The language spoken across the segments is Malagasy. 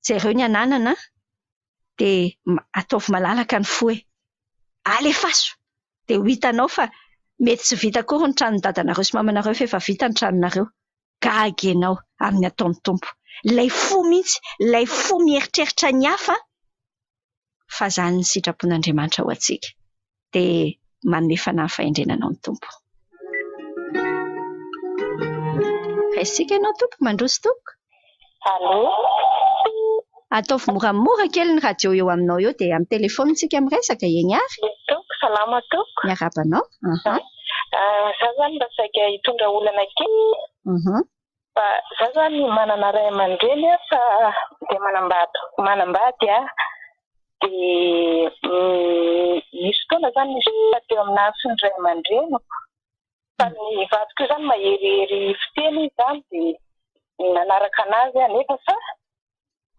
Jereo ny ananana dia ataovy malalaka ny fo e! Alefaso! Dia ho hitanao fa mety tsy vita akory ny tranon'i dadanareo sy mamanareo fa efa vita ny tranonareo. Gaga ianao amin'ny ataon'ny Tompo. Ilay fo mihitsy, ilay fo mieritreritra ny hafa fa izany ny sitrapon'Andriamanitra ho antsika. Dia manome fanahy fahendrena anao ny Tompo. Raisika ianao Tompo, mandroso Tompoko. Allô? Ataovy moramora kely ny radio eo aminao eo dia amin'ny telefaonina isika miresaka, eny ary. Tompoko, salama tompoko. Miarahaba anao. Aha. Za zany mba saika hitondra olana kely. Fa za zany manana ray aman-dreny aho fa dia manambady manambady aho. Dia nisy fotoana zany nisy olana teo aminahy sy ny ray aman-dreniko. Fa ny vadiko io zany maherihery fiteny izy zany dia nanaraka anazy aho nefa fa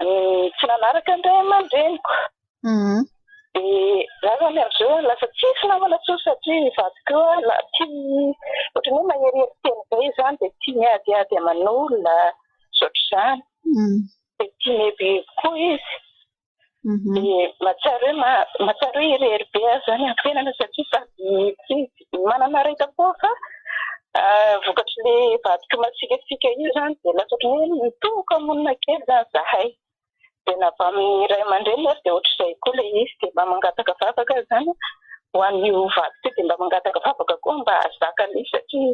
tsy nanaraka ny ray aman-dreniko. Dia za zany amin'izao lasa tsisy namana intsony satria ny vadiko io la tia ohatran'ny hoe maherihery teny be izy zany dia tia miadiady aman'olona sy ohatr'izany. Dia tia mieboebo koa izy. Dia mahatsiaro hoe mahatsiaro hoe irery be aho izany amin'ny fiainana satria sady tsy manana aretim-po aho fa vokatr'ilay vadiko masiakasiaka io izany dia lasa ohatran'ny hoe mitoka-monina kely izany izahay. Dia na avy amin'ny ray aman-dreny ary dia ohatr'izay koa ilay izy. Dia mba mangataka vavaka aho izany ho an'io vadiko io dia mba mangataka vavaka koa mba hahazaka an'izy satria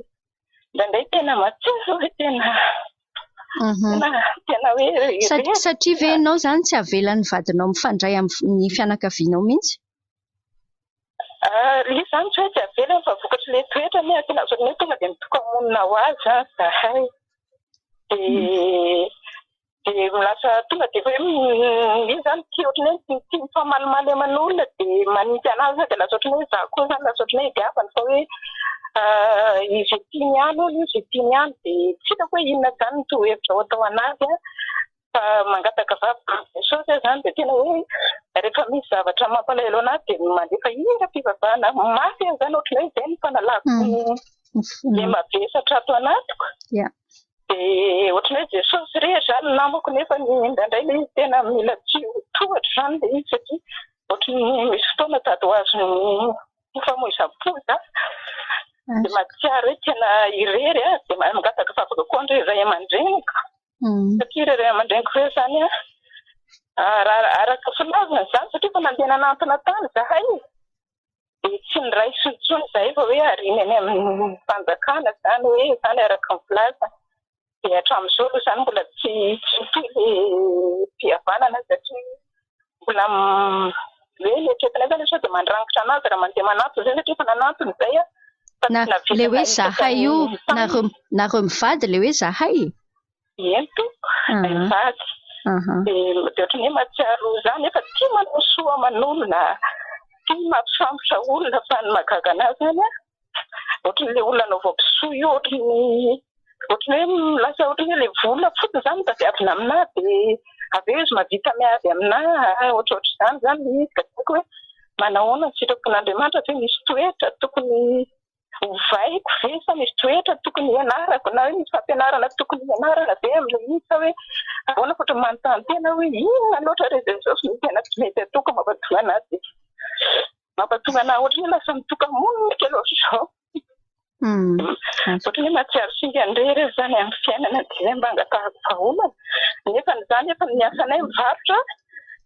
indraindray tena mahatsiaro hoe tena tena tena hoe irery. Satria ve ianao izany tsy avelan'ny vadinao mifandray amin'ny fianakavianao mihitsy? Ilay izy izany tsy hoe tsy avelany fa vokatr'ilay toetrany aho tena ohatran'ny hoe tonga dia mitoka-monina ho azy izany izahay. Dia Dia lasa tonga dia hoe izy izany tia ohatran'ny hoe tia mifamalimaly aman'olona dia manitsy an'azy dia lasa ohatran'ny hoe izaho koa izany lasa ohatran'ny hoe idiavany fa hoe izay tiany ihany hono io, izay tiany ihany dia tsy hitako hoe inona izany no torohevitra ho atao an'azy an, fa mangataka vavaka amin'i Jesosy aho izany dia tena hoe rehefa misy zavatra mampalahelo an'ahy dia mandefa hiram-pivavahana mafy aho izany ohatran'ny hoe izay no fanalako ny mavesatra ato anatiko. Dia ohatran'ny hoe Jesosy irery izany no namako nefa indraindray ilay izy tena mila tsy ho tohatra izany ilay izy satria ohatran'ny misy fotoana tady ho azon'ny fifamoizam-po za. Dia mahatsiaro hoe tena irery aho, dia mangataka vavaka koa an'ireo ray aman-dreniko. Satria ireo ray aman-dreniko ireo izany an, raha araka ny filazany izany satria efa nandeha nanantona tany izahay. Dia tsy niraisiny intsony izahay fa hoe ariana eny amin'ny fanjakana izany hoe izany araka ny filazany. Dia hatramin'izao aloha izany mbola tsy tsy mitohy ilay fihavanana satria mbola hoe ny eritreretinay izany hoe sao dia mandrangitra an'azy raha mandeha manantona izay satria efa nanantona izay aho fa Na tsy navela ilay hoe nahita zahay io, ny tany. nareo nareo mivady ilay hoe zahay? Eny tompoko, ilay mivady. Dia ohatran'ny hoe mahatsiaro za nefa tia manao soa aman'olona, tia mampisambotra olona fa ny mahagaga an'ahy zany an, ohatran'ilay olona anaovako soa io ohatran'ny ohatran'ny hoe lasa ohatran'ny hoe ilay vola fotsiny zany no tadiavina amin'ahy dia avy eo izy mahavita miady amin'ahy ohatrohatr'izany zany ilay izy ka tsy haiko hoe manahoana ny sitrapon'Andriamanitra ve misy toetra tokony Ovaiko ve sa misy toetra tokony hianarako na hoe misy fampianarana tokony hianarana ve amin'ilay izy sa hoe ahoana fa ohatran'ny manontany tena aho hoe inona loatra re Jesosy no tena tsy mety ataoko mampatonga an'ahy dia mampatonga an'ahy ohatran'ny hoe lasa mitoka-monina kely ohatr'izao. Ohatran'ny hoe mahatsiaro singa irery aho izany amin'ny fiainana dia izay mba angatahako vahaolana. Nefa izany efa ny asanay mivarotra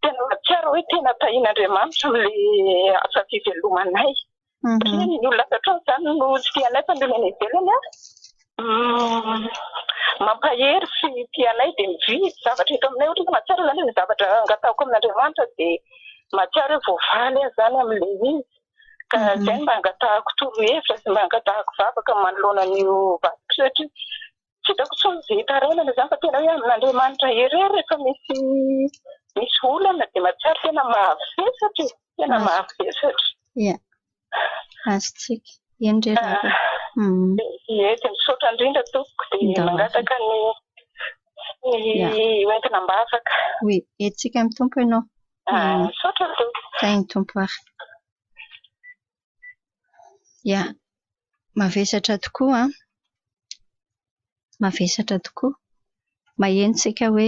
tena mahatsiaro hoe tena tahian'Andriamanitra amin'ilay asa fivelomanay. Satria ny olona ato an-trano izany no tsy tia anay fa ny olona any ivelany an, mampahery sy tia anay dia mividy zavatra eto aminay. Ohatra hoe mahatsiaro izany hoe ny zavatra angatahako amin'Andriamanitra dia mahatsiaro hoe voavaly aho izany amin'ilay izy. Ka izay no mba angatahako torohevitra sy mba angatahako vavaka manoloana an'io vadiko io satria Tsy hitako intsony izay hitarainana izany fa tena hoe amin'Andriamanitra irery rehefa misy misy olana dia mahatsiaro tena mavesatra e, tena mavesatra. Ia, azontsika. Eny re Rado. Ie, dia misaotra indrindra tompoko dia mangataka ny ny hoentina am-bavaka. Oui, entintsika amin'ny Tompo ianao. Misaotra tompoko. Tahin'ny Tompo ary. Ia, mavesatra tokoa an! Mavesatra tokoa. Maheno isika hoe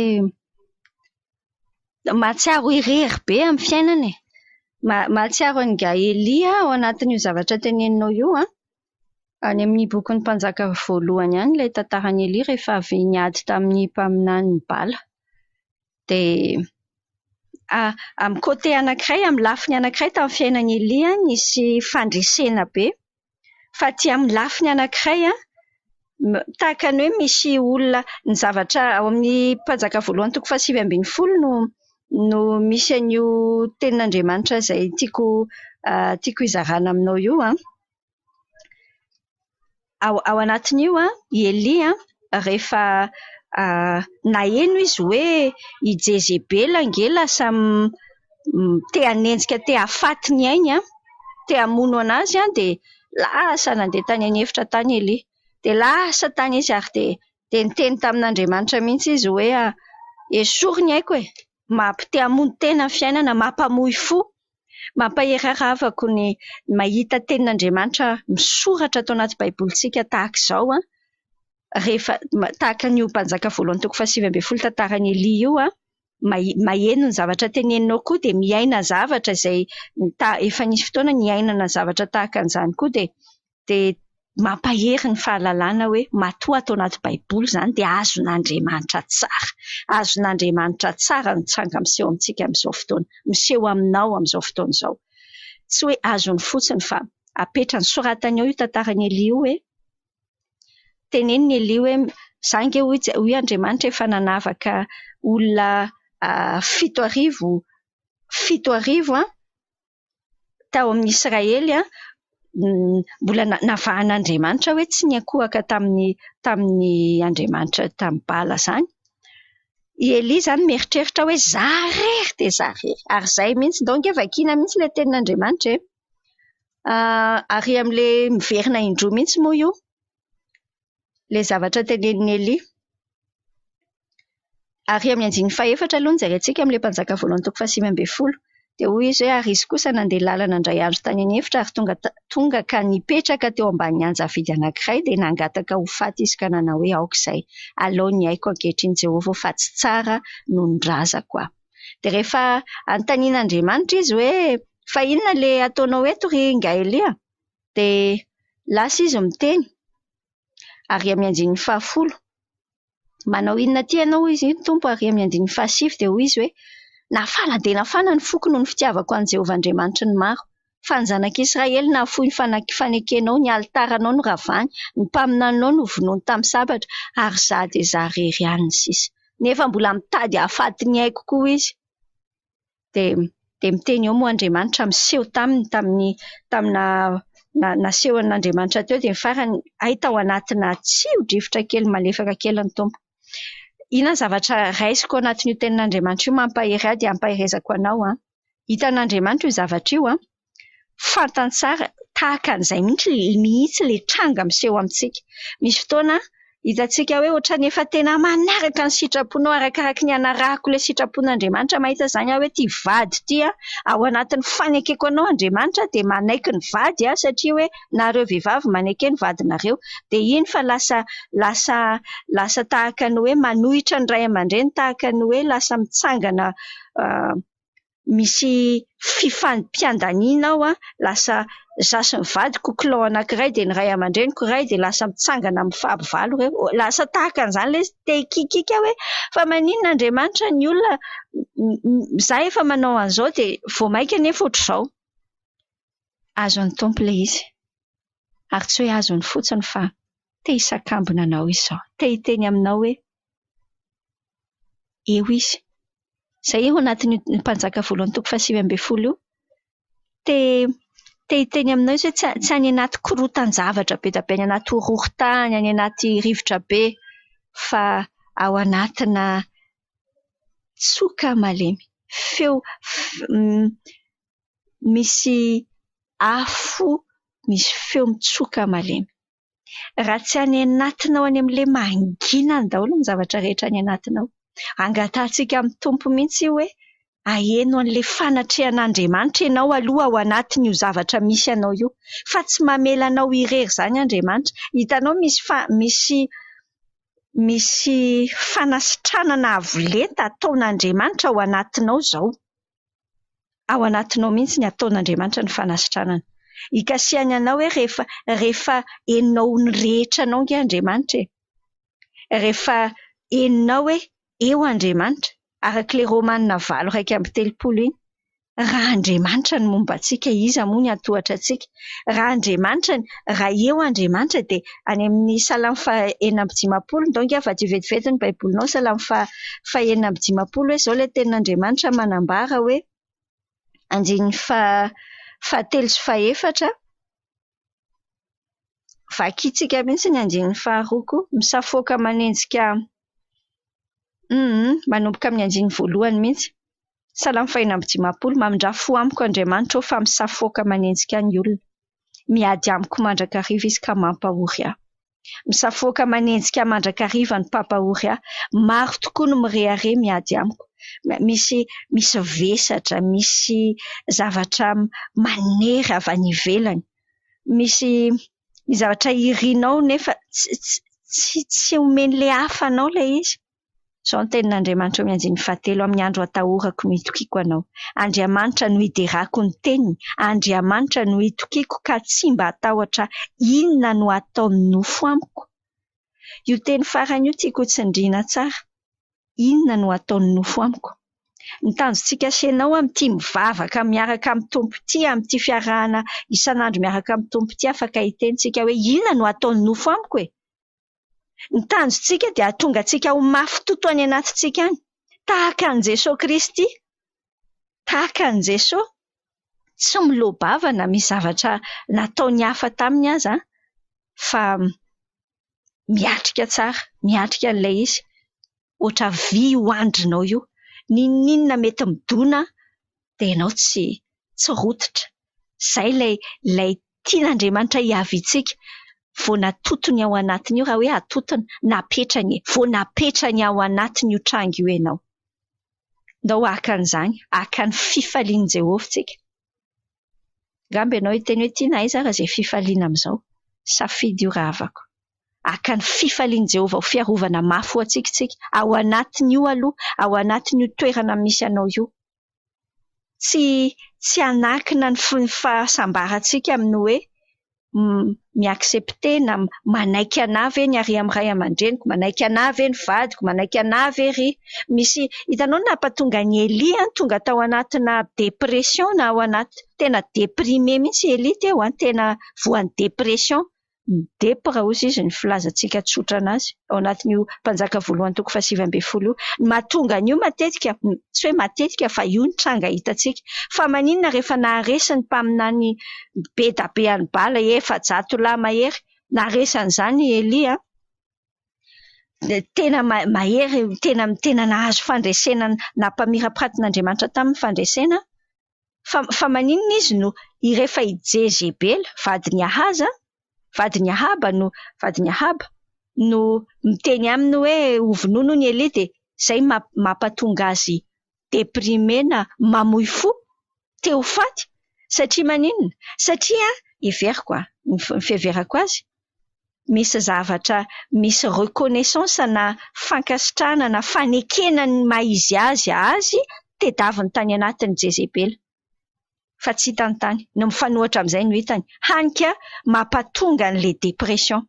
Mahatsiaro irery be amin'ny fiainana e. Mahatsiaro an'i Gaëlia ao anatin'io zavatra teneninao io an. Any amin'ny bokin'ny mpanjaka voalohany any ilay tantaran'i Elia rehefa avy niady tamin'ny mpaminany Bala. Dia amin'ny côté anankiray, amin'ny lafiny anankiray tamin'ny fiainan'i Elia nisy fandresena be. Fa aty amin'ny lafiny anankiray an, tahaka ny hoe misy olona ny zavatra ao amin'ny mpanjaka voalohany toko faha-19 no no misy an'io tenin'Andriamanitra izay tiako tiako hizarana aminao io an. Ao anatin'io an, i Elia rehefa naheno izy hoe i Jezebela ange lasa te hanenjika, te hahafaty ny ainy an, te hamono an'azy an, dia lasa nandeha tany an'efitra tany Elia. Dia lasa tany izy ary dia dia niteny tamin'Andriamanitra mihitsy izy hoe esory ny aiko e, mampite hamono tena ny fiainana, mampamoy fo. Mampahery ahy rahavako ny mahita tenin'Andriamanitra misoratra ato anaty Baibolintsika tahaka izao an, rehefa tahaka an'io mpanjaka voalohany toko faha-19 tantaran'i Elia io an, maheno ny zavatra teneninao koa dia miaina zavatra izay efa nisy fotoana niainana zavatra tahaka an'izany koa dia dia mampahery ny fahalalana hoe matoa ato anaty Baiboly izany dia azon'Andriamanitra tsara. Azon'Andriamanitra tsara ny tranga miseho amintsika amin'izao fotoana, miseho aminao amin'izao fotoana izao. Tsy hoe azony fotsiny fa apetrany, soratany ao io tantaran'i Elia io hoe teneniny Elia hoe izaho ange hoy Andriamanitra efa nanavaka olona 7000, 7000 an, tao amin'ny Israely an, mbola navahan'Andriamanitra hoe tsy niankohoka tamin'ny tamin'ny Andriamanitra tamin'ny Bala izany. I Elia izany mieritreritra hoe izaho irery dia izaho irery. Ary izay mihitsy, ndao ange vakiana mihitsy ilay tenin'Andriamanitra e. Ary amin'ilay miverina indroa mihitsy moa io, ilay zavatra tenenin'i Elia. Ary amin'ny andininy fahefatra aloha no jerentsika amin'ilay mpanjaka voalohany toko faha-19. Dia hoy izy hoe ary izy kosa nandeha lalana indray andro tany an'efitra ary tonga tonga ka nipetraka teo ambanin'ny anjavidy anankiray dia nangataka ho faty izy ka nanao hoe aoka izay, alao ny aiko ankehitriny Jehovah fa tsy tsara noho ny razako aho. Dia rehefa anontanian'Andriamanitra izy hoe fa inona ilay ataonao eto ry Ingahy Elia? Dia lasa izy miteny ary amin'ny andininy fahafolo. Manao inona aty ianao hoy izy, Tompo ary amin'ny andininy fahasivy dia hoy izy hoe nafana dia nafana ny foko noho ny fitiavako an'i Jehovah Andriamanitry ny maro. Fa ny zanak'Israely nahafoy ny fanekenao, ny alitaranao noravany, ny mpaminaninao novonoiny tamin'ny sabatra, ary izaho dia izaho irery ihany ny sisa. Nefa mbola mitady hahafaty ny aiko koa izy. Dia dia miteny eo moa Andriamanitra miseho taminy tamin'ny tamina nasehon'Andriamanitra teo dia ny farany hay tao anatina tsio-drivotra kely malefaka kely ny Tompo. Inona ny zavatra raisiko anatin'io tenin'Andriamanitra io mampahery ahy dia ampaherezako anao an. Hitan'Andriamanitra io zavatra io an. Fantany tsara tahaka an'izay mihitsy mihitsy ilay tranga miseho amintsika. Misy fotoana hitantsika hoe ohatran'ny efa tena manaraka ny sitraponao arakaraky ny anarahako ilay sitrapon'Andriamanitra. Mahita izany aho hoe ity vady ity an, ao anatin'ny fanekeko anao Andriamanitra dia manaiky ny vady aho satria hoe nareo vehivavy maneke ny vadinareo. Dia iny fa lasa lasa lasa tahaka ny hoe manohitra ny ray aman-dreny, tahaka ny hoe lasa mitsangana misy fifampiandaniana ao an, lasa izaho sy ny vadiko clan anankiray dia ny ray aman-dreniko iray dia lasa mitsangana mifampivalo ireo. Lasa tahaka an'izany ilay izy, te hikiakiaka hoe fa maninona Andriamanitra ny olona, izaho efa manao an'izao dia vao mainka anefa ohatr'izao. Azon'ny Tompo ilay izy ary tsy hoe azony fotsiny fa te hisakambina anao izy izao, te hiteny aminao hoe eo izy. Izay eo anatin'io mpanjaka voalohany toko faha-19 io. Te te hiteny aminao izy hoe tsy any anaty korotan-javatra be dia be, any anaty horohorontany, any anaty rivotra be fa ao anatina tsoka malemy, feo misy afo, misy feo mitsoka malemy. Raha tsy any anatinao any amin'ilay mangina any daholo ny zavatra rehetra any anatinao. Angatahantsika amin'ny Tompo mihitsy io hoe aheno an'ilay fanatrehan'Andriamanitra ianao aloha ao anatin'io zavatra misy anao io. Fa tsy mamela anao irery izany Andriamanitra. Hitanao misy fa misy. Misy fanasitranana avo lenta ataon'Andriamanitra ao anatinao izao. Ao anatinao mihitsy ny ataon'Andriamanitra ny fanasitranana. Ikasihany anao hoe rehefa rehefa henonao ny rehetra anao ange Andriamanitra e. Rehefa henonao hoe eo Andriamanitra, araka ilay Romana 8:31 iny, raha Andriamanitra no momba antsika, iza moa ny hatohatra antsika? Raha Andriamanitra, raha eo Andriamanitra dia any amin'ny Salamo faha-56, ndao ange avadio vetivety ny Baibolinao, Salamo faha-56 hoe izao ilay tenin'Andriamanitra manambara hoe andininy fahatelo sy fahefatra, vakintsika mihitsy ny andininy faharoa koa, misafoaka manenjika, manomboka amin'ny andininy voalohany mihitsy. Salamo faha-56, mamindrà fo amiko Andriamanitra ô fa misafoaka manenjika ny olona. Miady amiko mandrakariva izy ka mampahory ahy. Misafoaka manenjika ahy mandrakariva ny mpampahory ahy. Maro tokoa no mirehareha miady amiko. Misy misy vesatra, misy zavatra manery avy any ivelany. Misy ny zavatra irinao nefa tsy tsy tsy omen'ilay hafa anao ilay izy. Izao no tenin'Andriamanitra eo amin'ny andininy fahatelo, Amin'ny andro atahorako no itokiako Anao. Andriamanitra no iderako ny teniny, Andriamanitra no itokiako ka tsy mba hatahotra inona no hataon'ny nofo amiko. Io teny farany io tiako hotsindriana tsara, inona no hataon'ny nofo amiko. Ny tanjontsika sy ianao amin'ity mivavaka miaraka amin'ny Tompo ity, amin'ity fiarahana isan'andro miaraka amin'ny Tompo ity, afaka hiteny isika hoe inona no hataon'ny nofo amiko e? Ny tanjontsika dia hahatonga antsika ho mafy toto any anatintsika any, tahaka an'i Jesoa Kristy, tahaka an'i Jesoa. Tsy miloa-bava na misy zavatra nataon'ny hafa taminy aza fa miatrika tsara, miatrika an'ilay izy. Ohatra vy io andrinao io, n'inon'inona mety midona dia ianao tsy tsy rototra. Izay ilay ilay tian'Andriamanitra hiaviantsika. Vao natotony ao anatiny io, raha hoe atotony, napetrany e, vao napetrany ao anatiny io tranga io ianao. Ndao haka an'izany, haka ny fifalian'i Jehovah isika. Angamba ianao hiteny hoe tiana aiza ary izay fifaliana amin'izao. Safidy io rahavako. Haka ny fifalian'i Jehovah ho fiarovana mafy ho antsika isika, ao anatin'io aloha, ao anatin'io toerana misy anao io. Tsy tsy hanakina ny fahasambarantsika amin'ny hoe mi-accepter na manaiky anà ve ny ary amin'ny ray aman-dreniko, manaiky anà ve ny vadiko, manaiky anà ve ry. Misy, hitanao ny nampatonga an'i Elia an, tonga tao anatina dépression na ao anaty, tena déprimé mihitsy i Elia teo an, tena voan'ny dépression. Midepra hozy izy ny filazantsika tsotra anazy ao anatin'io Mpanjaka voalohany toko faha-19 io. Ny mahatonga an'io matetika, tsy hoe matetika fa io ny tranga hitantsika. Fa maninona rehefa naharesy ny mpaminany be da be an'i Bala, 400 lahy mahery, naharesy an'izany i Elia, tena mahery, tena tena nahazo fandresena nampamirapiratin'Andriamanitra taminy ny fandresena, Fa fa maninona izy no rehefa i Jezebela, vadin'i Ahaza, vadin'i Ahaba no vadin'i Ahaba no miteny aminy hoe hovonoina hono i Elia dia izay mampatonga azy déprimé na mamoy fo, te ho faty. Satria maninona? Satria heveriko an, ny fiheverako azy, misy zavatra misy reconnaissance na fankasitrahana na fanekena ny maha izy azy azy tedaviny tany anatin'i Jezebela fa tsy hitany tany, ny mifanohitra amin'izay no hitany, hany ka mampatonga an'ilay dépression.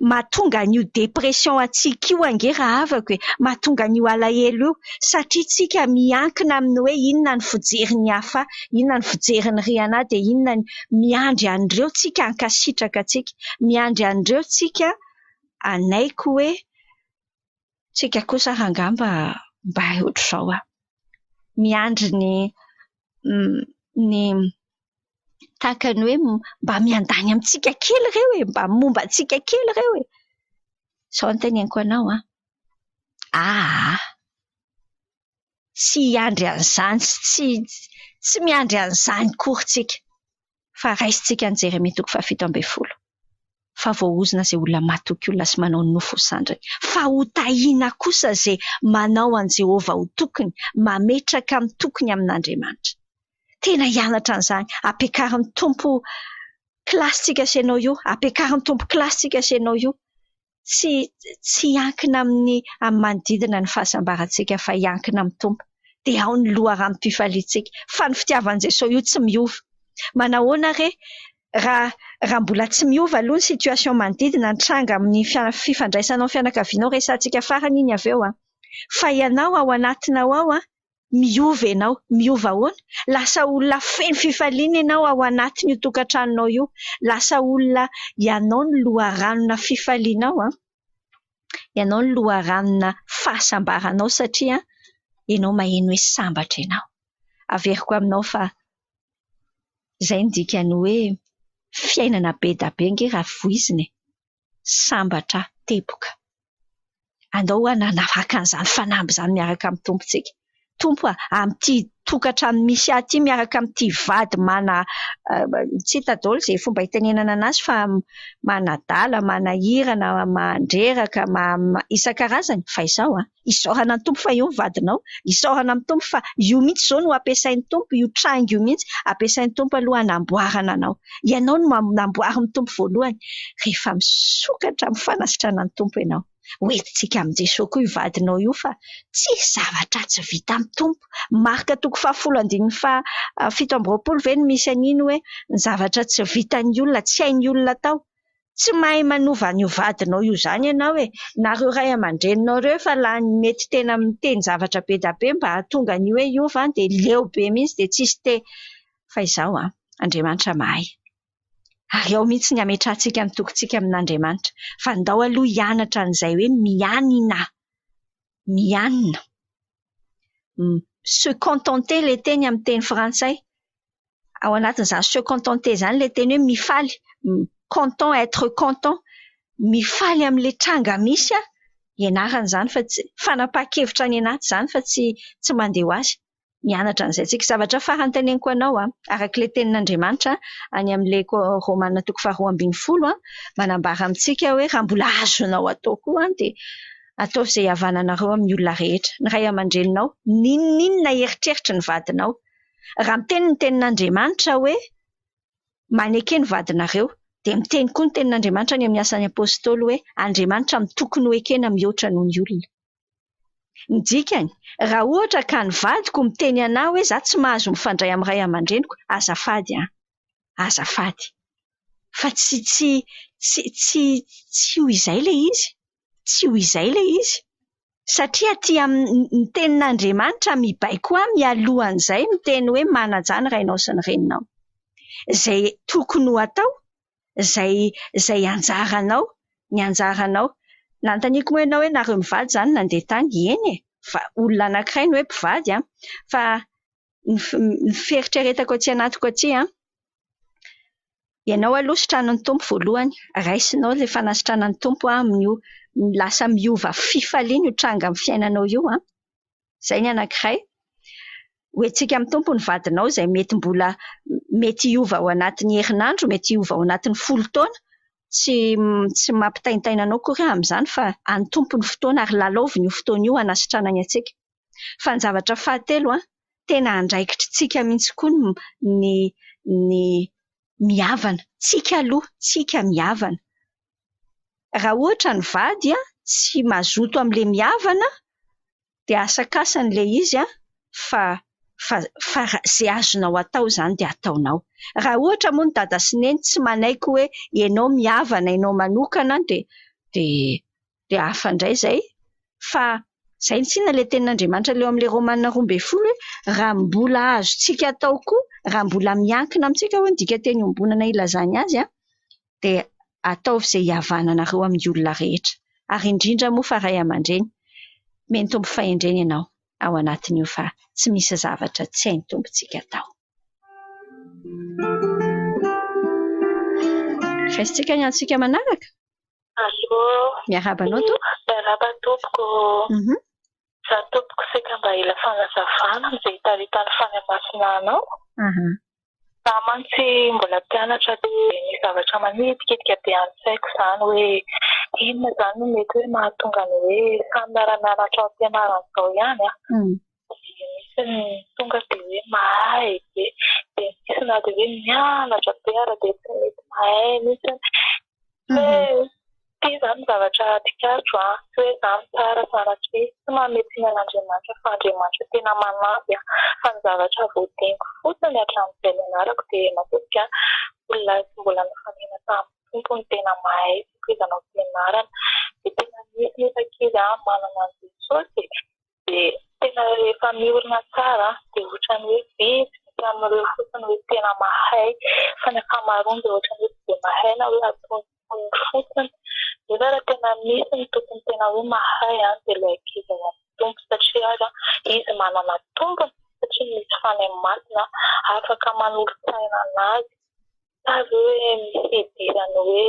Mahatonga an'io dépression antsika io ange rahavako e, mahatonga an'io alahelo io satria tsika miankina amin'ny hoe inona ny fijerin'ny hafa, inona ny fijerin'ny Riana dia inona ny miandry an'ireo tsika hankasitraka antsika, miandry an'ireo tsika hanaiky hoe tsika kosa ary angamba mba ohatr'izao aho, miandry ny ny tahaka ny hoe mba miandany amintsika kely ireo e, mba momba antsika kely ireo e. Izao no teneniko anao an, aa tsy hiandry an'izany sy tsy tsy miandry an'izany akory tsika fa raisintsika ny Jeremia toko faha-17 fa voaozona izay olona matoky olona sy manao ny nofo ho sandriny fa ho tahiana kosa izay manao an'i Jehovah ho tokiny, mametraka ny tokiny amin'Andriamanitra. Tena hianatra an'izany. Ampiakarin'ny Tompo kilasintsika sy ianao io. Ampiakarin'ny Tompo kilasintsika sy ianao io. Tsy tsy hiankina amin'ny amin'ny manodidina ny fahasambarantsika fa hiankina amin'ny Tompo. Dia ao ny loharanom-pifaliantsika. Fa ny fitiavan'i Jesoa io tsy miova. Manahoana re raha raha mbola tsy miova aloha ny situation manodidina, ny tranga amin'ny fifandraisanao fianakavianao resahantsika farany iny avy eo an. Fa ianao ao anatinao ao an, miova ianao. Miova ahoana? Lasa olona feno fifaliana ianao ao anatin'io tokantranonao io. Lasa olona ianao no loharanona fifalianao an. Ianao no loharanona fahasambaranao satria ianao maheno hoe sambatra ianao. Averiko aminao fa izay no dikany hoe fiainana be dia be ange raha voizina e. Sambatra teboka. Andao hanavaka an'izany fanamby izany miaraka amin'ny Tompontsika. Tompo a, amin'ity tokantrano misy ahy ity miaraka amin'ity vady mana tsy hita daholo izay fomba hitenenana anazy fa manadala, manahirana, mandreraka, isan-karazany. Fa izao an, isaorana ny Tompo fa io ny vadinao, isaorana amin'ny Tompo fa io mihitsy izao no ampiasain'ny Tompo, io tranga io mihitsy ampiasain'ny Tompo aloha hanamboarana anao. Ianao no namboarin'ny Tompo voalohany. Rehefa misokatra amin'ny fanasitranan'ny Tompo ianao, hoentintsika amin'i Jesoa koa io vadinao io fa tsisy zavatra tsy vita amin'ny Tompo. Marka toko fahafolo andininy faha 27 ve no misy an'iny hoe ny zavatra tsy vitan'ny olona, tsy hain'ny olona atao. Tsy mahay manova an'io vadinao io izany ianao e. Nareo ray aman-dreninao ireo efa lany mety tena miteny zavatra be dia be mba hahatonga an'io hoe hiova dia leo be mihitsy dia tsisy te. Fa izao an, Andriamanitra mahay. Ary ao mihitsy ny hametrahantsika ny tokintsika amin'Andriamanitra. Fa ndao aloha hianatra an'izay hoe mianina. Mianina. Se contenter ilay teny amin'ny teny frantsay. Ao anatin'izany se contenter izany ilay teny hoe mifaly, content, être content. Mifaly amin'ilay tranga misy an, ianarana izany fa tsy fanapahan-kevitra any anaty izany fa tsy tsy mandeha ho azy. Mianatra an'izay tsika. Zavatra farany teneniko anao an, araka ilay tenin'Andriamanitra any amin'ilay Romana toko faha-12 an, manambara amintsika hoe raha mbola azonao atao koa an, dia ataovy izay hihavananareo amin'ny olona rehetra. Ny ray aman-dreninao, n'inon'inona eritreritry ny vadinao. Raha miteny ny tenin'Andriamanitra hoe maneke ny vadinareo, dia miteny koa ny tenin'Andriamanitra any amin'ny asan'ny Apostoly hoe Andriamanitra no tokony ho ekena mihoatra noho ny olona. Ny dikany, raha ohatra ka ny vadiko miteny anà hoe za tsy mahazo mifandray amin'ny ray aman-dreniko, azafady an, azafady. Fa tsy tsy tsy tsy tsy ho izay ilay izy, tsy ho izay ilay izy. Satria aty amin'ny ny tenin'Andriamanitra mibaiko ahy mialohan'izay miteny hoe manajà ny rainao sy ny reninao. Izay tokony ho atao, izay izay anjaranao, ny anjaranao. Nanontaniako moa ianao hoe nareo mivady izany nandeha tany? Eny e, fa olona anankiray ny hoe mpivady an, fa ny ny fieritreretako aty anatiko aty an, ianao aloha sitranin'ny Tompo voalohany, raisinao ilay fanasitranan'ny Tompo amin'io lasa miova fifaliana io tranga amin'ny fiainanao io an, izay ny anankiray. Hoentintsika amin'ny Tompo ny vadinao izay mety mbola mety hiova ao anatin'ny herinandro, mety hiova ao anatin'ny 10 taona, tsy tsy mampitaintaina anao akory aho amin'izany fa an'ny Tompo ny fotoana ary lalaoviny io fotoana io hanasitranany antsika. Fa ny zavatra fahatelo an, tena andraikitritsika mihitsy koa ny ny ny mihavana. Tsika aloha, tsika mihavana. Raha ohatra ny vady an, tsy mazoto amin'ilay mihavana dia asakasany ilay izy an, fa fa fa izay azonao atao izany dia ataonao. Raha ohatra moa ny dada sy neny tsy manaiky hoe ianao mihavana, ianao manokana dia dia dia hafa indray izay. Fa izay tsinona ilay tenin'Andriamanitra ilay ao amin'ilay Romana 12 hoe raha mbola azontsika atao koa, raha mbola miankina amintsika hoy ny dikanteny iombonana ilazany azy an, dia ataovy izay hihavananareo amin'ny olona rehetra. Ary indrindra moa fa ray aman-dreny, omeny Tompo fahendrena ianao ao anatin'io fa tsy misy zavatra tsy hain'ny Tompontsika atao. Raisintsika ny antsika manaraka. Allô. Miarahaba anao tompoko. Miarahaba tompoko. Za tompoko saika mba hila fanazavana amin'izay hitaritan'ny Fanahy Masina anao. Za mantsy mbola mpianatra dia misy zavatra manitikitika be any saiko izany hoe inona izany no mety hoe mahatonga ny hoe samy miara-mianatra ao am-pianarana izao ihany an. Dia misy ny tonga dia hoe mahay be, dia misy na dia hoe mianatra be ary dia tsy mety mahay mihitsy. Hoe ity izany zavatra tsikaritro an, tsy hoe izaho mitsara sanatria, tsy manome tsiny an'Andriamanitra fa Andriamanitra tena manampy an, fa ny zavatra voadiniko fotsiny hatramin'izay nianarako dia matetika olona tsy mbola nifanena tamin'ny Tompo no tena mahay fikoizana ao am-pianarana, dia tena misy nefa ankizy an manana an'i Jesosy e, dia tena rehefa miorina tsara dia ohatran'ny hoe vitsivitsy amin'ireo fotsiny hoe tena mahay fa ny ankamaroany dia ohatran'ny hoe tsy dia mahay na hoe atonontonony fotsiny. Nefa raha tena misy ny tokony tena hoe mahay dia ilay ankizy ao amin'ny Tompo satria ary izy manana tombony satria misy Fanahy Masina afaka manolo-tsaina an'azy sa ve hoe misy idirany hoe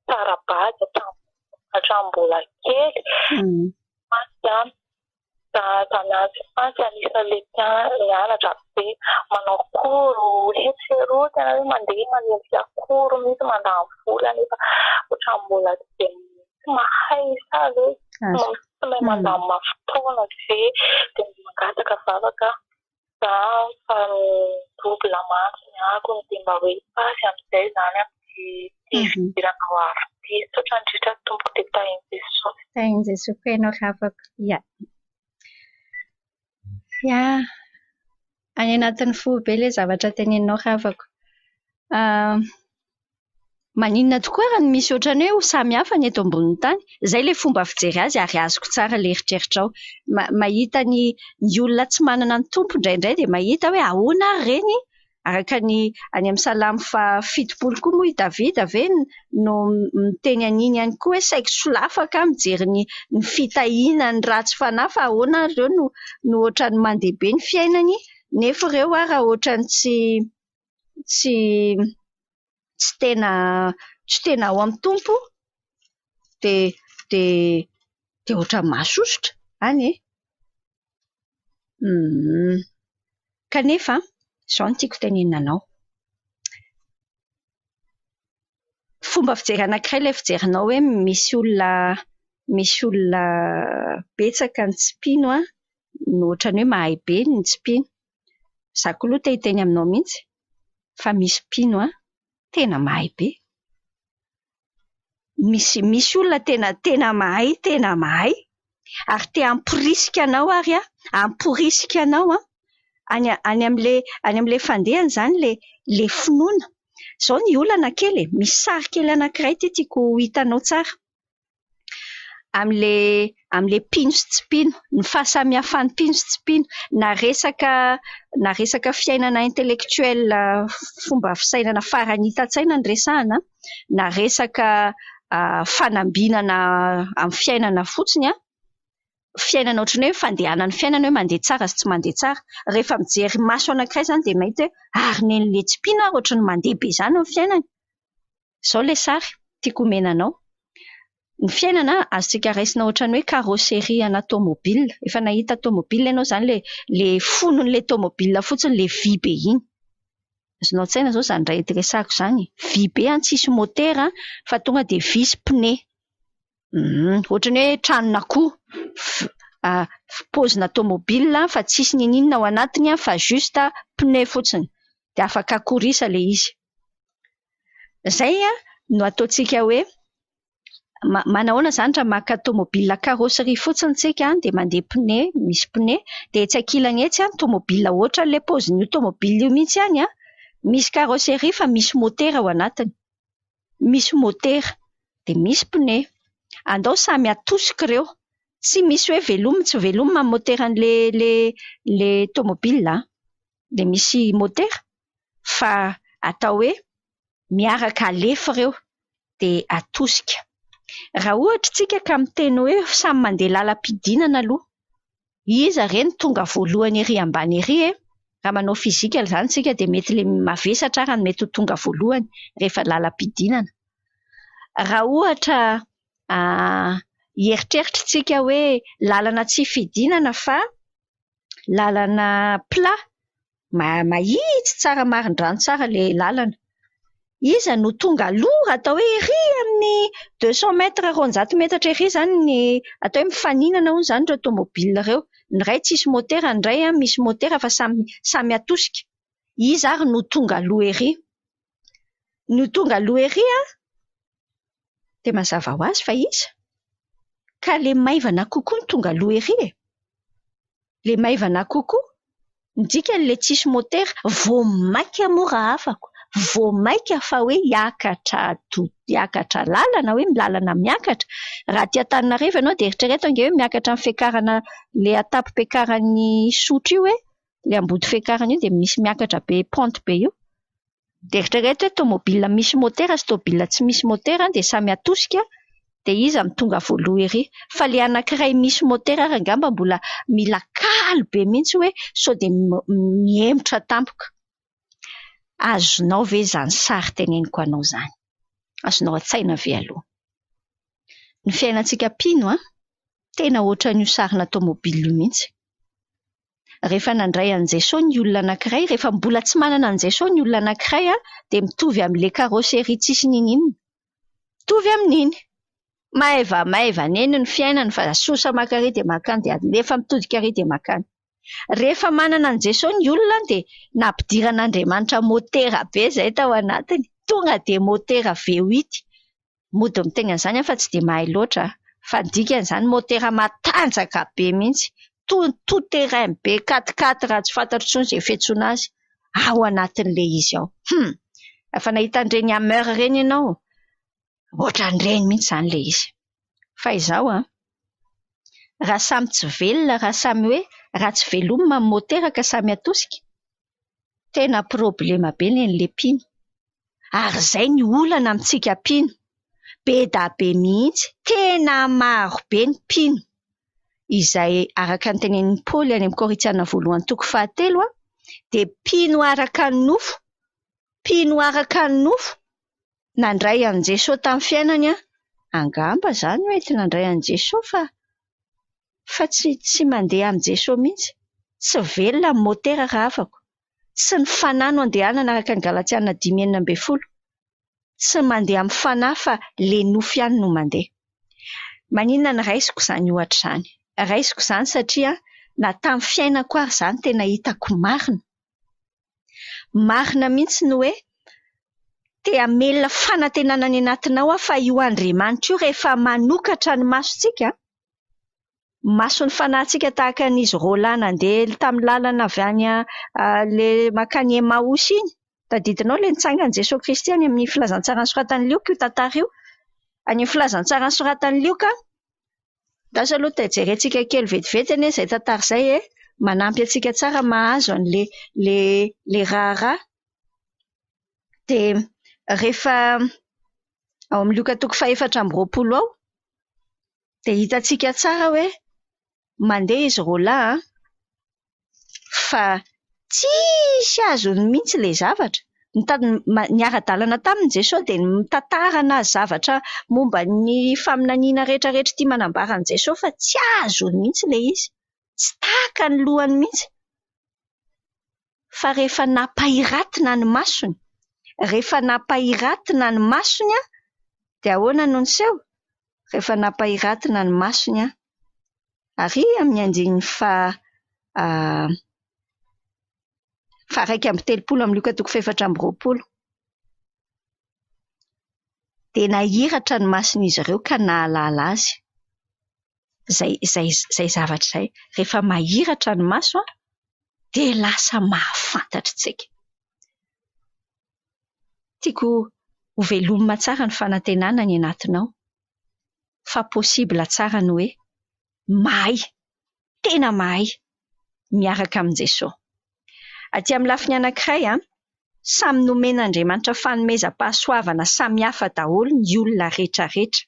tsara bady hatramin'ny mbola kely? Mantsy an, za mantsy anisan'le mpianatra be manao cours etsy sy eroa, tena hoe mandeha manenjika cours mihitsy, mandany vola nefa ohatran'ny mbola tsy dia tsy mahay sa ve tsy mahay mandamina fotoana ve dia mangataka vavaka Za fa mi-double mantsy ny akony dia mba hoe pasy amin'izay izany amin'ity fidirana ho avy ity. Misaotra indrindra tompoko dia tahin'i Jesosy. Tahin'i Jesosy koa ianao ry havako. Ya. Ya. Any anatin'ny fo be ilay zavatra teneninao ry havako. Maninona tokoa ary no misy ohatran'ny hoe ho samy hafa ny eto ambonin'ny tany? Izay ilay fomba fijery azy ary azoko tsara ilay eritreritrao. Mahita ny ny olona tsy manana ny Tompo indraindray dia mahita hoe ahoana ary ireny? Araka ny any amin'ny Salamo fahafitopolo koa moa i Davida ve no miteny an'iny ihany koa hoe saiky solafaka aho mijery ny ny fitahiana ny ratsy fanahy fa ahoana ary ireo no no ohatran'ny mandeha be ny fiainany nefa ireo ary ohatran'ny tsy tsy tsy tena tsy tena ao amin'ny Tompo dia dia dia ohatran'ny mahasosotra any e. Kanefa izao no tiako tenenina anao. Fomba fijery anankiray ilay fijerinao hoe misy olona misy olona betsaka ny tsy mpino no ohatran'ny hoe mahay be ny tsy mpino. Izaho koa aloha te hiteny aminao mihitsy fa misy mpino tena mahay be. Misy misy olona tena tena mahay tena mahay ary te hamporisika anao ary aho, hamporisika anao an, any any amin'ilay any amin'ilay fandehany izany ilay ilay finoana. Izao ny olana kely e, misy sary kely anankiray ity tiako ho hitanao tsara. Amin'ilay amin'ilay mpino sy tsy mpino, ny fahasamihafan'ny mpino sy tsy mpino, na resaka na resaka fiainana intellectuel fomba fisainana farany hitan-tsaina no resahana na resaka fanambinana amin'ny fiainana fotsiny an, fiainana ohatran'ny hoe fandehanan'ny fiainana hoe mandeha tsara sy tsy mandeha tsara. Rehefa mijery maso anankiray izany dia mahita hoe ary nen'ilay tsy mpino ary ohatran'ny mandeha be izany ny fiainany. Izao ilay sary tiako omena anao. Ny fiainana azontsika raisina ohatran'ny hoe carrosserie ana tomobile. Efa nahita tomobile ianao izany ilay ilay fonon'ilay tomobile fotsiny ilay vy be iny. Azonao an-tsaina izao izany indray resahako izany e. Vy be an, tsisy motera fa tonga dia vy sy pneu. Ohatran'ny hoe tranon'akoho, paozina tomobile fa tsisy n'inon'inona ao anatiny fa juste pneu fotsiny. Dia afaka akorisa ilay izy. Izay no ataontsika hoe manahoana izany raha maka tomobile carrosserie fotsiny isika dia mandeha pneu, misy pneu, dia etsy ankilany etsy tomobile ohatran'ilay paozin'io tomobile io mihitsy ihany misy carrosserie fa misy motera ao anatiny. Misy motera dia misy pneu. Andao samy atosika ireo. Tsy misy hoe velomina tsy velomina ny moteran'ilay ilay ilay tomobile dia misy motera fa atao hoe miaraka alefa ireo dia atosika. Raha ohatra isika ka miteny hoe samy mandeha lalam-pidinana aloha, iza re no tonga voalohany ery ambany ery e? Raha manao fizika izany isika dia mety ilay mavesatra ary no mety ho tonga voalohany rehefa lalam-pidinana. Raha ohatra hieritreritra isika hoe lalana tsy fidinana fa lalana plat, mahitsy tsara marindrano tsara ilay lalana. Iza no tonga aloha raha atao hoe ery amin'ny deux cent mètres, roanjato metatra ery izany ny atao hoe mifaninana hono izany ireo tomobile ireo. Ny iray tsisy motera, ny iray misy motera fa samy samy atosika. Iza ary no tonga aloha ery? Ny ho tonga aloha ery an, Dia mazava ho azy fa iza? Ka ilay maivana kokoa no tonga aloha ery e! Ilay maivana kokoa, ny dikany ilay tsisy motera, vao mainka moa raha afako, vao mainka fa hoe hiakatra hiakatra lalana hoe lalana miakatra. Raha aty Antananarivo ianao dia eritrereto ange hoe miakatra ny fiakarana ilay atapim-piakaran'ny Isotry io e, ilay ambody fiakarana io dia misy miakatra be pente be io. Dia eritrereto hoe tomobile misy motera sy tomobile tsy misy motera dia samy atosika dia iza no tonga voalohany ery. Fa ilay anankiray misy motera ary angamba mbola mila kaly be mihitsy hoe sao dia mihemotra tampoka. Azonao ve izany sary teneniko anao izany? Azonao an-tsaina ve aloha? Ny fiainantsika mpino an, tena ohatran'io sarina tomobile io mihitsy. Rehefa nandray an'i Jesoa ny olona anankiray, rehefa mbola tsy manana an'i Jesoa ny olona anankiray dia mitovy amin'ilay carrosserie tsisy n'inon'inona. Mitovy amin'iny. Maivamaivana eny ny fiainany fa asosa maka ary dia makany dia alefa mitodika ary dia makany. Rehefa manana an'i Jesoa ny olona dia nampidiran'Andriamanitra motera be izay tao anatiny. Tonga dia motera V8. Mody miteny an'izany aho fa tsy dia mahay loatra fa ny dikan'izany motera matanjaka be mihitsy. Tout tout terrain be quatre quatre raha tsy fantatro intsony izay fiantsoana azy ao anatin'ilay izy ao. Hum! Efa nahita an'ireny Hammer ireny ianao? Ohatran'ireny mihitsy izany ilay izy. Fa izao an, raha samy tsy velona, raha samy hoe raha tsy velomina ny motera ka samy atosika, tena problema be ny an'ilay mpino. Ary izay ny olana amintsika mpino. Be da be mihitsy, tena maro be ny mpino. Izay araka ny tenenin'i Paoly any amin'ny Korintiana voalohany toko fahatelo dia mpino araka ny nofo, mpino araka ny nofo, nandray an'i Jesoa tamin'ny fiainany aho. Angamba izany hoe tsy nandray an'i Jesoa fa fa tsy tsy mandeha amin'i Jesoa mihitsy. Tsy velona ny motera rahavako. Tsy ny fanahy no andehanana araka ny Galatiana dimy 16. Tsy mandeha amin'ny fanahy fa le nofo ihany no mandeha. Maninona no raisiko izany ohatra izany? Raisiko izany satria na tamin'ny fiainako ary izany tena hitako marina. Marina mihitsy ny hoe te hamelona fanantenana any anatinao aho fa io Andriamanitra io rehefa manokatra ny masontsika, mason'ny fanahintsika tahaka an'izy roa lahy nandeha tamin'ny lalana avy any ilay mankany Emaosy iny. Tadidinao ilay nitsangan'i Jesoa Kristy any amin'ny filazantsara nosoratan'i Lioka io tantara io. Any amin'ny filazantsara nosoratan'i Lioka, Lasa aloha dia jerentsika kely vetivety anie izay tantara izay e! Manampy antsika tsara mahazo an'ilay ilay ilay raharaha. Dia rehefa ao amin'ny Lioka toko faha-24 ao dia hitantsika tsara hoe mandeha izy roa lahy an, fa tsisy azony mihitsy ilay zavatra. Niara-dalana taminy Jesoa dia nitantarana zavatra momba ny faminaniana rehetra rehetra ity manambara an'i Jesoa fa tsy azony mihitsy ilay izy. Tsy tahaka ny lohany mihitsy. Fa rehefa nampahiratina ny masony, rehefa nampahiratina ny masony dia ahoana no niseho? Rehefa nampahiratina ny masony ary amin'ny andininy faha faha-31 amin'ny Lioka toko faha-24. Dia nahiratra ny mason'izy ireo ka nahalala azy. Izay, izay, izay zavatra izay. Rehefa mahiratra ny maso dia lasa mahafantatra isika. Tiako ho velomina tsara ny fanantenana any anatinao fa possible tsara ny hoe mahay, tena mahay miaraka amin'i Jesoa. Aty amin'ny lafiny anankiray, samy nomen'Andriamanitra fanomezam-pahasoavana samihafa daholo ny olona rehetra rehetra.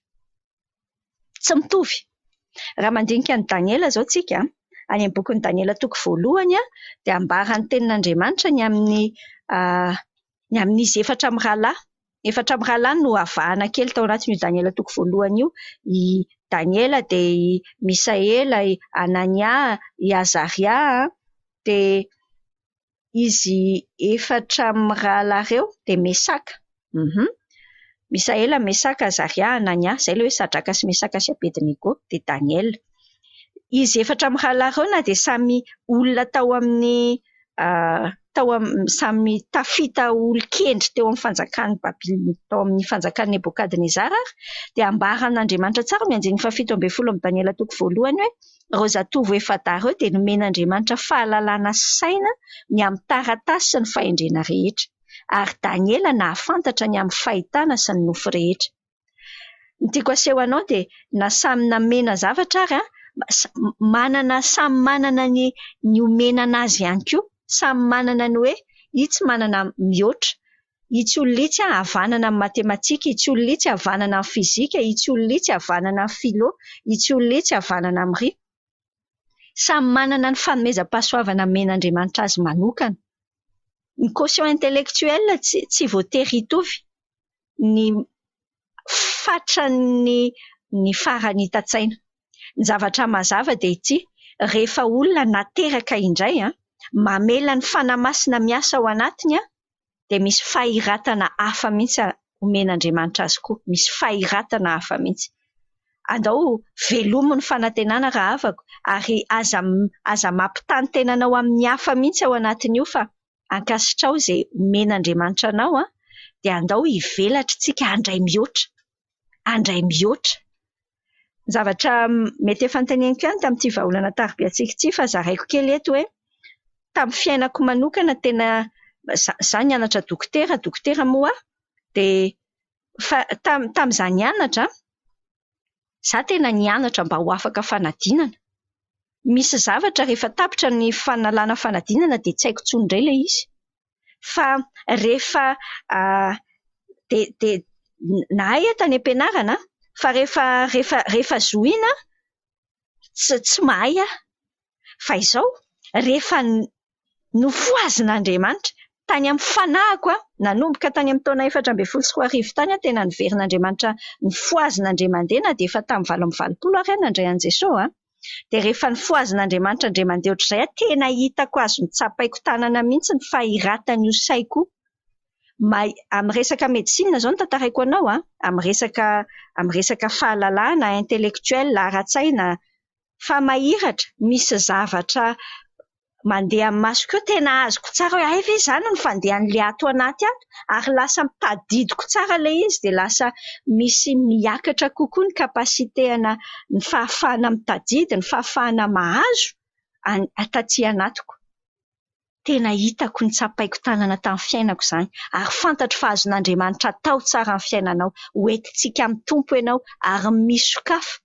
Tsy mitovy. Raha mandinika an'i Daniela izao tsika, any amin'ny bokin'i Daniela toko voalohany dia ambaran'ny tenin'Andriamanitra ny amin'ny ny amin'izy efatra mirahalahy. Efatra mirahalahy no avahana kely tao anatin'io Daniela toko voalohany io. I Daniela dia i Misaela, i Anania, i Azaria dia izy efatra mirahalahy ireo dia Mesaka. Misaela, Mesaka, Azaria, Anania. Izay ilay hoe Sadraka sy Mesaka sy Abednego dia Daniela. Izy efatra mirahalahy ireo na dia samy olona tao amin'ny tao amin'ny samy tafita olon-kendry teo amin'ny fanjakan'i Babylona, tao amin'ny fanjakan'i Nebokadnezara ary dia ambaran'Andriamanitra tsara amin'ny andininy faha-17 amin'ny Daniela toko voalohany hoe ireo zatovo efa-dahy ireo dia nomen'Andriamanitra fahalalana sy saina ny amin'ny taratasy sy ny fahendrena rehetra. Ary Daniela nahafantatra ny amin'ny fahitana sy ny nofy rehetra. Ny tiako aseho anao dia na samy namena zavatra ary manana samy manana ny ny omena anazy ihany koa, samy manana ny hoe itsy manana mihoatra, itsy olona itsy havanana amin'ny matematika, itsy olona itsy havanana amin'ny fizika, itsy olona itsy havanana amin'ny philo, itsy olona itsy havanana amin'ny ry. Samy manana ny fanomezam-pahasoavana omen'Andriamanitra azy manokana. Ny quotient intellectuel tsy voatery hitovy ny fatran'ny ny faharanitan-tsaina. Ny zavatra mazava dia ity, rehefa olona nateraka indray, mamela ny Fanahy Masina miasa ao anatiny dia misy fahiratana hafa mihitsy omen'Andriamanitra azy koa, misy fahiratana hafa mihitsy. Andao velomy ny fanantenana rahavako ary aza aza mampitaha ny tenanao amin'ny hafa mihitsy ao anatin'io fa ankasitraho izay omen'Andriamanitra anao dia andao hivelatra isika handray mihoatra, handray mihoatra. Ny zavatra mety efa noteneniko ihany tamin'ity vahaolana tarobia antsika ity fa zaraiko kely eto hoe tamin'ny fiainako manokana tena za nianatra dokotera, dokotera moa aho dia fa tamin'izaho nianatra, za tena nianatra mba ho afaka fanadinana. Misy zavatra rehefa tapitra ny fanalana fanadinana dia tsy haiko intsony indray ilay izy. Fa rehefa dia dia nahay aho tany am-pianarana fa rehefa rehefa rehefa zohiana tsy tsy mahay aho. Fa izao rehefa nofohazin'Andriamanitra tany amin'ny fanahiko aho, nanomboka tany amin'ny taona 2014 tany aho tena niverin'Andriamanitra nofohazin'Andriamandeha na dia efa tamin'ny 88 ary aho nandray an'i Jesoa. Dia rehefa nofohazin'Andriamanitra indray mandeha ohatr'izay aho, tena hitako azo notsapaiko tanana mihitsy ny fahiratan'io saiko io. Amin'ny resaka médecine izao no tantaraiko anao, amin'ny resaka amin'ny resaka fahalalana intellectuel, ara-tsaina, fa mahiratra, misy zavatra mandeha amin'ny masoko eo tena azoko tsara hoe hay ve izany no fandehan'ilay ato anaty ato ary lasa tadidiko tsara ilay izy dia lasa misy miakatra kokoa ny capacité ana ny fahafahana mitadidy, ny fahafahana mahazo taty anatiko. Tena hitako notsapaiko tanana tamin'ny fiainako izany ary fantatro fa azon'Andriamanitra atao tsara ny fiainanao. Ho entintsika amin'ny Tompo ianao ary misokafa,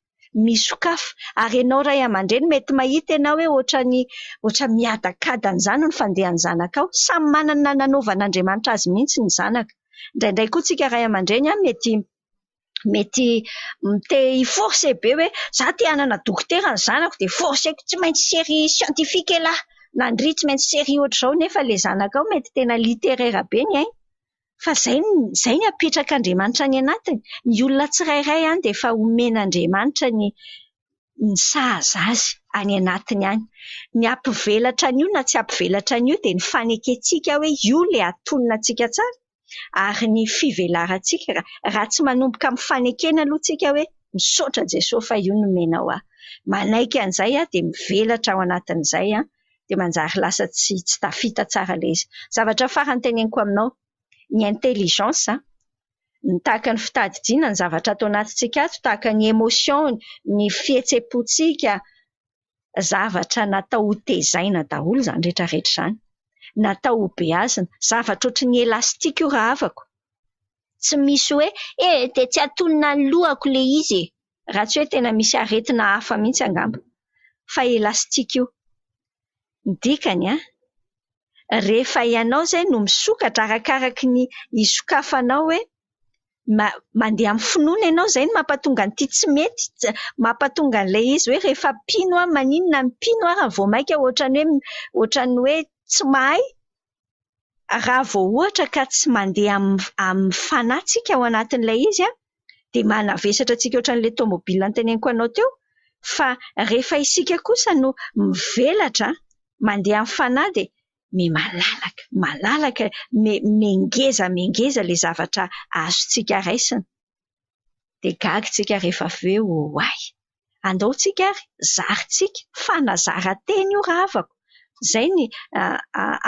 misokafa. Ary ianao ray aman-dreny mety mahita ianao hoe ohatran'ny ohatran'ny miadakadana izany ny fandehan'ny zanakao. Samy manana ny nanaovan'Andriamanitra azy mihitsy ny zanaka. Indraindray koa tsika ray aman-dreny mety mety te hi-forcer be hoe za te hanana dokotera ny zanako dia forcer-ko tsy maintsy série scientifique elah na ndry tsy maintsy série ohatr'izao nefa ilay zanakao mety tena littéraire be ny ainy. Fa izay izay ny apetrak'Andriamanitra any anatiny. Ny olona tsirairay any dia efa omen'Andriamanitra ny ny sahaza azy any anatiny any. Ny hampivelatra an'io na tsy hampivelatra an'io dia ny fanekentsika hoe io ilay hatonina antsika tsara ary ny fivelarantsika. Raha tsy manomboka amin'ny fanekena aloha tsika hoe misaotra Jesoa fa io no nomenao ahy. Manaiky an'izay aho dia mivelatra ao anatin'izay aho dia manjary lasa tsy tsy tafita tsara ilay izy. Zavatra farany teneniko aminao, ny intelligence ny tahaka ny fitadidiana ny zavatra ato anatintsika ato, tahaka ny émotion, ny fihetseham-pontsika, zavatra natao ho tezaina daholo izany rehetrarehetra izany. Natao ho beazina. Zavatra ohatry ny élastique io rahavako. Tsy misy hoe eh dia tsy antonona ny lohako ilay izy e. Raha tsy hoe tena misy aretina hafa mihitsy angamba. Fa élastique io. Ny dikany an, rehefa ianao izay no misokatra arakaraky ny hisokafanao hoe mandeha amin'ny finoana ianao, izay no mampatonga an'ity tsy mety, mampatonga an'ilay izy hoe rehefa mpino aho maninona ny mpino ary vao mainka ohatran'ny hoe ohatran'ny hoe tsy mahay. Raha vao ohatra ka tsy mandeha amin'ny fanahy tsika ao anatin'ilay izy an, dia manavesatra antsika ohatran'ilay tomobile noteneniko anao teo. Fa rehefa isika kosa no mivelatra mandeha amin'ny fanahy dia miha-malalaka, malalaka, mihangeza mihangeza ilay zavatra azontsika raisina. Dia gaga isika rehefa avy eo hoe oay! Andao tsika ary zarintsika, fanazaran-tena io rahavako. Izay ny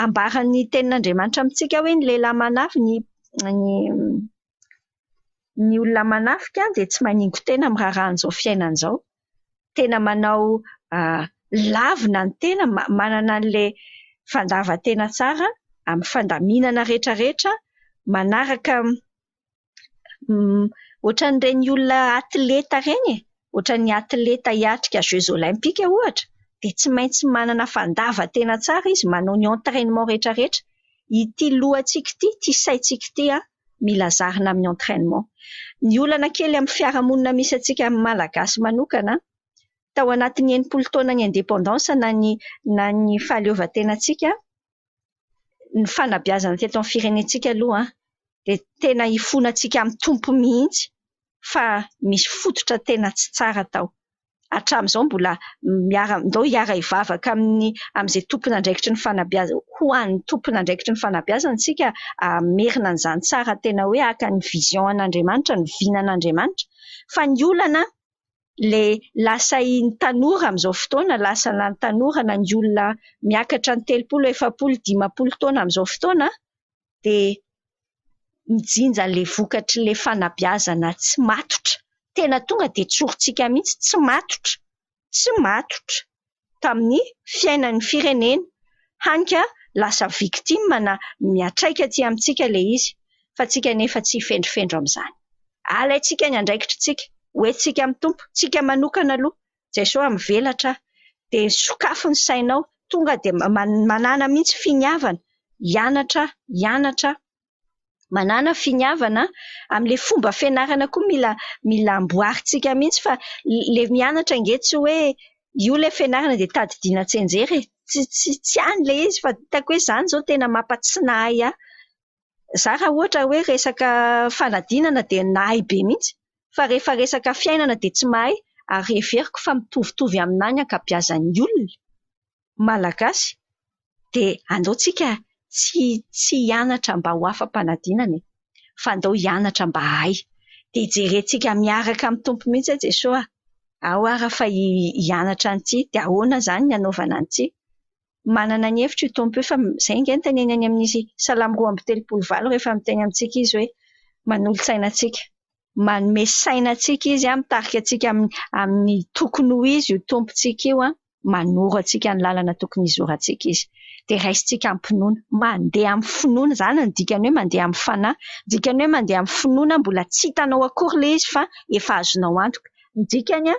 ambaran'ny tenin'Andriamanitra amintsika hoe ny lehilahy manafy, ny ny olona manafika dia tsy maningo-tena amin'ny raharahan'izao fiainana izao. Tena manao lavina ny tena, manana an'ilay fandavan-tena tsara amin'ny fandaminana rehetrarehetra, manaraka ohatran'ireny olona atleta ireny e, ohatran'ny atleta hiatrika Jeux Olympiques ohatra, dia tsy maintsy manana fandavan-tena tsara izy manao ny entraînement rehetrarehetra. Ity lohantsika ity, ity saintsika ity mila zarina amin'ny entraînement. Ny olana kely amin'ny fiarahamonina misy antsika amin'ny Malagasy manokana, tao anatin'ny 60 taonan'ny indépendance na ny na ny fahaleovantenantsika, ny fanabeazana teto amin'ny firenentsika aloha dia tena ifonantsika amin'ny Tompo mihitsy fa misy fototra tena tsy tsara tao. Hatramin'izao mbola miara ndao hiara-hivavaka amin'ny amin'izay tompon'andraikitry ny fanabeazana, ho an'ny tompon'andraikitry ny fanabeazana isika hamerina an'izany tsara tena hoe haka ny vision an'Andriamanitra, ny vinan'Andriamanitra. Fa ny olana ilay lasa iny tanora amin'izao fotoana, lasa na ny tanora na ny olona miakatra ny 30, 40, 50 taona amin'izao fotoana dia mijinja ilay vokatr'ilay fanabeazana tsy matotra. Tena tonga dia tsorintsika mihitsy, tsy matotra, tsy matotra tamin'ny fiainan'ny firenena. Hany ka lasa victime na miantraika aty amintsika ilay izy, fa tsika nefa tsy hifendrofendro amin'izany. Alaintsika ny andraikitritsika, hoentintsika amin'ny Tompo, tsika manokana aloha, Jesoa mivelatra dia sokafy ny sainao, tonga dia manàna mihitsy finiavana hianatra, hianatra, manàna finiavana amin'ilay fomba fianarana koa mila mila amboarintsika mihitsy fa ilay mianatra ange tsy hoe io ilay fianarana dia tadidiana tsianjery e, tsy tsy tsy any ilay izy fa hitako hoe izany izao tena mampatsinahy ahy. Izaho raha ohatra hoe resaka fanadinana dia nahay be mihitsy fa rehefa resaka fiainana dia tsy mahay ary heveriko fa mitovitovy aminà ny ankabeazan'ny olona malagasy dia andao tsika tsy tsy hianatra mba ho afa-panadinana e, fa andao hianatra mba hahay. Dia jerentsika miaraka amin'ny Tompo mihitsy hoe Jesoa ao aho fa hianatra an'ity dia ahoana izany ny hanaovana an'ity. Manana ny hevitra io Tompo io fa izay ange no teneniny any amin'ny Salamo 82 rehefa miteny amintsika izy hoe manolo-tsaina antsika. Manome saina antsika izy, mitarika antsika amin'ny tokony ho izy io Tompontsika io, manoro antsika ny lalana tokony hizorantsika izy. Dia raisintsika am-pinoana. Mandeha amin'ny finoana, izany no dikany hoe mandeha amin'ny fanahy. Ny dikany hoe mandeha amin'ny finoana, mbola tsy hitanao akory ilay izy fa efa azonao antoka. Ny dikany,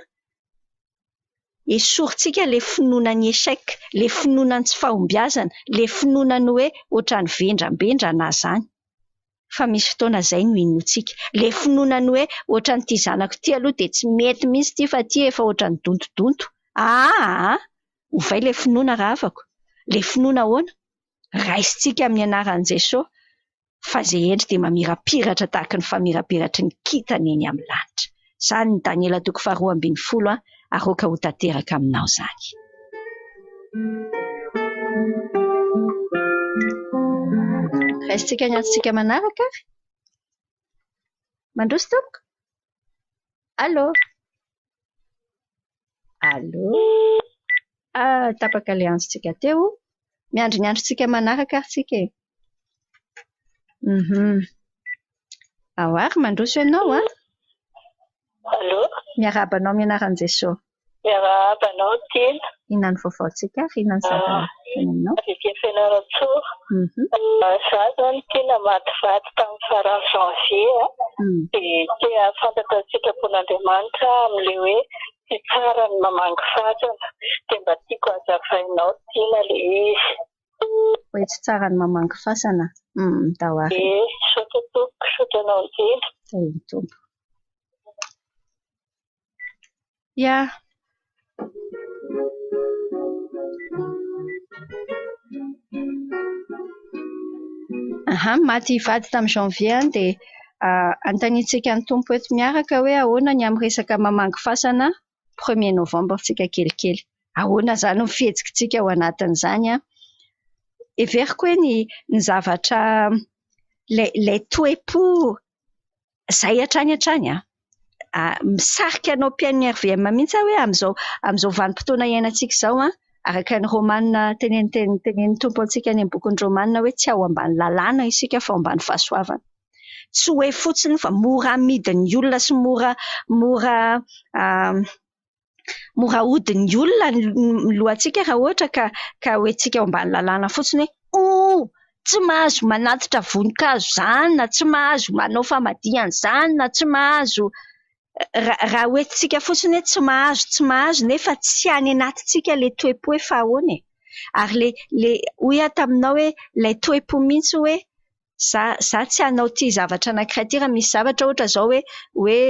esorintsika ilay finoana ny échec, ilay finoana ny tsy fahombiazana, ilay finoana ny hoe ohatran'ny vendrambendrana izany. Fa misy fotoana izay no inoantsika. Ilay finoana ny hoe ohatran'ity zanako ity aloha dia tsy mety mihitsy ity fa ity efa ohatran'ny dontodonto. Aa! Ovay ilay finoana rahavako. Ilay finoana ahoana? Raisintsika amin'ny anaran'i Jesoa fa izay hendry dia mamirapiratra tahaka ny famirapiratry ny kintana eny amin'ny lanitra. Izany ny Daniela toko faharoa ambin'ny folo ary aoka ho tanteraka aminao izany. Raisintsika ny antsika manaraka ary. Mandroso tompoko. Allô. Allô. Ah, tapaka ilay antsika teo. Miandry ny androntsika manaraka ary tsika e. Ao ary mandroso ianao an. Allô. Miarahaba anao amin'ny anaran'i Jesoa. Miarahaba anao Tiana. Inona ny vaovaontsika ary inona ny zavatra teneninao? Avy aty Fianarantsoa. Izaho izany Tiana maty vady tamin'ny faran'ny janvier dia te hahafantatra ny sitrapon'Andriamanitra amin'ilay hoe tsy tsara ny mamangy fasana. Dia mba tiako hazavainao Tiana ilay izy. Hoe tsy tsara ny mamangy fasana. Ndao ary. Ie, misaotra tompoko, misaotra anao indrindra. Tahin'ny Tompo. Ya. Aha, maty vady tamin'ny janvier any dia anontaniantsika ny Tompo eto miaraka hoe ahoana ny amin'ny resaka mamangy fasana premier novembre tsika kelikely. Ahoana izany ny fihetsikitsika ao anatin'izany an? Heveriko hoe ny ny zavatra ilay ilay toe-po izay hatrany hatrany an, misarika anao mpihaino ny RVM mihitsy aho hoe amin'izao amin'izao vanim-potoana iainantsika izao an, Araka ny Romana tenenin'ny Tompo antsika any amin'ny bokin'ny Romana hoe tsy ao ambany lalàna isika fa ao ambany fahasoavana. Tsy hoe fotsiny fa mora amidin'ny olona sy mora mora mora ahodin'ny olona ny lohantsika raha ohatra ka ka hoentintsika ao ambany lalàna fotsiny hoe oh, tsy mahazo manatitra voninkazo izany na tsy mahazo manao famadihana izany na tsy mahazo. Raha hoentintsika fotsiny hoe tsy mahazo, tsy mahazo nefa tsy any anatintsika ilay toe-po hoe fa ahoana e. Ary ilay ilay hoy aho taminao hoe ilay toe-po mihitsy hoe za za tsy hanao ity zavatra anankiray ity raha misy zavatra ohatra izao hoe hoe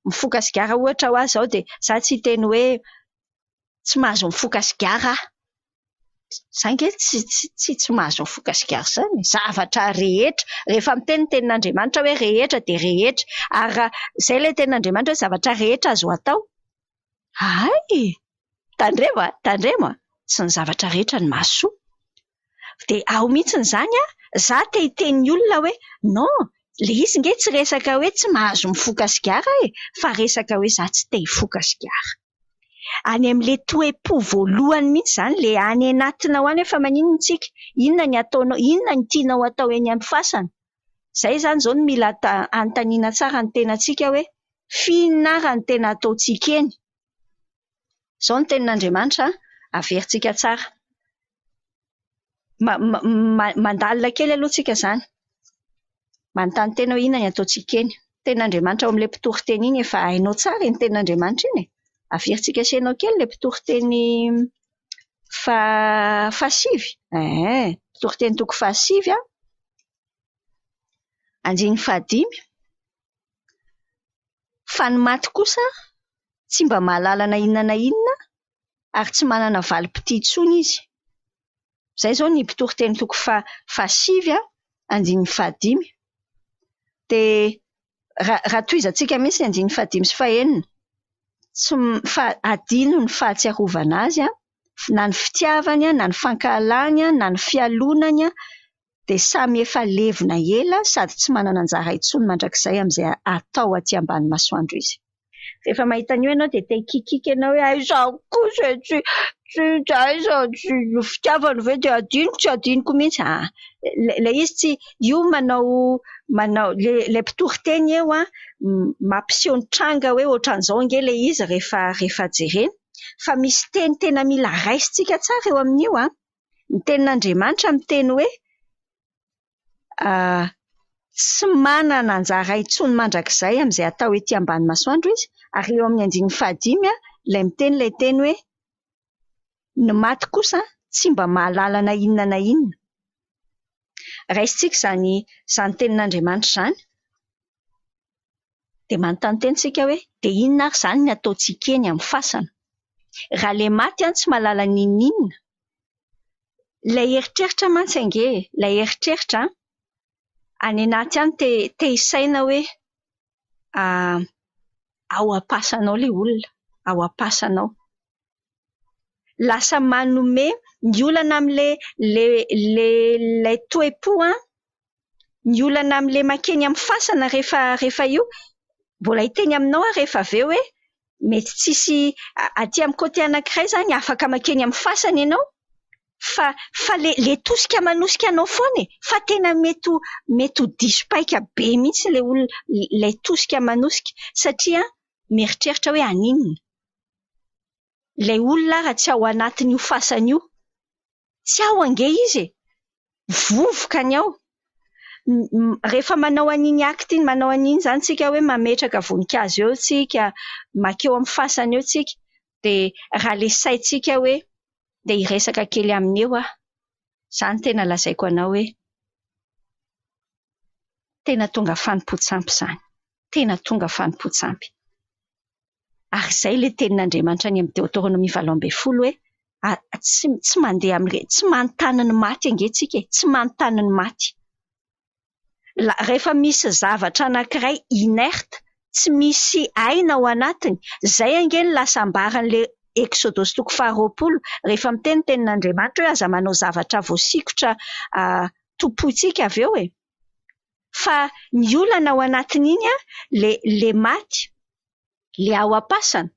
mifoka sigara ohatra ho aho izao dia za tsy hiteny hoe tsy mahazo mifoka sigara aho. Za ange tsy tsy tsy mahazo mifoka sigara izany e. Zavatra rehetra, rehefa miteny ny tenin'Andriamanitra hoe rehetra dia rehetra. Ary raha izay ilay tenin'Andriamanitra hoe zavatra rehetra azo atao. Hay! Tandremo a, tandremo a! Tsy ny zavatra rehetra no mahasoa. Dia ao mihitsy izany an, za te hiteny ny olona hoe non, ilay izy ange tsy resaka hoe tsy mahazo mifoka sigara e, fa resaka hoe za tsy te hifoka sigara. Any amin'ilay toe-po voalohany mihitsy izany, ilay any anatinao any hoe fa maninona isika, inona ny ataonao, inona ny tianao atao eny amin'ny fasana. Izay izany izao no mila anontaniana tsara ny tenantsika hoe f'inona ary no tena ataontsika eny. Izao ny tenin'Andriamanitra, averintsika tsara. Mandalina kely aloha tsika izany. Manontany tena hoe inona ny ataontsika eny. Tenin'Andriamanitra ao amin'ilay mpitoriteny iny efa hainao tsara iny tenin'Andriamanitra iny e. Averintsika asianao kely ilay mpitoriteny fahasivy. Ehe, mpitoriteny toko fahasivy an. Andininy fahadimy. Fa ny maty kosa tsy mba mahalala na inona na inona ary tsy manana valim-pitia intsony izy. Izay izao ny mpitoriteny toko fahasivy andininy fahadimy. Dia raha tohizantsika mihitsy ny andininy fahadimy sy fahenina, tsy fa adino ny fahatsiarovana azy, na ny fitiavany, na ny fankahalany, na ny fialonany, dia samy efa levona ela sady tsy manana anjara intsony mandrakizay amin'izay atao aty ambany masoandro izy. Rehefa mahita an'io ianao dia te hikikiaka ianao hoe aiza kosa e, tsy tsy aiza, tsy fitiavana ve dia adinoko, tsy adinoko mihitsy. Ah, ilay izy tsy, io manao manao ilay mpitoriteny eo an, mampiseho ny tranga hoe ohatran'izao ange ilay izy rehefa rehefa jerena. Fa misy teny tena mila raisintsika tsara eo amin'io an. Ny tenin'Andriamanitra miteny hoe tsy manana anjara intsony mandrakizay amin'izay atao ety ambany masoandro izy. Ary eo amin'ny andininy fahadimy ilay miteny ilay teny hoe ny maty kosa tsy mba mahalala na inona na inona. Raisintsika izany izany tenin'Andriamanitra izany dia manontany tena isika hoe dia inona ary izany ny ataontsika eny amin'ny fasana? Raha ilay maty tsy mahalala n'inon'inona, ilay eritreritra mantsy ange e, ilay eritreritra any anaty any te te hisaina hoe ao am-pasana ao ilay olona, ao am-pasana ao. Lasa manome ny olana amin'ilay ilay ilay ilay toe-po an, ny olana amin'ilay mankeny amin'ny fasana rehefa rehefa io, mbola hiteny aminao aho rehefa avy eo hoe mety tsisy aty amin'ny côté anankiray izany afaka mankeny amin'ny fasana ianao fa fa ilay ilay tosika manosika anao foana e, fa tena mety ho mety ho diso paika be mihitsy ilay olona ilay tosika manosika satria mieritreritra hoe haninona. Ilay olona ary tsy ao anatin'io fasana io. Tsy ao ange izy e! Vovoka ny ao. Rehefa manao an'iny acte iny, manao an'iny izany tsika hoe mametraka voninkazo eo tsika, mankeo amin'ny fasana eo tsika, dia raha ilay saintsika hoe dia hiresaka kely aminy eo aho. Izany tena lazaiko anao hoe tena tonga fanompoan-tsampy izany. Tena tonga fanompoan-tsampy. Ary izay ilay tenin'Andriamanitra any amin'ny Deoteronomia 18 hoe tsy tsy mandeha amin'ireny, tsy manontany ny maty ange tsika e, tsy manontany ny maty. Rehefa misy zavatra anankiray inerte, tsy misy aina ao anatiny, izay ange no lasa ambaran'ilay Eksodosy toko faharoapolo, rehefa miteny ny tenin'Andriamanitra hoe aza manao zavatra voasikotra tompointsika avy eo e. Fa ny olana ao anatin'iny an, ilay ilay maty, ilay ao am-pasana,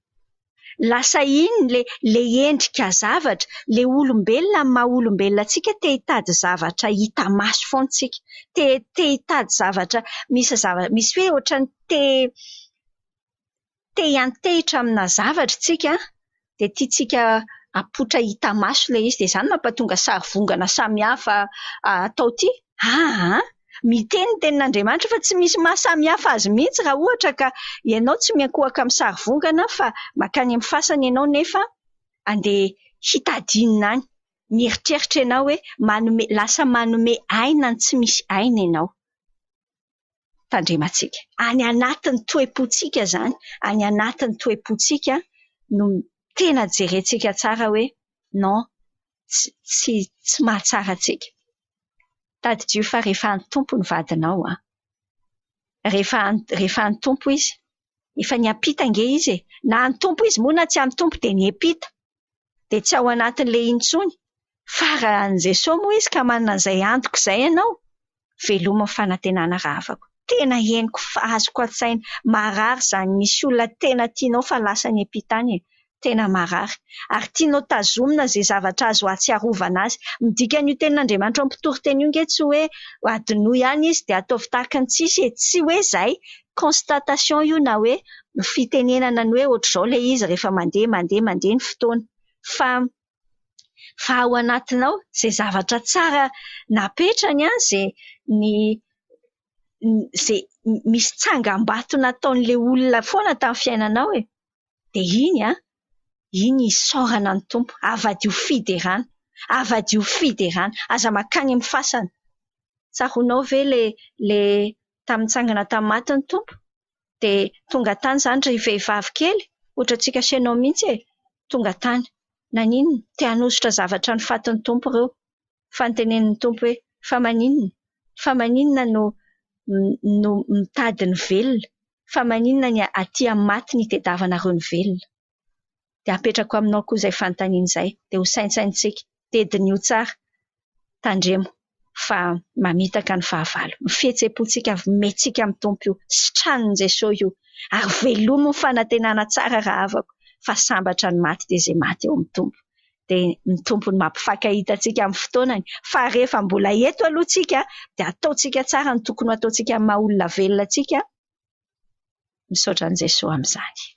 Lasa iny le le endrika zavatra, le olombelona amin'ny maha olombelona antsika te hitady zavatra hita maso foana tsika. Te te hitady zavatra misy zava misy hoe ohatran'ny te te hiantehitra amina zavatra tsika dia tiantsika apoitra hita maso ilay izy. Dia izany mampatonga sary vongana samihafa atao ity. Aa! Miteny ny tenin'Andriamanitra fa tsy misy maha samihafa azy mihitsy raha ohatra ka ianao tsy miankohoka amin'ny sary vongana fa mankany amin'ny fasana ianao nefa andeha hitady inona any. Mieritreritra ianao hoe manome, lasa manome aina ny tsy misy aina ianao. Tandremantsika. Any anatin'ny toe-pontsika izany, any anatin'ny toe-pontsika no tena jerentsika tsara hoe non, tsy tsy tsy mahatsara antsika. Tadidio fa rehefa an'ny Tompo ny vadinao an, rehefa rehefa an'ny Tompo izy, efa niampita ange izy e, na an'ny Tompo izy moa na tsy an'ny Tompo dia niampita, dia tsy ao anatin'ilay intsony, fa raha an'i Jesoa moa izy ka manana an'izay antoka izay ianao, velomy ny fanantenana rahavako. Tena henoko fa azoko an-tsaina, marary izany misy olona tena tianao fa lasa niampita any e, tena marary. Ary tianao tazomina izay zavatra azo ahatsiarovana azy. Ny dikan'io tenin'Andriamanitra ao amin'ny mpitoriteny io nge tsy hoe adinoy any izy dia ataovy tahaka ny tsisy e, tsy hoe izay, constatation io na hoe fitenenana ny hoe ohatr'izao ilay izy rehefa mandeha mandeha mandeha ny fotoana. Fa fa ao anatinao izay zavatra tsara napetrany an, izay ny izay misy tsangambato nataon'ilay olona foana tamin'ny fiainanao e. Dia iny an, iny isaorana ny Tompo, avadio fiderana, avadio fiderana, aza mankany amin'ny fasana. Tsaroanao ve ilay ilay tamin'ny nitsangana tamin'ny maty ny Tompo? Dia tonga tany izany ry vehivavy kely, ohatrantsika sy ianao mihitsy e, tonga tany. Naninona? Te hanosotra zavatra ny fatin'ny Tompo ireo. Fa notenenin'ny Tompo hoe, fa maninona? Fa maninona no no mitady ny velona? Fa maninona ny aty amin'ny maty no itediavanareo ny velona? Dia apetrako aminao koa izay fanontaniana izay, dia ho saintsainintsika. Dia diniho tsara. Tandremo fa mamitaka ny fahavalo. Ny fihetseham-pontsika omentsika amin'ny Tompo io, sitranin'i Jesosy io. Ary velomy ny fanantenana tsara rahavako fa sambatra ny maty dia izay maty eo amin'ny Tompo. Dia ny Tompo no mampifankahita antsika amin'ny fotoanany. Fa rehefa mbola eto aloha tsika dia ataontsika tsara ny tokony ho ataontsika amin'ny maha olona velona antsika. Misaotra an'i Jesoa amin'izany.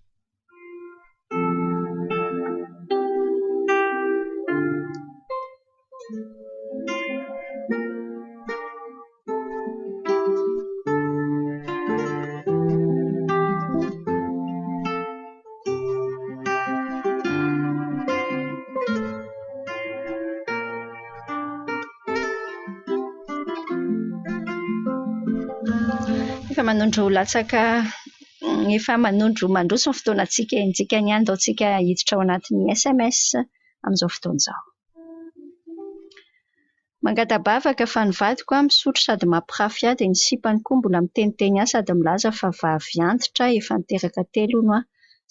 Efa manondro latsaka, efa manondro mandroso ny fotoanantsika e. Ny dikany andao tsika hiditra ao anatin'ny SMS amin'izao fotoana izao. Mangata-bavaka fa ny vadiko an misotro sady mampirafy ahy dia ny sipany koa mbola miteniteny ahy sady milaza fa vavy antitra efa niteraka telo hono aho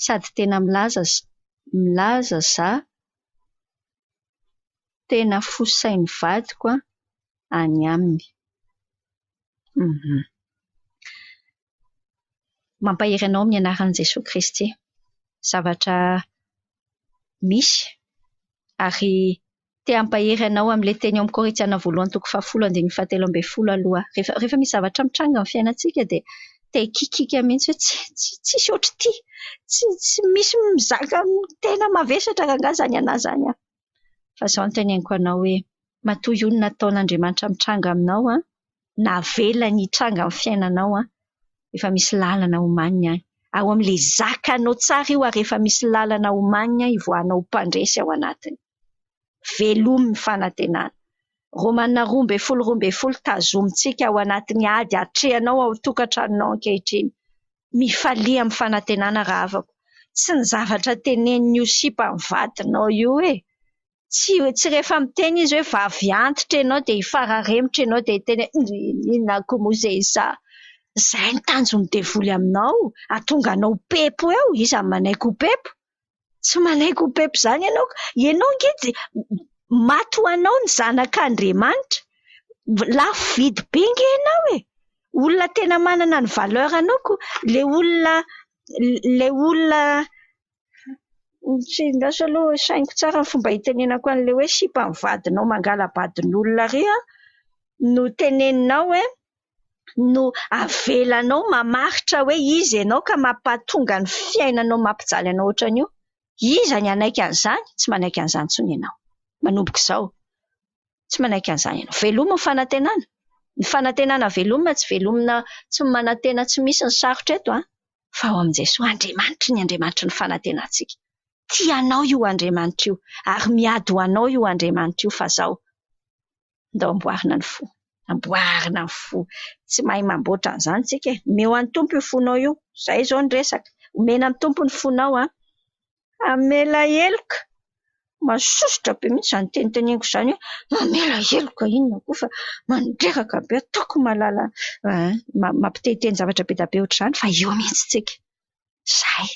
sady tena milaza milaza za tena fosain'ny vadiko an any aminy. Mampahery anao amin'ny anaran'i Jesoa Kristy. Zavatra misy ary te hampahery anao amin'ilay teny ao amin'ny Korintiana voalohany toko fahafolo andininy fahatelo ambin'ny folo aloha. Rehefa rehefa misy zavatra mitranga amin'ny fiainantsika dia te hikikiaka mihitsy hoe tsy tsy tsisy ohatr'ity, tsy tsy misy mizaka tena mavesatra rangahy izany anà izany an. Fa izao no teneniko anao hoe matoa io no nataon'Andriamanitra mitranga aminao an, navelany hitranga amin'ny fiainanao an, efa misy lalana omaniny any. Ao amin'ilay zakanao tsara io ary efa misy lalana omaniny hivoahanao ho mpandresy ao anatiny. Velomy ny fanantenana. Romana 12:12 tazomintsika ao anatin'ny ady atrehanao ao an-tokantranonao ankehitriny. Mifalia amin'ny fanantenana rahavako. Tsy ny zavatra tenenin'io sipa ny vadinao io e. Tsy tsy rehefa miteny izy hoe vavy antitra ianao dia hifararemotra ianao dia hiteny hoe inona koa moa izay izaho. Izay ny tanjon'ny devoly aminao, hahatonga anao ho pepo eo, iza no manaiky ho pepo? Tsy manaiky ho pepo izany ianao ka. Ianao ange dia maty ho anao ny zanak'Andriamanitra. Lafo vidy be ange ianao e. Olona tena manana ny valeur anao ko. Ilay olona, ilay olona. Tsy andraso aloha sainiko tsara ny fomba hitenenako an'ilay hoe sipa ny vadinao mangala-badin'olona ary an, no teneninao hoe no avelanao mamaritra hoe iza ianao ka mampahatonga ny fiainanao mampijaly anao ohatran'io. Iza ny hanaiky an'izany? Tsy manaiky an'izany intsony ianao. Manomboka izao. Tsy manaiky an'izany ianao. Velomy ny fanantenana. Ny fanantenana velomina tsy velomina tsy manantena tsy misy ny sarotra eto an. Fa ao amin'i Jesoa Andriamanitry ny Andriamanitry ny fanantenantsika. Tia anao io Andriamanitra io ary miady ho anao io Andriamanitra io fa zao. Ndao amboarina ny fo. Amboarina ny fo. Tsy mahay mamboatra an'izany tsika e. Omeo an'ny Tompo io fonao io. Izay izao ny resaka. Omena ny Tompo ny fonao an. Hamela heloka. Masosotra be mihitsy izany teniteneniko izany hoe mamela heloka inona koa fa mandreraka be ataoko mahalala mampiteniteny zavatra be dia be ohatr'izany fa eo mihitsy tsika. Izay.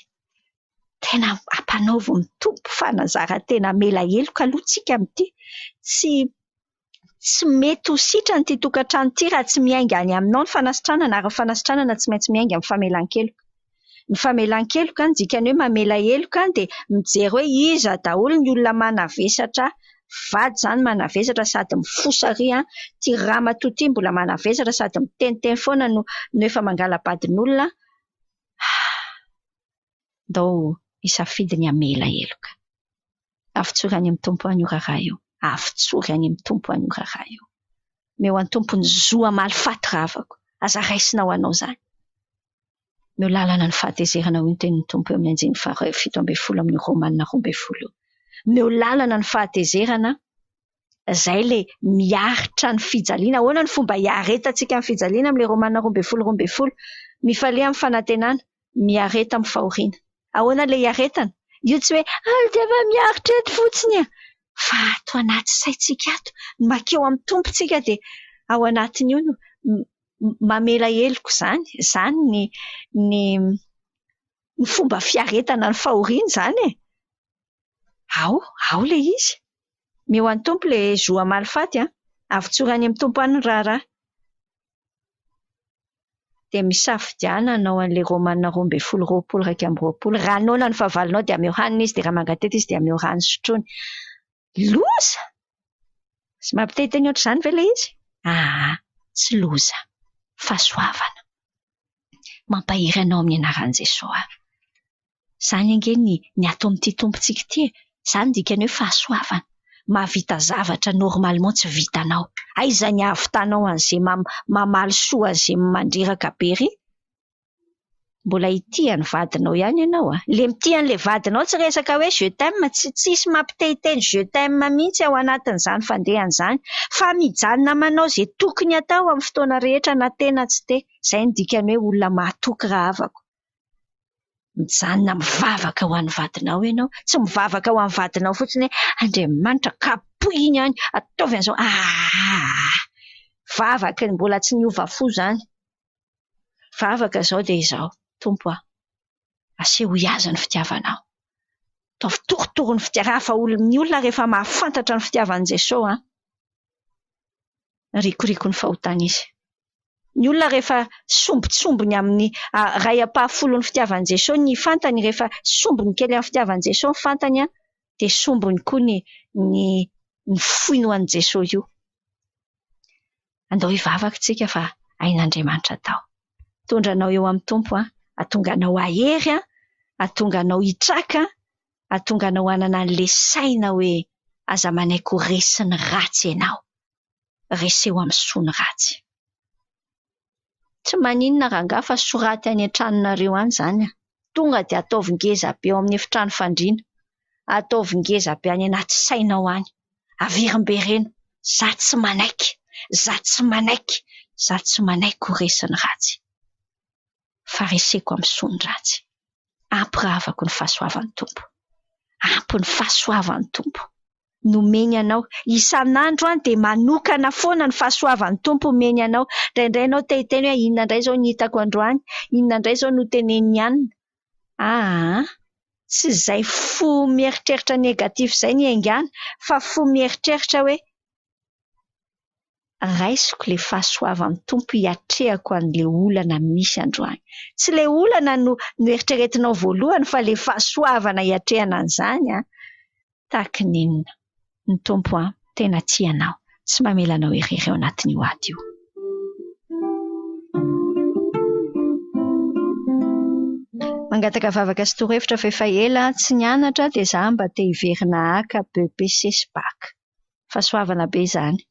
Tena ampanaovy ny Tompo fanazaran-tena hamela heloka aloha tsika amin'ity. Tsy tsy mety ho sitrana ity tokantrano ity raha tsy miainga any aminao ny fanasitranana ary ny fanasitranana tsy maintsy miainga amin'ny famelan-keloka. Ny famelan-keloka, ny dikany hoe mamela heloka dia mijery hoe iza daholo ny olona manavesatra vady izany manavesatra sady mifosa ary an, ity ramatoa ity mbola manavesatra sady miteniteny foana no no efa mangala-badin'olona. Ndao hisafidy ny hamela heloka. Avotsory any amin'ny Tompo any io raharaha io. Avotsory any amin'ny Tompo any io raharaha io. Omeo an'ny Tompo ny zo hamaly faty rahavako. Aza raisina ho anao izany. Omeo lalana ny fahatezerana hoy ny tenin'ny Tompo eo amin'ny andininy faha 17 amin'ny Romana 12 io. Omeo lalana ny fahatezerana izay ilay miaritra ny fijaliana. Ahoana ny fomba hiaretantsika ny fijaliana amin'ilay Romana 12 12? Mifalia amin'ny fanantenana, miareta amin'ny fahoriana. Ahoana ilay hiaretana? Io tsy hoe ah dia efa miaritra eto fotsiny e! Fa ato anaty saintsika ato, mankeo amin'ny Tompo tsika dia ao anatin'io no mamela heloka izany. Izany ny ny ny fomba fiaretana ny fahoriana izany e! Ao, ao ilay izy. Omeo an'ny Tompo ilay zo hamaly faty an! Avotsory any amin'ny Tompo any ny raharaha. Dia misafidiana hanao an'ilay Romana 12 20 21. Raha noana ny fahavalonao dia ameo hanina izy, dia raha mangateta izy dia ameo rano sotroiny. Loza! Tsy mampiteniteny ohatr'izany ve ilay izy? Aa, tsy loza. Fahasoavana. Mampahery anao amin'ny anaran'i Jesoa aho. Izany ange ny ny ato amin'ity Tompontsika ity e! Izany no dikany hoe fahasoavana. Mahavita zavatra normalement tsy vitanao. Aiza ny hahavitanao an'izay mamaly soa an'izay mandreraka be ery? Mbola hitia ny vadinao ihany ianao a! Ilay mitia an'ilay vadinao tsy resaka hoe je t'aime, tsy tsisy mampitehiteny je t'aime mihitsy ao anatin'izany fandehana izany fa mijanona manao izay tokony hatao amin'ny fotoana rehetra na te na tsy te. Izay no dikany hoe olona mahatoky rahavako. Mijanona mivavaka ho an'ny vadinao ianao. Tsy mivavaka ho an'ny vadinao fotsiny hoe Andriamanitra kapohy iny any, ataovy an'izao. Aa! Vavaky ny mbola tsy niova fo izany. Vavaka izao dia izao, Tompo a, asehoy azy ny fitiavanao. Ataovy torotoro ny fitiavana. Fa ny olona rehefa mahafantatra ny fitiavan'i Jesosy an, rikoriko ny fahotana izy. Ny olona rehefa sombintsombiny amin'ny iray ampahafolon'ny fitiavan'i Jesosy ny fantany, rehefa sombiny kely amin'ny fitiavan'i Jesosy ny fantany dia sombiny koa ny ny ny foiny ho an'i Jesosy io. Andao hivavaka isika fa hain'Andriamanitra atao. Mitondra anao eo amin'ny Tompo an, hahatonga anao hahery an, hahatonga anao hitraka, hahatonga anao hanana an'ilay saina hoe aza manaiky ho resin'ny ratsy ianao. Reseo amin'ny soa ny ratsy. Tsy maninona rangahy fa soraty any an-tranonareo any izany an! Tonga dia ataovy ngeza be ao amin'ny efitrano fandriana. Ataovy ngeza be any anaty sainao any. Averimbereno, Za tsy manaiky! Za tsy manaiky! Za tsy manaiky ho resin'ny ratsy. Fa reseko amin'ny soa ny ratsy. Ampy rahavako ny fahasoavan'ny Tompo. Ampy ny fahasoavan'ny Tompo. Nomeny anao. Isan'andro an dia manokana foana ny fahasoavan'ny Tompo omeny anao. Indraindray ianao te hiteny hoe inona indray izao ny hitako androany, inona indray izao no tenenin'i anona. Aa, tsy izay fo mieritreritra négatif izay ny hiaingàna fa fo mieritreritra hoe. Raisiko ilay fahasoavan'ny Tompo hiatrehako an'ilay olana misy androany. Tsy ilay olana no noeritreretinao voalohany fa ilay fahasoavana hiatrehana an'izany an! Tahaka ny inona? Ny Tompo an, tena tia anao, tsy mamela anao irery ao anatin'io ady io. Mangataka vavaka sy torohevitra fa efa ela tsy nianatra dia za mba te hiverina haka BEPC sy Bac. Fahasoavana be izany.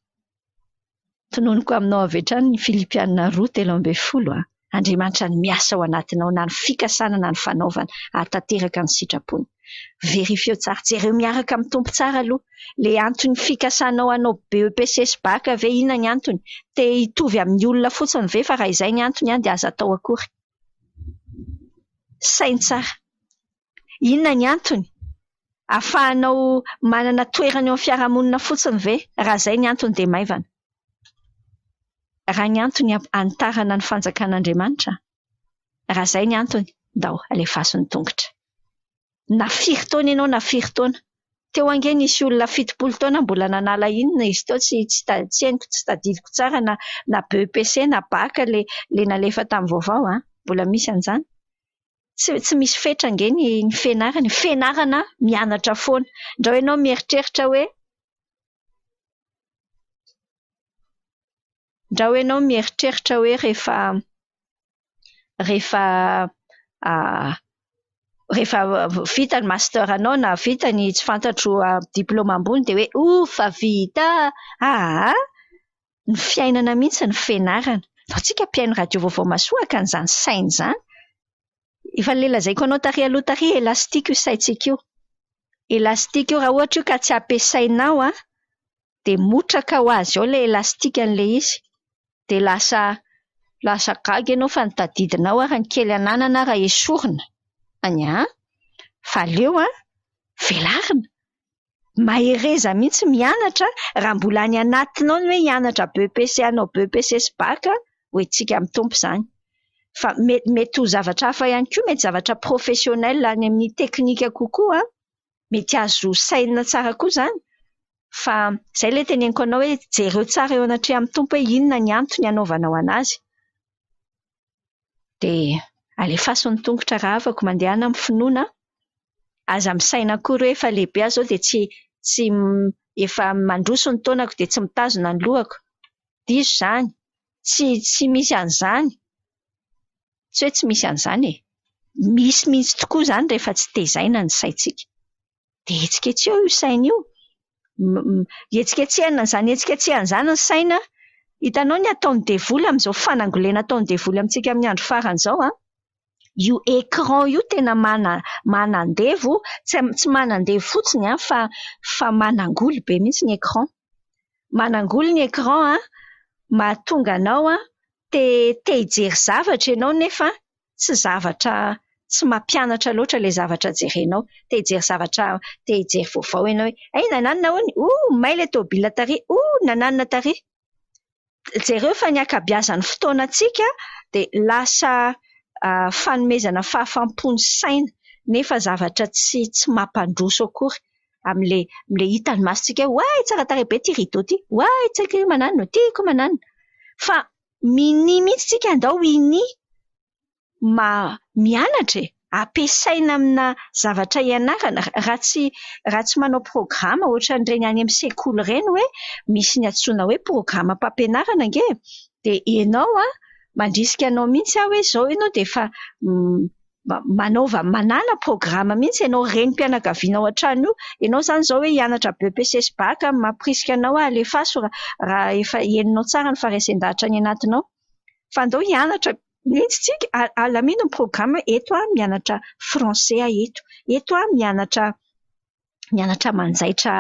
Tononiko aminao avy hatrany ny Filipiana 2:13 a. Andriamanitra no miasa ao anatinao na ny fikasana na ny fanaovana hahatanteraka ny sitrapony. Verifieo tsara, jereo miaraka amin'ny Tompo tsara aloha. Ilay anton'ny fikasanao hanao BEPC sy Bac ve inona ny antony? Te hitovy amin'ny olona fotsiny ve fa raha izay ny antony dia aza atao akory. Saino tsara. Inona ny antony? Ahafahanao manana toerana eo amin'ny fiarahamonina fotsiny ve? Raha izay ny antony dia maivana. Raha ny antony hanitarana ny fanjakan'Andriamanitra, raha izay ny antony, ndao alefaso ny tongotra. Na firy taona ianao na firy taona. Teo ange nisy olona 70 taona mbola nanala inona izy teo, tsy tsy tsy haiko, tsy tadidiko tsara na na BEPC na Bac ilay ilay nalefa tamin'ny vaovao an! Mbola misy an'izany. Tsy tsy misy fetra ange ny ny fianarana e. Fianarana mianatra foana. Ndrao ianao mieritreritra hoe ndrao ianao mieritreritra hoe rehefa rehefa rehefa vita ny master anao na vita ny tsy fantatro diplaoma ambony dia hoe ofa vita aa! Ny fiainana mihitsy ny fianarana. Fa tsika mpihaino radio vaovao mahasoa haka an'izany saina izany. Efa ilay lazaiko anao tary aloha tary elastique io saintsika io. Elastique io raha ohatra io ka tsy ampiasainao an, dia motraka ho azy ao ilay elastique an'ilay izy. Dia lasa lasa gaga ianao fa ny tadidinao ary ny kely ananana ary esorina. Any an! Fa aleo an, velarina. Mahereza mihitsy mianatra raha mbola any anatinao ny hoe hianatra BEPC hanao BEPC sy Bac ho entintsika amin'ny Tompo izany. Fa mety mety ho zavatra hafa ihany koa, mety zavatra professionnel any amin'ny teknika kokoa, mety azo sainina tsara koa izany. Fa izay ilay teneniko anao hoe jereo tsara eo anatrehan'ny Tompo hoe inona ny antony hanaovanao an'azy. Dia alefaso ny tongotra rahavako, mandehana amin'ny finoana, aza misaina akory hoe efa lehibe aho izao dia tsy tsy efa mandroso ny taonako dia tsy mitazona ny lohako. Diso izany, tsy tsy misy an'izany, tsy hoe tsy misy an'izany e, misy mihitsy tokoa izany rehefa tsy tezaina ny saintsika. Dia hetsiketseho io saina io. Hetsiketsehana izany hetsiketsehana izany ny saina. Hitanao ny ataon'ny devoly amin'izao fanangolena ataon'ny devoly amintsika amin'ny andro farany izao an. Io écran io tena manandevo, tsy manandevo fotsiny an fa fa manangoly be mihitsy ny écran. Manangoly ny écran an, mahatonga anao an te te hijery zavatra ianao nefa tsy zavatra tsy mampianatra loatra ilay zavatra jerenao. Te hijery zavatra, te hijery vaovao ianao hoe hay nananona hono, oh may ilay tômôbila tary, oh nananona tary. Jereo fa ny ankabeazan'ny fotoanantsika dia lasa fanomezana fahafaham-po ny saina nefa zavatra tsy tsy mampandroso akory amin'ilay amin'ilay hitan'ny masontsika hoe oay tsara tarehy be ity rideau ity, oay tsy haiko mananona, tiako mananona. Fa minia mihitsy tsika andao hinia ma mianatra e! Ampiasaina amina zavatra ianarana raha tsy raha tsy manao programa ohatran'ireny any amin'ny sekoly ireny hoe misy ny antsoina hoe programam-pampianarana ange e! Dia ianao an, mandrisika anao mihitsy aho hoe izao ianao dia efa manaova manàna programa mihitsy ianao renim-pianakaviana ao an-trano io. Ianao izany izao hoe hianatra BEPC sy Bac, mampirisika anao aho alefaso raha efa henonao tsara ny faharesen-dahatra any anatinao. Fa andao hianatra mihitsy tsika, alamino ny programa hoe eto aho mianatra français aho eto, eto aho mianatra mianatra manjaitra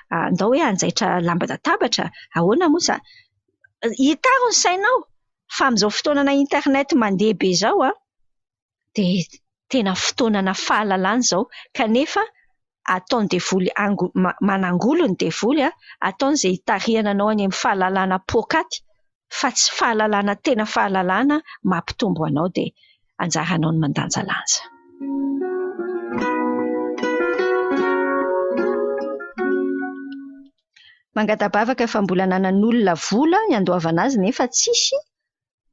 andao hoe hanjaitra lamba latabatra, ahoana moa izany? Hitaro ny sainao fa amin'izao fotoanana internet mandeha be izao an, dia tena fotoanana fahalalana izao kanefa ataon'ny devoly ango- manangolo ny devoly an, ataony izay hitarihana anao any amin'ny fahalalana poakaty fa tsy fahalalana tena fahalalana mampitombo anao dia anjaranao ny mandanjalanja. Mangata-bavaka fa mbola nanan'olona vola niandoavana azy nefa tsisy,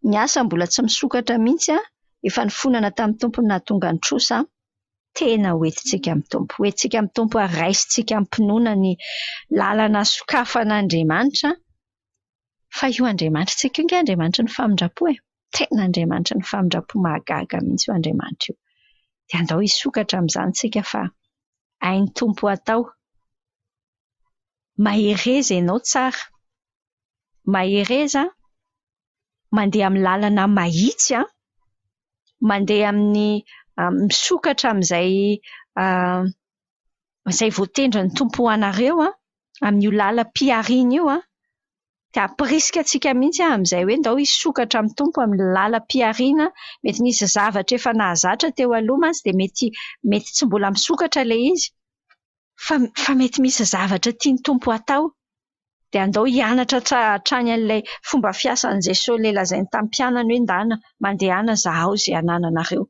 ny asa mbola tsy misokatra mihitsy an, efa nifonana tamin'ny Tompo no nahatonga ny trosa an. Tena ho entintsika amin'ny Tompo. Ho entintsika amin'ny Tompo ary raisintsika am-pinoana ny lalana sokafan'Andriamanitra. Fa io Andriamanitritsika io ange Andriamanitry ny famindram-po e! Tena Andriamanitry ny famindram-po mahagaga mihitsy io Andriamanitra io. Dia andao hisokatra amin'izany isika fa hain'ny Tompo atao. Mahereza ianao tsara. Mahereza mandeha amin'ny lalana mahitsy an, mandeha amin'ny misokatra amin'izay izay voatendrin'ny Tompo ho anareo an, amin'io lalam-pihariana io an, dia hampirisika antsika mihitsy aho amin'izay hoe ndao hisokatra amin'ny Tompo amin'ny lalam-pihariana, mety nisy zavatra efa nahazatra teo aloha mantsy dia mety mety tsy mbola misokatra ilay izy fa fa mety misy zavatra tian'ny Tompo hatao. Dia andao hianatra hatrany an'ilay fomba fiasan'i Jesosy ilay lazainy tamin'ny mpianany hoe ndana mandehana zahao izay anananareo.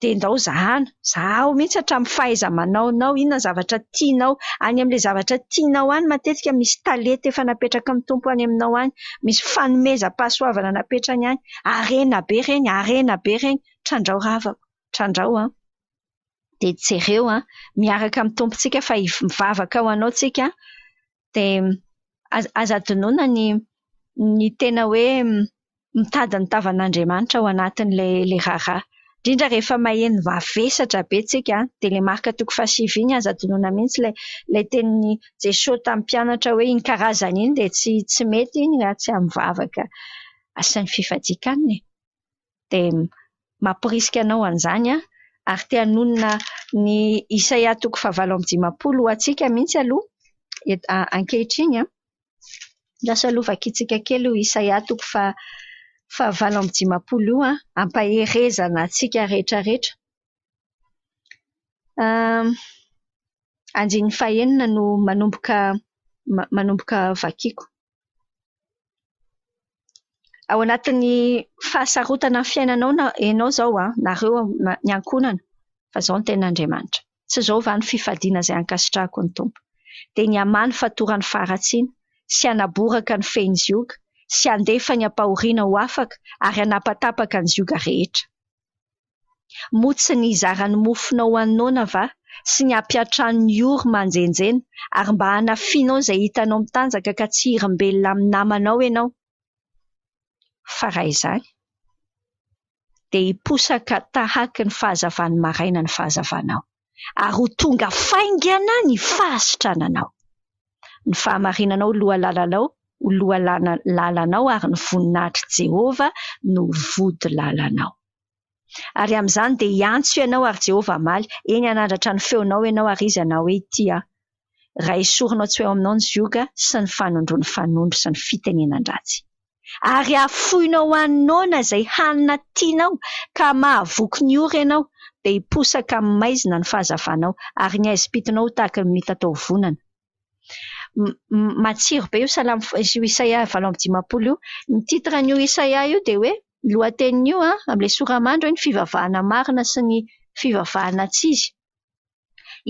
Dia ndao zahana, zahao mihitsy hatramin'ny fahaiza-manaonao, inona ny zavatra tianao. Any amin'ilay zavatra tianao any matetika misy talenta efa napetraky ny Tompo any aminao any, misy fanomezam-pahasoavana napetrany any. Harena be ireny, harena be ireny. Trandrao ravako, trandrao an. Dia jereo an, miaraka amin'ny Tompontsika fa mivavaka ho anao tsika. Dia aza adinoina ny ny tena hoe mitady ny tavan'Andriamanitra ao anatin'ilay ilay raharaha. Indrindra rehefa maheno mavesatra be tsika dia ilay Marka toko fahasivy iny aza adinoina mihitsy ilay ilay tenin'i Jesoa tamin'ny mpianatra hoe iny karazana iny dia tsy tsy mety iny raha tsy amin'ny vavaka asain'ny fifadian-kanina e. Dia mamporisika anao an'izany aho ary te hanonona ny Isaia toko fahavalo amby dimampolo ho antsika mihitsy aloha ankehitriny an. Lasa aloha vakintsika kely io Isaia toko fahavalo amby dimampolo io an, hampaherezana antsika rehetra rehetra. Andininy fahenina no manomboka manomboka vakiko. Ao anatin'ny fahasarotana ny fiainanao na ianao izao an, nareo ny ankohonana, fa izao no tenin'Andriamanitra. Tsy izao va ny fifadiana izay ankasitrahako ny Tompo? Dia ny hamaha ny fatoran'ny faharatsiana, sy hanaboraka ny fehin'ny zioga, sy handefa ny ampahoriana ho afaka ary hanapatapaka ny zioga rehetra. Moa tsy ny hizara ny mofonao ho an'ny noana va, sy ny hampiantrano ny ory manjenjena, ary mba hanafianao izay hitanao mitanjaka ka tsy hirimbelona amin'ny namanao ianao? Fa raha izany, dia hiposaka tahaky ny fahazavan'ny maraina ny fahazavanao, ary ho tonga faingana ny fahasitrananao. Ny fahamarinanao ho lohalalanao, ho lohalalanao ary ny voninahitr'i Jehovah no vody lalanao. Ary amin'izany dia hiantso ianao ary Jehovah hamaly, eny hanandratra ny feonao ianao ary Izy hanao hoe, Ity aho. Raha esorinao tsy ho eo aminao ny zioga sy ny fanondroan'ny fanondro sy ny fitenenan-dratsy. Ary hafoinao ho an'ny noana izay hanina tianao ka mahavoky ny ory ianao, dia hiposaka amin'ny maizina ny fahazavanao, ary ny haizim-pitonao ho tahaka ny mitataovonana. Matsiro be io salamo io Isaia 58 io. Ny titre an'io Isaia io dia hoe, ny lohatenin'io amin'ilay sora-mandry hoe ny fivavahana marina sy ny fivavahana tsy izy.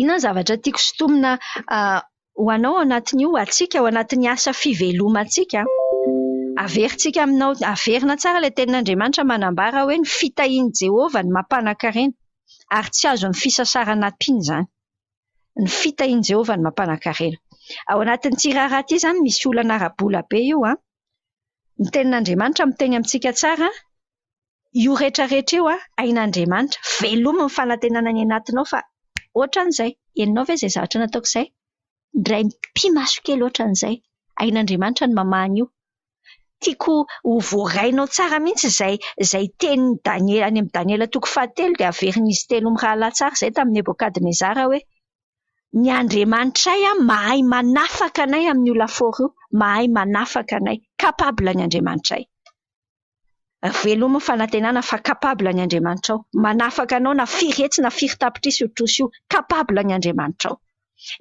Inona ny zavatra tiako sintomina ho anao ao anatin'io, ho antsika ao anatin'ny asa fivelomantsika? Averintsika aminao, averina tsara ilay tenin'Andriamanitra manambara hoe ny fitahian'i Jehovah no mampanan-karena ary tsy azon'ny fisasarana ampiana izany. Ny fitahian'i Jehovah no mampanan-karena. Ao anatin'ity raharaha ity izany misy olana ara-bola be io an. Ny tenin'Andriamanitra miteny amintsika tsara, io rehetra rehetra io an, hain'Andriamanitra. Velomy ny fanantenana any anatinao fa ohatran'izay. Henonao ve izay zavatra nataoko izay? Indray mipi-maso kely ohatran'izay. Hain'Andriamanitra ny mamaha an'io. Tiako ho voarainao tsara mihitsy izay izay tenin'i Daniela any amin'i Daniela toko fahatelo dia averin'izy telo mirahalahy tsara izay tamin'i Nebokadnezara hoe ny Andriamanitray mahay manafaka anay amin'io lafaoro io, mahay manafaka anay, capable ny Andriamanitray. Velomy ny fanantenana fa capable ny Andriamanitrao. Manafaka anao na firy hetsy na firy tapitrisa io trosa io, capable ny Andriamanitrao.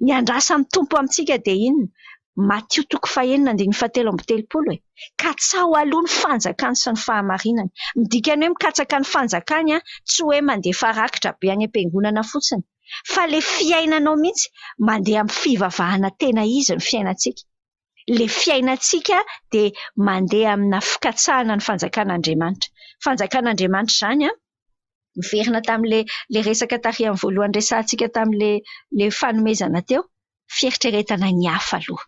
Ny andrasan'ny Tompo amintsika dia inona? Matio toko fahenina andininy fahatelo amby telopolo e. Katsaho aloha ny fanjakany sy ny fahamarinany. Midika ny hoe mikatsaka ny fanjakany an, tsy hoe mandefa rakitra be any am-piangonana fotsiny. Fa ilay fiainanao mihitsy mandeha amin'ny fivavahana tena izy ny fiainantsika. Ilay fiainantsika dia mandeha amina fikatsahana ny fanjakan'Andriamanitra. Fanjakan'Andriamanitra izany an, miverina tamin'ilay ilay resaka tary amin'ny voalohany resahantsika tamin'ilay ilay fanomezana teo, fieritreretana ny hafa aloha.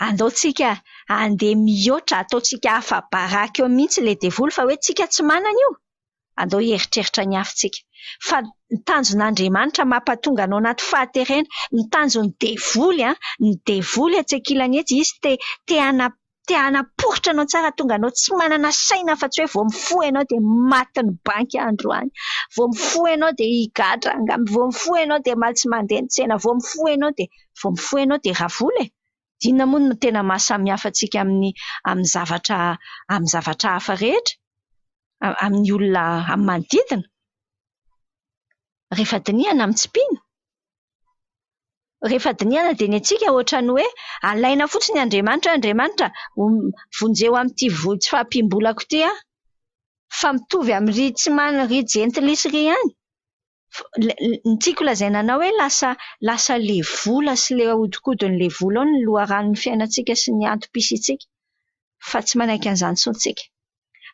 Andao tsika handeha mihoatra, ataontsika afa-baraka eo mihitsy ilay devoly fa hoe tsika tsy manana io. Andao hieritreritra ny hafa tsika. Fa ny tanjon'Andriamanitra mampatonga anao anaty fahaterena, ny tanjon'ny devoly an, ny devoly etsy ankilany etsy, izy te te hana te hanaporitra anao tsara tonga anao tsy manana saina afa-tsy hoe vao mifoha ianao dia matin'ny banky androany, vao mifoha ianao dia higadra angamba, vao mifoha ianao dia tsy mandeha ny tsena, vao mifoha ianao dia vao mifoha ianao dia ravola e! Inona moa no tena maha samihafa antsika amin'ny amin'ny zavatra amin'ny zavatra hafa rehetra? Amin'ny olona amin'ny manodidina? Rehefa dinihana amin'ny tsy mpino. Rehefa dinihana dia ny antsika ohatran'ny hoe alaina fotsiny Andriamanitra hoe Andriamanitra vonjeo amin'ity vola tsy fahampiam-bolako ity aho. Fa mitovy amin'ry tsy manana ry jentilisa ry ihany. Ny tiako lazaina anao hoe lasa lasa ilay vola sy ilay ahodikodin'ilay vola ao ny loharanon'ny fiainantsika sy ny antom-pisiantsika. Fa tsy manaiky an'izany intsony isika.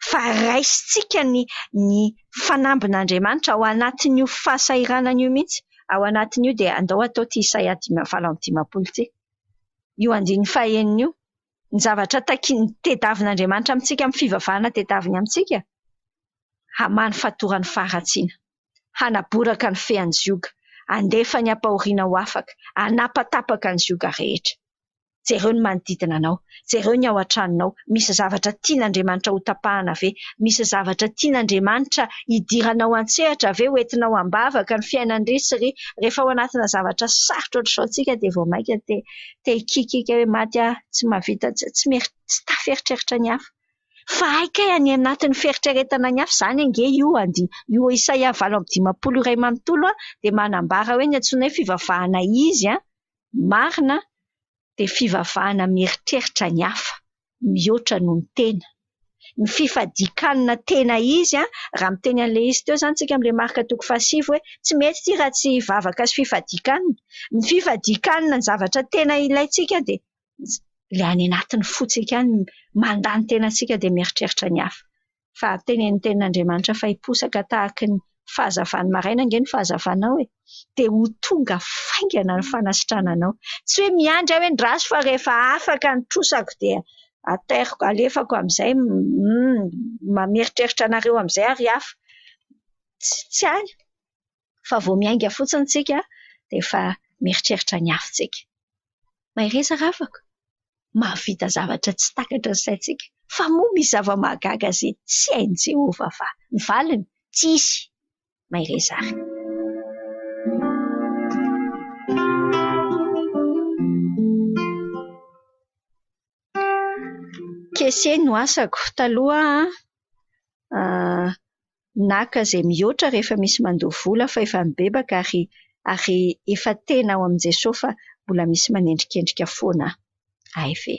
Fa raisintsika ny ny fanambin'Andriamanitra ao anatin'io fahasahiranana io mihitsy. Ao anatin'io dia andao atao ity Isaia 58 ity. Io andininy fahenina io. Ny zavatra takian'ny tediavin'Andriamanitra amintsika amin'ny fivavahana tediaviny amintsika, hamaha ny fatoran'ny faharatsiana, hanaboraka ny fean'ny zioga, handefa ny ampahoriana ho afaka, hanapatapaka ny zioga rehetra. Jereo ny manodidina anao, jereo ny ao an-tranonao, misy zavatra tian'Andriamanitra hotapahana ve? Misy zavatra tian'Andriamanitra hidiranao an-tsehatra ve? Hoentinao am-bavaka ny fiainan'i ry sy ry. Rehefa ao anatina zavatra sarotra ohatr'izao isika dia vao mainka te te hikiakiaka hoe maty aho, tsy mahavita, tsy tsy tafieritreritra ny hafa. Fa hay kay any anatin'ny fieritreretana ny hafa, izany ange io andi io Isaia 58 iray manontolo dia manambara hoe ny antsoina hoe fivavahana izy an, marina dia fivavahana mieritreritra ny hafa mihoatra noho ny tena. Ny fifadian-kanina tena izy an, raha miteny an'ilay izy teo izany tsika amin'ilay Marka toko fahasivy hoe tsy mety ity raha tsy vavaka sy fifadian-kanina. Ny fifadian-kanina ny zavatra tena ilaintsika dia ilay any anatin'ny fontsika any mandà ny tenantsika dia mieritreritra ny hafa. Fa tenenin'ny tenin'Andriamanitra fa hiposaka tahaky ny fahazavan'ny maraina ange ny fahazavanao e! Dia ho tonga faingana ny fanasitrananao. Tsy hoe miandry aho hoe ndraso fa rehefa afaka ny trosako dia ateriko, alefako amin'izay, mieritreritra anareo amin'izay ary hafa. Tsy any fa vao miainga fotsiny tsika dia efa mieritreritra ny hafa tsika. Mahereza ravako, mahavita zavatra tsy takatry ny saintsika. Fa moa misy zava-mahagaga izay tsy hain'i Jehovah va? Ny valiny, tsisy. Mahereza ary. Caissier no asako. Taloha aho naka izay mihoatra rehefa misy mandoa vola fa efa mibebaka ary ary efa tena ao amin'i Jesoa fa mbola misy manendrikendrika foana aho. Hay ve!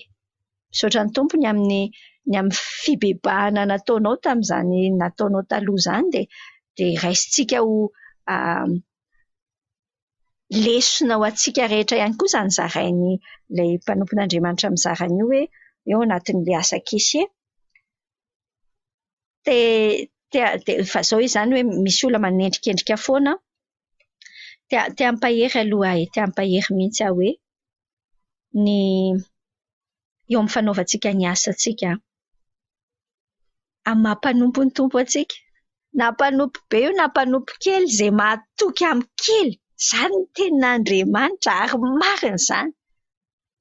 Misaotra ny Tompo ny amin'ny ny amin'ny fibebahana nataonao tamin'izany nataonao taloha izany dia dia raisintsika ho lesona ho antsika rehetra ihany koa izany zarain'ilay mpanompon'Andriamanitra mizara an'io hoe eo anatin'ilay asa caissier. Te te te fa izao izany hoe misy olona manendrikendrika foana. Te te hampahery aloha aho e, te hampahery mihitsy aho hoe ny eo amin'ny fanaovantsika ny asantsika amin'ny maha mpanompo ny Tompo antsika. Na mpanompo be io na mpanompo kely izay mahatoky amin'ny kely, izany ny tenin'Andriamanitra ary marina izany.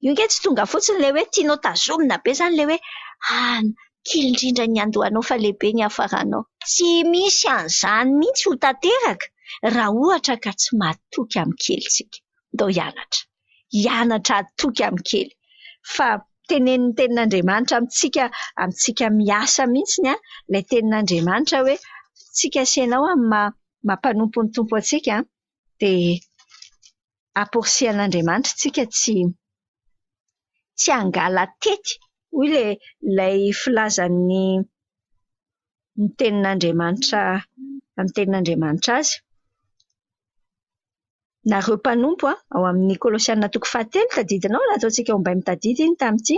Io ange tsy tonga fotsiny ilay hoe tianao tazomina be izany ilay hoe ah, kely indrindra ny andohanao fa lehibe ny hiafaranao. Tsy misy an'izany mihitsy ho tanteraka raha ohatra ka tsy mahatoky amin'ny kely isika. Ndao hianatra. Hianatra hatoky amin'ny kely. Fa tenenin'ny tenin'Andriamanitra amintsika, amintsika miasa mihitsy ilay tenin'Andriamanitra hoe tsika sy ianao amin'ny maha mpanompo ny Tompo antsika dia amporisihan'Andriamanitra isika tsy tsy hangala-tety, hoy ilay ilay filazan'ny ny tenin'Andriamanitra ny tenin'Andriamanitra azy. Nareo mpanompo ao amin'ny Kolosiana toko fahatelo, tadidinao raha ataontsika ombay mitadidy iny tamin'ity.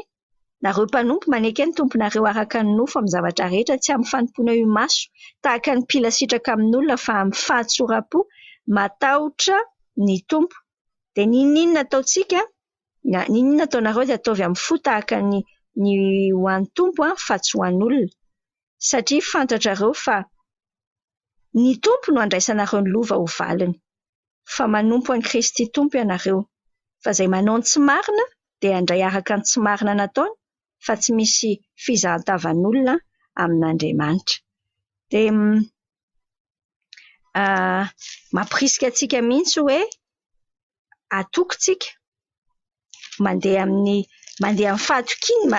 Nareo mpanompo maneke ny tomponareo araka ny nofo amin'ny zavatra rehetra, tsy amin'ny fanompoana eo imaso tahaka ny mpila sitraka amin'olona fa amin'ny fahatsoram-po matahotra ny Tompo. Dia n'inon'inona ataontsika, na n'inon'inona ataonareo dia ataovy amin'ny fo tahaka ny ny ho an'ny Tompo fa tsy ho an'olona. Satria fantatrareo fa ny Tompo no andraisanareo ny lova ho valiny. Fa manompo an'i Kristy Tompo ianareo. Fa izay manao ny tsy marina dia handray araka ny tsy marina nataony, fa tsy misy fizahan-tavan'olona amin'Andriamanitra. Dia mampirisika antsika mihitsy hoe hatoky tsika, mandeha amin'ny mandeha amin'ny fahatokiana,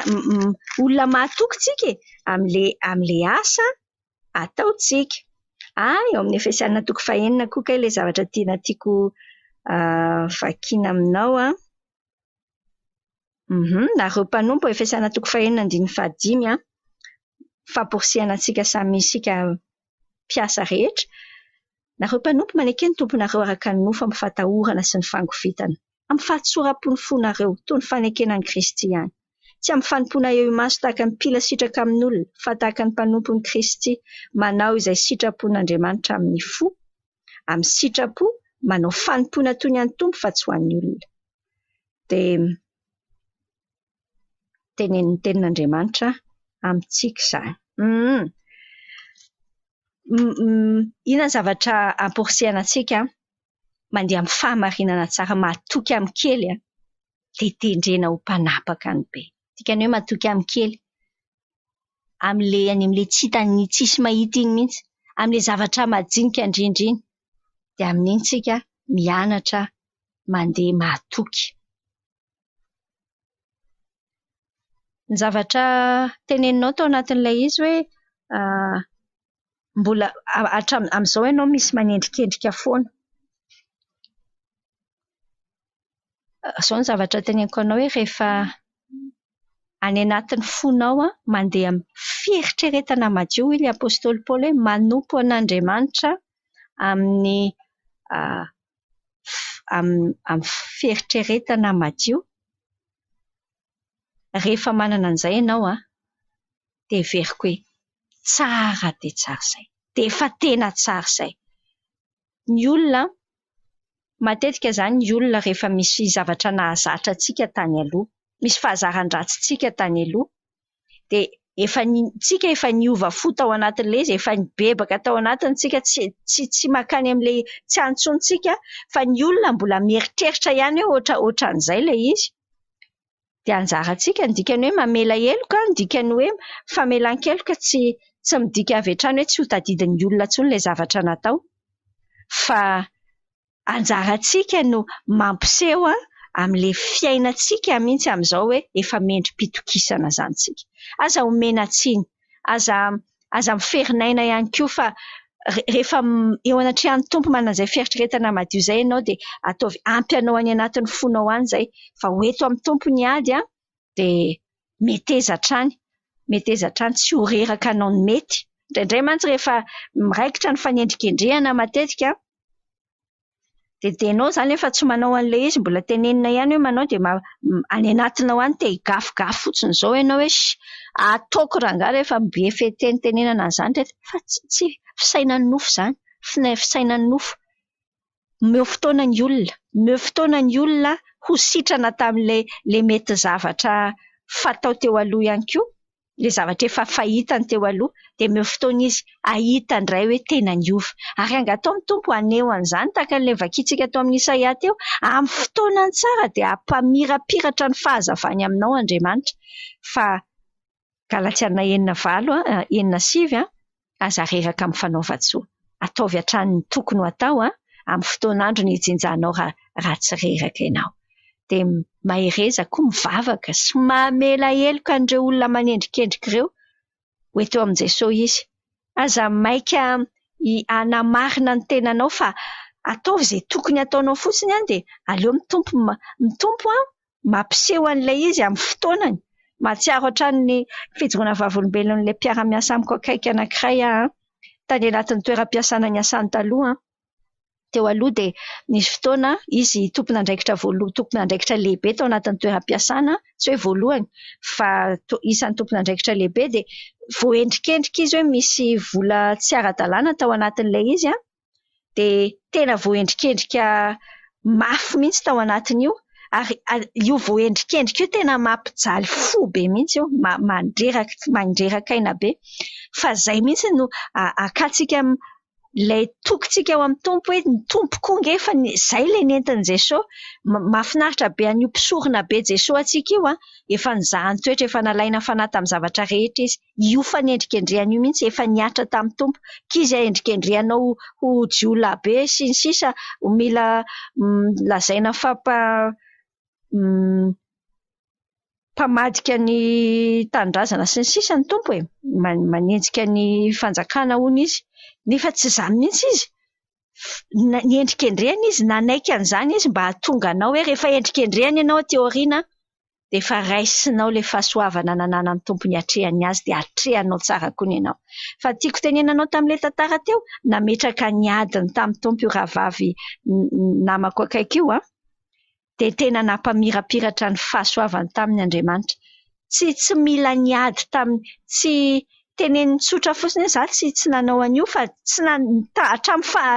olona mahatoky tsika e, amin'ilay amin'ilay asa ataontsika. Eo amin'ny Efesiana toko fahenina koa kay ilay zavatra tiana tiako vakiana aminao an. Nareo mpanompo, Efesiana toko fahenina andininy fahadimy an, famporisihana antsika samy isika mpiasa rehetra. Nareo mpanompo, maneke ny tomponareo araka ny nofo amin'ny fahatahorana sy ny fangovitana, amin'ny fahatsoram-pon'ny fonareo, toy ny fanekena an'i Kristy ihany. Tsy amin'ny fanompoana eo imaso tahaka ny mpila sitraka amin'olona, fa tahaka ny mpanompon'i Kristy, manao izay sitrapon'Andriamanitra amin'ny fo, amin'ny sitrapo, manao fanompoana toy ny an'ny Tompo fa tsy ho an'ny olona. Dia tenenin'ny tenin'Andriamanitra amintsika izany. Inona ny zavatra amporisihana antsika? Mandeha amin'ny fahamarinana tsara, matoky amin'ny kely dia tendrena ho mpanapaka ny be. Dikany hoe matoky amin'ny kely, amin'ilay any amin'ilay tsy hitan'ny tsisy mahita iny mihitsy, amin'ilay zavatra majinika indrindra iny. Dia amin'iny tsika mianatra mandeha mahatoky. Ny zavatra teneninao tao anatin'ilay izy hoe mbola hatramin'ny amin'izao ianao misy manendrikendrika foana. Izao ny zavatra teneniko anao hoe rehefa any anatin'ny fonao mandeha amin'ny fieritreretana madio, hoy ny apostoly Paoly hoe manompo an'Andriamanitra amin'ny amin'ny fieritreretana madio. Rehefa manana an'izay ianao dia heveriko hoe tsara dia tsara izay, dia efa tena tsara izay. Ny olona, matetika izany ny olona rehefa misy zavatra nahazatra antsika tany aloha, misy fahazaran-dratsintsika tany aloha, dia efa ny, tsika efa niova fo tao anatin'ilay izy, efa nibebaka tao anatiny tsika, tsy, tsy, tsy mankany amin'ilay, tsy any intsony tsika, fa ny olona mbola mieritreritra ihany hoe ohatra, ohatran'izay ilay izy. Dia anjarantsika, ny dikany hoe mamela heloka, ny dikany hoe famelan-keloka tsy, tsy midika avy hatrany hoe tsy ho tadidin'ny olona intsony ilay zavatra natao, fa anjarantsika no mampiseho amin'ilay fiainantsika mihitsy amin'izao hoe efa mendri-pitokisana izany tsika. Aza omena tsiny, aza, aza miferinaina ihany koa fa rehefa eo anatrehan'ny Tompo manana izay fieritreretana madio izay ianao dia ataovy ampy anao any anatin'ny fonao any izay fa ho eto amin'ny Tompo ny ady dia meteza hatrany, meteza hatrany tsy ho reraka anao ny mety. Indraindray mantsy rehefa miraikitra ny fanendrikendrehana matetika dia dia ianao izany efa tsy manao an'ilay izy, mbola tenenina ihany hoe manao dia any anatinao any te higafigafy fotsiny izao ianao hoe sh, ataoko rangahy rehefa be fitenitenenana an'izany rehetra, fa tsy fisainan'ny nofo izany, fisainan'ny nofo. Omeo fotoana ny olona, omeo fotoana ny olona ho sitrana tamin'ilay ilay mety zavatra fatao teo aloha ihany koa, ilay zavatra efa fahitany teo aloha, dia omeo fotoana izy hahita indray hoe tena niova. Ary angataho ny Tompo haneho an'izany tahaka an'ilay vakintsika tao amin'ny Isaia teo, amin'ny fotoanany tsara dia hampamirapiratra ny fahazavany aminao Andriamanitra. Fa Galatiana enina valo, enina sivy, aza reraka amin'ny fanaovan-tsoa. Ataovy hatrany ny tokony ho atao amin'ny fotoan'andro ny hijinjanao raha tsy reraka ianao. Dia mahereza koa mivavaka sy mamela heloka an'ireo olona manendrikendrika ireo ho eto amin'i Jesoa izy. Aza maika hanamarina ny tenanao fa ataovy izay tokony hataonao fotsiny dia aleo ny Tompo, ny Tompo mampiseho an'ilay izy amin'ny fotoanany. Mahatsiaro hatrany ny fijoroana vavolombelon'ilay mpiara-miasa amiko akaiky anankiray aho, tany anatin'ny toeram-piasana niasany taloha. Teo aloha dia nisy fotoana izy tompon'andraikitra voalohany, tompon'andraikitra lehibe tao anatin'ny toeram-piasana, tsy hoe voalohany fa isan'ny tompon'andraikitra lehibe dia voaendrikendrika izy hoe misy vola tsy ara-dalàna tao anatin'ilay izy an, dia tena voaendrikendrika mafy mihitsy tao anatin'io ary io voaendrikendrika io tena mampijaly fo be mihitsy io, mandreraka, mandreraka aina be fa izay mihitsy no akantsika ilay tokintsika ao amin'ny Tompo hoe ny Tompo koa ange efa izay ilay nentin'i Jesoa. Mahafinaritra be an'io mpisorona be Jesoa antsika io an, efa nizahany toetra, efa nalaina fanahy tamin'ny zavatra rehetra izy. Io fanendrikendrehana io mihitsy efa nihatra tamin'ny Tompo. K'izy ahendrikendrehanao ho jiolahy be sy ny sisa, mila lazaina fa mpamadika ny tanindrazana sy ny sisa ny Tompo e, manenjika ny fanjakana hono izy, nefa tsy izany mihitsy izy, niendrikendrehana izy, nanaiky an'izany izy mba hahatonga anao hoe rehefa endrikendrehana ianao aty aoriana dia efa raisinao ilay fahasoavana nananan'ny Tompo niatrehany azy dia atrehanao tsara koa ny ianao. Fa tiako tenenana anao tamin'ilay tantara teo, nametraka ny adiny tamin'ny Tompo io rahavavy namako akaiky io an, dia tena nampamirapiratra ny fahasoavany taminy Andriamanitra. Tsy tsy mila niady taminy, tsy teneniny tsotra fotsiny hoe za tsy tsy nanao an'io fa tsy hatramin'ny faha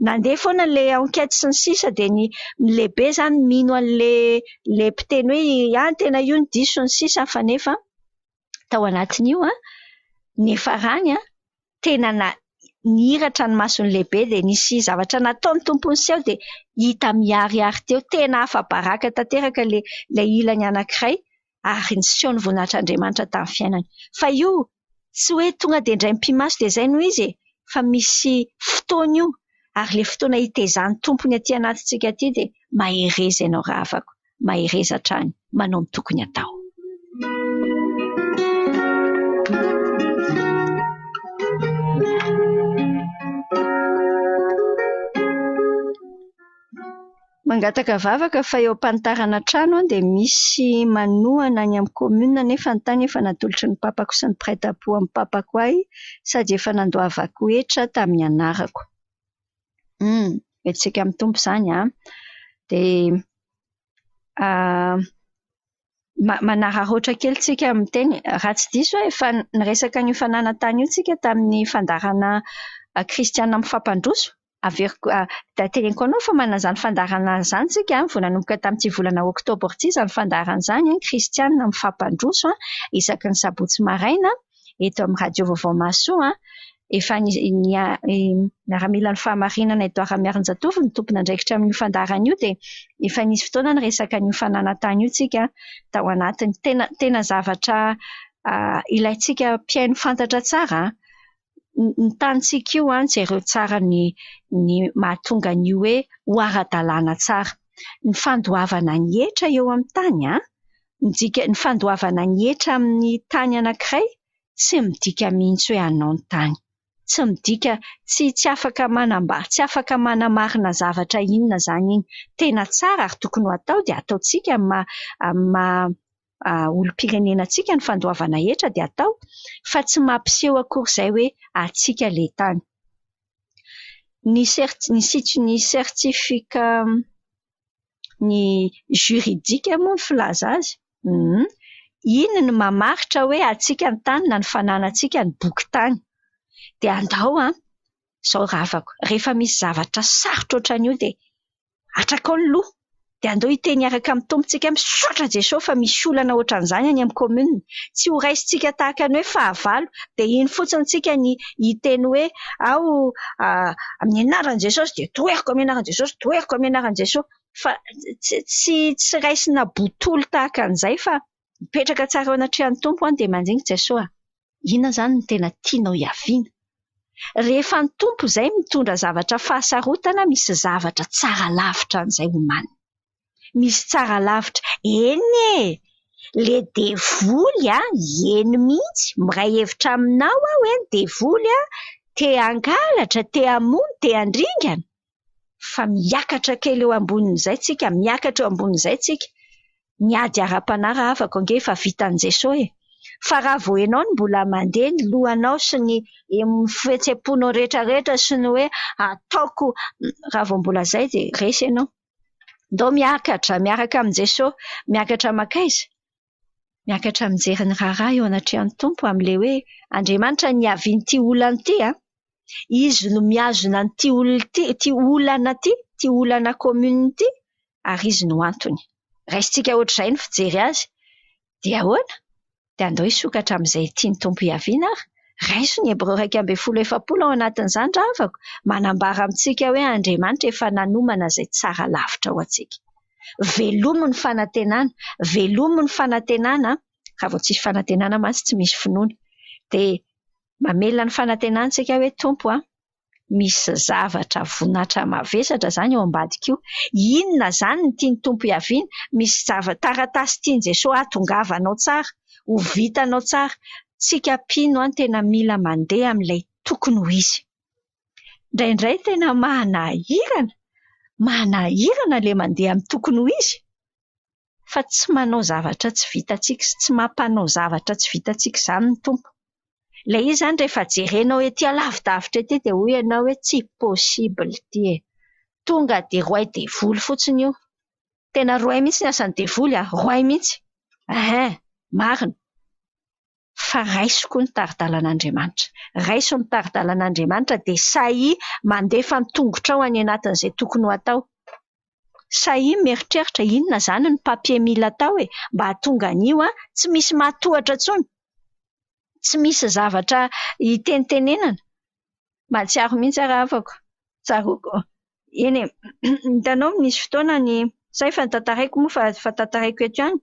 nandeha foana ilay enquête sy ny sisa dia ny ny lehibe izany mino an'ilay ilay mpiteny hoe ah tena io no diso sy ny sisa fa nefa tao anatin'io an, niafarany an, tena nihiratra ny mason'ny lehibe dia nisy zavatra nataon'ny Tompo niseho dia hita miharihary teo, tena afa-baraka tanteraka ilay ilay ilany anankiray ary niseho ny voninahitr'Andriamanitra tamin'ny fiainany. Fa io tsy hoe tonga dia indray mipi-maso dia izay no izy e, fa misy fotoana io ary ilay fotoana hitezan'ny Tompo ny aty anatintsika aty dia mahereza ianao rahavako, mahereza hatrany manao ny tokony hatao. Mangataka vavaka fa eo am-panitarana trano dia misy manohana any amin'ny commune nefa ny tany efa natolotry ny papako sy ny mpiray tampo amin'ny papako ahy sady efa nandoavako hetra tamin'ny anarako. Hum, entintsika amin'ny Tompo izany an. Dia manararaotra kely tsika miteny, raha tsy diso aho efa niresaka an'io fananan-tany io tsika tamin'ny fandaharana kristiana mifampandroso. Averiko, teneniko anao fa manana izany fandaharana izany tsika vao nanomboka tamin'ity volana oktobra ity izany fandaharana izany, kristiana mifampandroso isaky ny sabotsy maraina eto amin'ny radio vaovao Mahasoa. Efa ny miaramilan'ny fahamarinana Edouard Ramiarinjatovo no tompon'andraikitra amin'io fandaharana io dia efa nisy fotoana niresaka an'io fananan-tany io tsika tao anatiny. Tena tena zavatra ilaintsika mpihaino fantatra tsara ny tanintsika io an, jereo tsara ny ny mahatonga an'io hoe ho ara-dalàna tsara. Ny fandoavana ny hetra eo amin'ny tany an, midika ny fandoavana ny hetra amin'ny tany anankiray tsy midika mihitsy hoe anao ny tany. Tsy midika, tsy tsy afaka manambara, tsy afaka manamarina zavatra inona izany iny. Tena tsara ary tokony ho atao dia ataontsika amin'ny maha amin'ny maha olom-pirenena antsika ny fandoavana hetra dia atao fa tsy mampiseho akory izay hoe antsika ilay tany. Ny cert- ny situ- ny certificat ny juridique moa ny filaza azy, iny no mamaritra hoe antsika ny tany na ny fananantsika ny bokin-tany. Dia andao an, izao ravako, rehefa misy zavatra sarotra ohatran'io dia atrakao ny loha, dia andao hiteny hiaraka amin'ny Tompo tsika, misaotra Jesoa fa misy olana ohatran'izany any amin'ny commune, tsy ho raisintsika tahaka ny hoe fahavalo, dia iny fotsiny tsika ny hiteny hoe ao amin'ny anaran'i Jesosy dia toheriko amin'ny anaran'i Jesosy, toheriko amin'ny anaran'i Jesosy, fa tsy tsy tsy raisina botolo tahaka an'izay fa mipetraka tsara eo anatrehan'ny Tompo an, dia mandinika Jesoa, inona izany no tena tianao hiaviana? Rehefa ny Tompo izay mitondra zavatra fahasarotana, misy zavatra tsara lavitra an'izay omanina. Misy tsara lavitra. Eny e! Le devoly a, eny mihitsy, miray hevitra aminao aho hoe ny devoly a, te hangalatra, te hamono, te handringana. Fa miakatra kely eo ambonin'izay tsika, miakatra eo ambonin'izay tsika. Ny ady ara-panahy rahavako ange efa vitan'i Jesoa e! Fa raha vao ianao no mbola mandeha ny lohanao sy ny fihetseham-ponao rehetra rehetra sy ny hoe ataoko, raha vao mbola izay dia resy ianao. Ndao miakatra miaraka amin'i Jesosy, miakatra mankaiza? Miakatra mijery ny raharaha eo anatrehan'ny Tompo amin'ilay hoe Andriamanitra niavian'ity olana ity an! Izy no mihazona an'ity olona ity, ity olana ity, ity olana commune ity ary izy no antony. Raisintsika ohatr'izay ny fijery azy. Dia ahoana? Dia andao hisokatra amin'izay tian'ny Tompo hiaviana ary. Raiso ny Hebreo 41:40 ao anatin'izany rahavako, manambara amintsika hoe Andriamanitra efa nanomana izay tsara lavitra ho antsika. Velomy ny fanantenana, velomy ny fanantenana, raha vao tsisy fanantenana mantsy tsy misy finoana. Dia mamelona ny fanantenana isika hoe Tompo a, misy zavatra voninahitra mavesatra izany eo ambadika io. Inona izany no tian'ny Tompo hiaviana? Misy taratasy tian'i Jesoa hahatongavanao tsara, ho vitanao tsara. Tsika mpino an, tena mila mandeha amin'ilay tokony ho izy. Indraindray tena manahirana, manahirana ilay mandeha amin'ny tokony ho izy. Fa tsy manao zavatra tsy vitantsika sy tsy mampanao zavatra tsy vitantsika izany ny Tompo. Ilay izy izany rehefa jerenao ety alavidavitra ety dia hoy ianao hoe tsy possible ity e. Tonga dia roay devoly fotsiny io. Tena roay mihitsy ny asan'ny devoly a, roay mihitsy. Ein, marina. Fa raiso koa ny tari-dalan'Andriamanitra. Raiso ny tari-dalan'Andriamanitra dia sahia mandefa ny tongotrao any anatin'izay tokony ho atao. Sahia mieritreritra inona izany ny papier mila atao e, mba hahatonga an'io an, tsy misy mahatohatra intsony. Tsy misy zavatra hitenitenenana. Mahatsiaro mihitsy aho rahavako. Tsaroako. Eny e, hitanao nisy fotoana ny, sa efa notantaraiko moa fa tantaraiko eto ihany,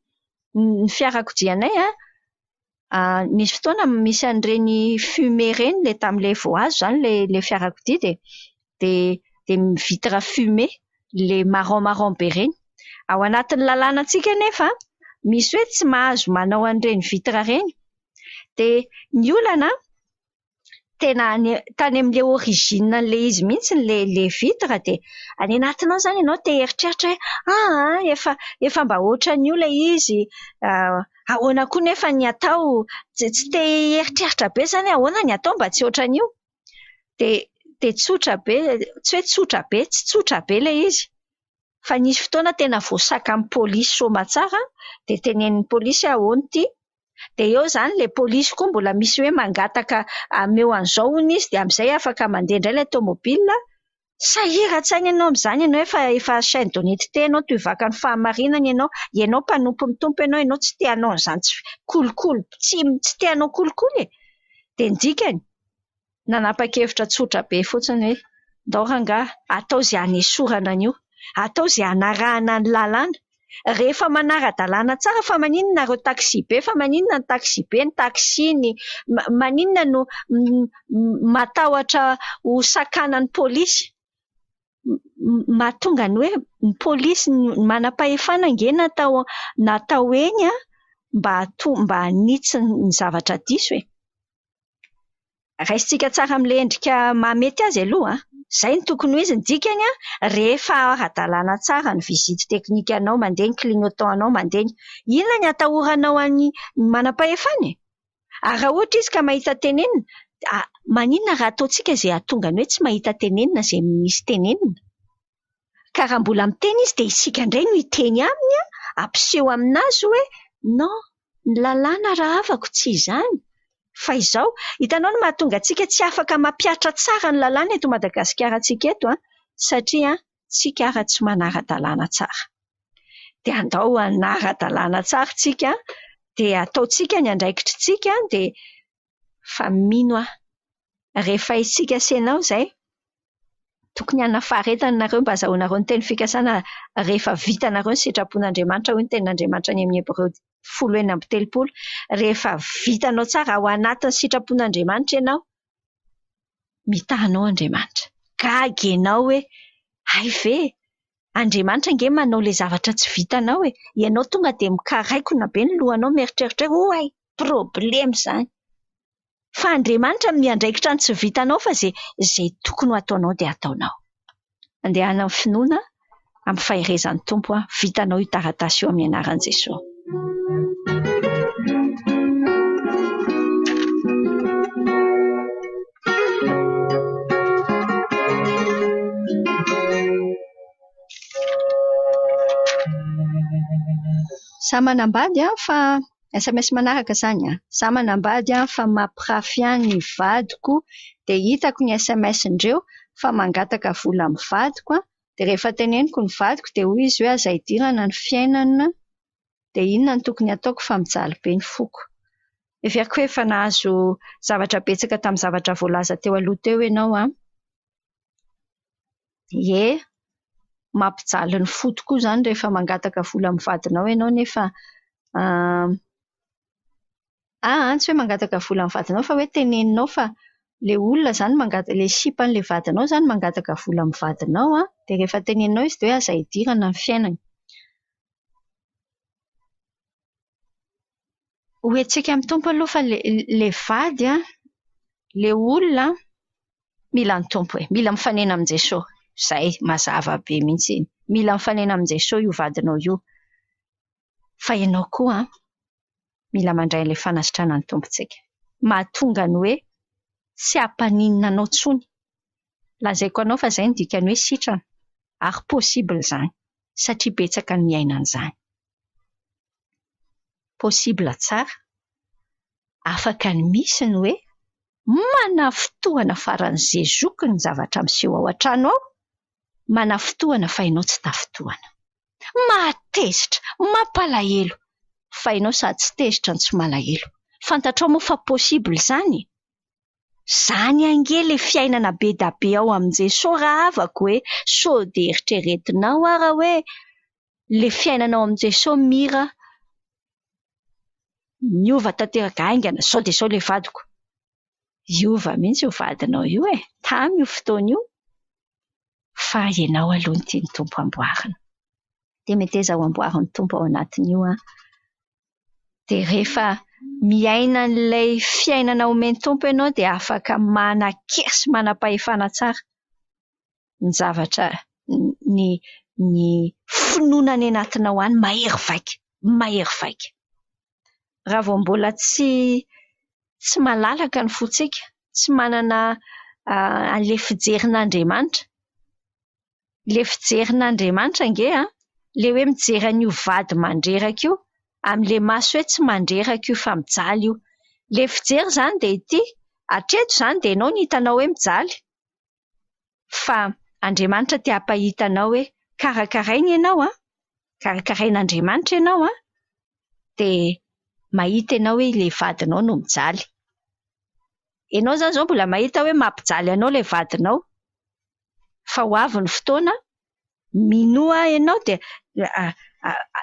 ny fiarakodianay an, nisy fotoana misy an'ireny fumé ireny ilay tamin'ilay vao azo izany ilay fiarakodia dia dia vitre fumé, ilay marron marron be ireny. Ao anatin'ny lalànantsika anefa misy hoe tsy mahazo manao an'ireny vitre ireny. Dia ny olana tena tany amin'ilay origine an'ilay izy mihitsy ilay vitre dia any anatinao izany ianao te hieritreritra hoe aa efa mba ohatran'io ilay izy, ahoana koa nefa ny atao, tsy te hieritreritra be izany hoe ahoana ny atao mba tsy ohatran'io. Dia tsotra be, tsy hoe tsotra be, tsy tsotra be ilay izy. Fa nisy fotoana tena voasakan'ny polisy soamatsara dia tenenin'ny polisy hoe ahoana ity? Dia eo izany ilay polisy koa mbola misy hoe mangataka ameo an'izao hono izy dia amin'izay afaka mandeha indray ilay tomobile. Sahiran-tsaina ianao amin'izany ianao efa chaîne d'honnêteté ianao, tohivaka ny fahamarinana ianao, ianao mpanompon'ny Tompo ianao, ianao tsy te hanao an'izany tsy kolikoly, tsy te hanao kolikoly e. Dia ny dikany, nanapa-kevitra tsotra be fotsiny hoe ndao rangahy atao izay hanesorana an'io, atao izay hanarahana ny lalàna. Rehefa manara-dalàna tsara fa maninona ireo taxi be, fa maninona ny taxi be, ny taxi, ny maninona no matahotra ho sakanan'ny polisy? Mahatonga ny hoe ny polisy, ny manam-pahefana ange natao eny mba mba hanitsy ny zavatra diso e. Raisintsika tsara amin'ilay endrika mahamety azy aloha, izay no tokony ho izy. Ny dikany rehefa ara-dalàna tsara ny visite technique anao, mandeha ny clignotant anao, mandeha ny inona ny atahoranao an'ny manam-pahefana e? Ary raha ohatra izy ka mahita tenenina, maninona raha ataontsika izay hahatonga ny hoe tsy mahita tenenina izay misy tenenina? Ka raha mbola miteny izy dia isika indray no hiteny aminy, hampiseho aminazy hoe non, ny lalàna rahavako tsy izany. Fa izao, hitanao ny mahatonga antsika tsy afaka mampihatra tsara ny lalàna eto Madagasikara antsika eto an, satria tsika ara tsy manara-dalàna tsara. Dia andao hanara-dalàna tsara tsika, dia ataontsika ny andraikitritsika, dia fa mino aho, rehefa isika sy ianao izay, tokony hanana faharetana nareo mba azahoanareo ny teny fikasana rehefa vitanareo ny sitrapon'Andriamanitra, hoy ny tenin'Andriamanitra any amin'ny Hebreo 10:36. Rehefa vitanao tsara ao anatin'ny sitrapon'Andriamanitra ianao, mitaha anao Andriamanitra. Gaga ianao hoe hay ve? Andriamanitra ange manao ilay zavatra tsy vitanao e. Ianao tonga dia mikaraikona be ny lohanao mieritreritra hoe oay, problema izany. Fa Andriamanitra miandraikitra ny tsy vitanao fa izay tokony ho ataonao dia ataonao. Andehana amin'ny finoana, amin'ny faherezan'ny Tompo, vitanao io taratasy io amin'ny anaran'i Jesoa. Za manambady an fa SMS manaraka izany an. Za manambady an fa mampirafy ahy ny vadiko dia hitako ny SMS-ndreo fa mangataka vola amin'ny vadiko an. Dia rehefa teneniko ny vadiko dia hoy izy hoe aza idirana ny fiainana dia inona no tokony hataoko fa mijaly be ny foko. Heveriko hoe efa nahazo zavatra betsaka tamin'ny zavatra voalaza teo aloha teo ianao an. Ie, mampijaly ny fo tokoa izany rehefa mangataka vola amin'ny vadinao ianao nefa aa tsy hoe mangataka vola amin'ny vadinao fa hoe teneninao fa ilay olona izany mangataka, ilay sipan'ilay vadinao izany mangataka vola amin'ny vadinao an, dia rehefa teneninao izy dia hoe aza idirana ny fiainany. Ho hetsika amin'ny Tompo aloha fa ilay vady an, ilay olona an, mila ny Tompo e, mila mifanena amin'i Jesoa. Izay, mazava be mihitsy iny. Mila mifanena amin'i Jesoa io vadinao io. Fa ianao koa an, mila mandray an'ilay fanasitranan'ny Tompontsika. Mahatonga ny hoe tsy hampaninona anao intsony. Lazaiko anao fa izay no dikan'ny hoe sitrana. Ary possible izany, satria betsaka ny miaina an'izany. Possible tsara. Afaka ny misy ny hoe manafintohana faran'izay zoky ny zavatra miseho ao an-trano ao, manafintohana fa ianao tsy tafintohana. Mahatezitra, mampalahelo fa ianao sady tsy tezitra no tsy malahelo. Fantatrao moa fa possible izany? Zany ange le fiainana be da be ao amin'i Jesoa rahavako e! Sao dia eritreretinao ara hoe le fiainana ao amin'i Jesoa mira miova tanteraka haingana sao dia sao le vadiko. Hiova mihitsy io vadinao io e! Tamy io fotoana io fa ianao aloha no tian'ny Tompo amboarina. Dia meteza ho amboarin'ny Tompo ao anatin'io an! Dia rehefa miaina an'ilay fiainana omen'ny Tompo ianao dia afaka manan-kery sy manam-pahefana tsara ny zavatra, ny ny finoana any anatinao any mahery vaika, mahery vaika. Raha vao mbola tsy tsy malalaka ny fontsika, tsy manana an'ilay fijerin'Andriamanitra, Ilay fijerin'Andriamanitra ange an, ilay hoe mijery an'io vady mandreraka io, amin'ilay maso hoe tsy mandreraka io fa mijaly io. Ilay fijery izany dia ity, hatreto izany dia ianao no hitanao hoe mijaly, fa Andriamanitra te hampahita anao hoe karakaraina ianao an, karakarain'Andriamanitra ianao an, dia mahita ianao hoe ilay vadinao no mijaly. Ianao izany izao mbola mahita hoe mampijaly anao ilay vadinao, fa ho avy ny fotoana, minoa ahy ianao dia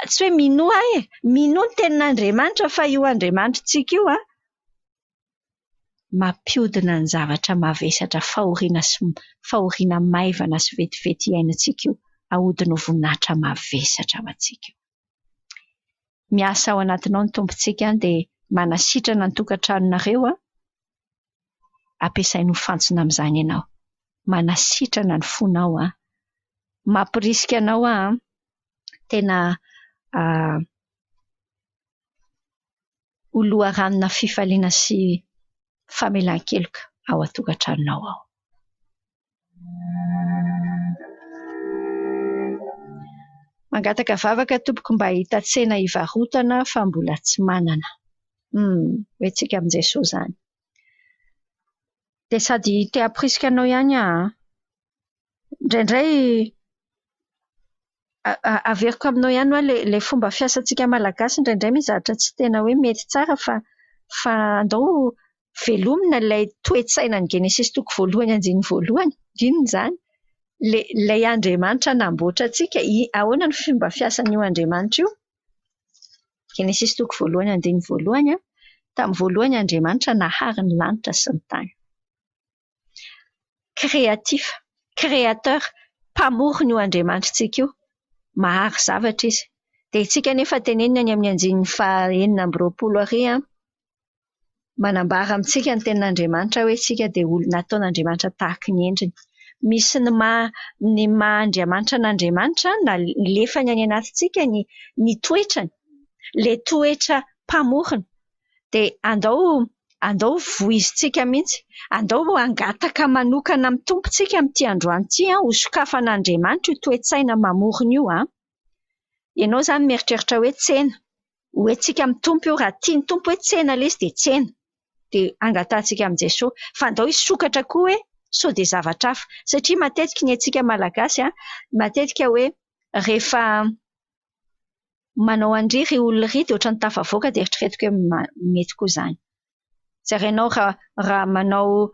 tsy hoe minoa ahy e, minoa ny tenin'Andriamanitra fa io Andriamanitritsika io an, mampiodina ny zavatra mavesatra fahoriana sy fahoriana maivana sy vetivety iainantsika io, ahodina ho voninahitra mavesatra ho antsika io. Miasa ao anatinao ny Tompontsika dia manasitrana ny tokantranonareo an, ampiasainy ho fantsona amin'izany ianao. Manasitrana ny fonao an. Mampirisika anao aho an, tena ho loharanona fifaliana sy famelan-keloka ao an-tokantranonao ao. Mangataka vavaka tompoko mba hahita tsena hivarotana fa mbola tsy manana. Hum, ho antsika amin'i Jesoa izany. Dia sady te hamporisika anao ihany aho an. Indraindray averiko aminao ihany hoa ilay fomba fiasantsika malagasy indraindray misy zavatra tsy tena hoe mety tsara fa fa andao velomina ilay toe-tsainan'ny Genesisy toko voalohany andininy voalohany. Inona izany? Ilay ilay Andriamanitra namboatra antsika, ahoana ny fomba fiasan'io Andriamanitra io? Genesisy toko voalohany andininy voalohany an, tamin'ny voalohany Andriamanitra nahary ny lanitra sy ny tany. Créatif, créateur, mpamorona io Andriamanitritsika io, mahary zavatra izy. Dia isika anefa tenenina any amin'ny andininy faha 26 ary an, manambara amintsika ny tenin'Andriamanitra hoe isika dia olona nataon'Andriamanitra tahaky ny endriny. Misy ny maha ny maha Andriamanitra an'Andriamanitra nalefany any anatintsika ny ny toetrany, ilay toetra mpamorona. Dia andao andao voizintsika mihitsy, andao hangataka manokana amin'ny Tompo isika amin'ity androany ity an, ho sokafan'Andriamanitra io toe-tsaina mamorona io an. Ianao izany mieritreritra hoe tsena. Ho entintsika amin'ny Tompo io, raha tian'ny Tompo hoe tsena ilay izy dia tsena. Dia angatahantsika amin'i Jesoa. Fa andao hisokatra koa hoe sao dia zavatra hafa. Satria matetika ny antsika Malagasy, matetika hoe rehefa manao an-dry ry olona ry dia ohatran'ny tafavoaka dia eritreretiko hoe mety koa izany. Jerenao raha raha manao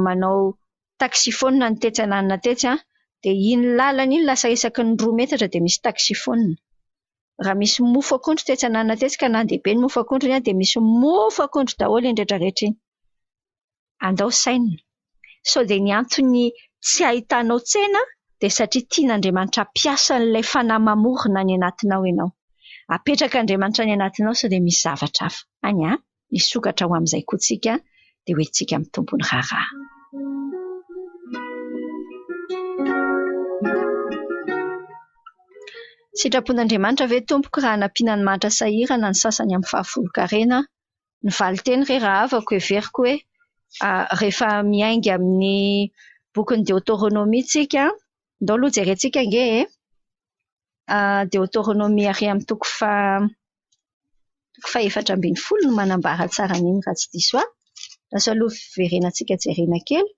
manao taxiphone ny tetsy ananona tetsy an, dia iny lalana iny lasa isaky ny 2 metatra dia misy taxiphone. Raha misy mofo akondro tetsy ananona tetsy ka nandeha be ny mofo akondrony an, dia misy mofo akondro daholo iny rehetra rehetra iny. Andao sainina. Sao dia ny antony tsy ahitanao tsena dia satria tian'Andriamanitra hampiasa an'ilay fanahy mamorona any anatinao ianao. Apetrak'Andriamanitra any anatinao sao dia misy zavatra hafa. Any an! Hisokatra ho amin'izay koa tsika dia ho entintsika amin'ny Tompo ny raharaha. Sitrapon'Andriamanitra ve tompoko raha hanampiana ny mahantra sahirana ny sasany amin'ny fahafolonkarena? Ny valinteny re rahavako heveriko hoe rehefa miainga amin'ny bokin'ny Deoteronomia tsika, ndao aloha jerentsika ange e! Deoteronomia ary amin'ny toko faha toko faha-14 no manambara tsara an'iny raha tsy diso aho. Lasa aloha verenantsika jerena kely.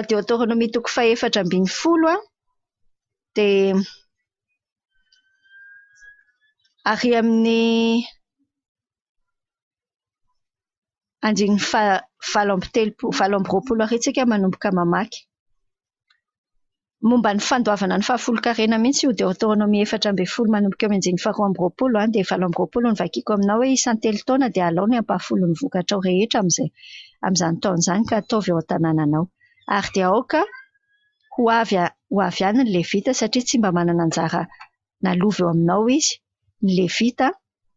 Deoteronomia toko faha-14 dia ary amin'ny andininy faha 38 28 ary isika manomboka mamaky. Momba ny fandoavana ny fahafolonkarena mihitsy io Deoteronomia 14 manomboka eo amin'ny andininy faha 22 dia 28 no vakiko aminao hoe isan-telo taona dia alao ny ampahafolon'ny vokatrao rehetra amin'izay amin'izany taona izany ka ataovy eo an-tanànanao. Ary dia aoka ho avy ho avy any ny Levita satria tsy mba manana anjara na lova eo aminao izy, ny Levita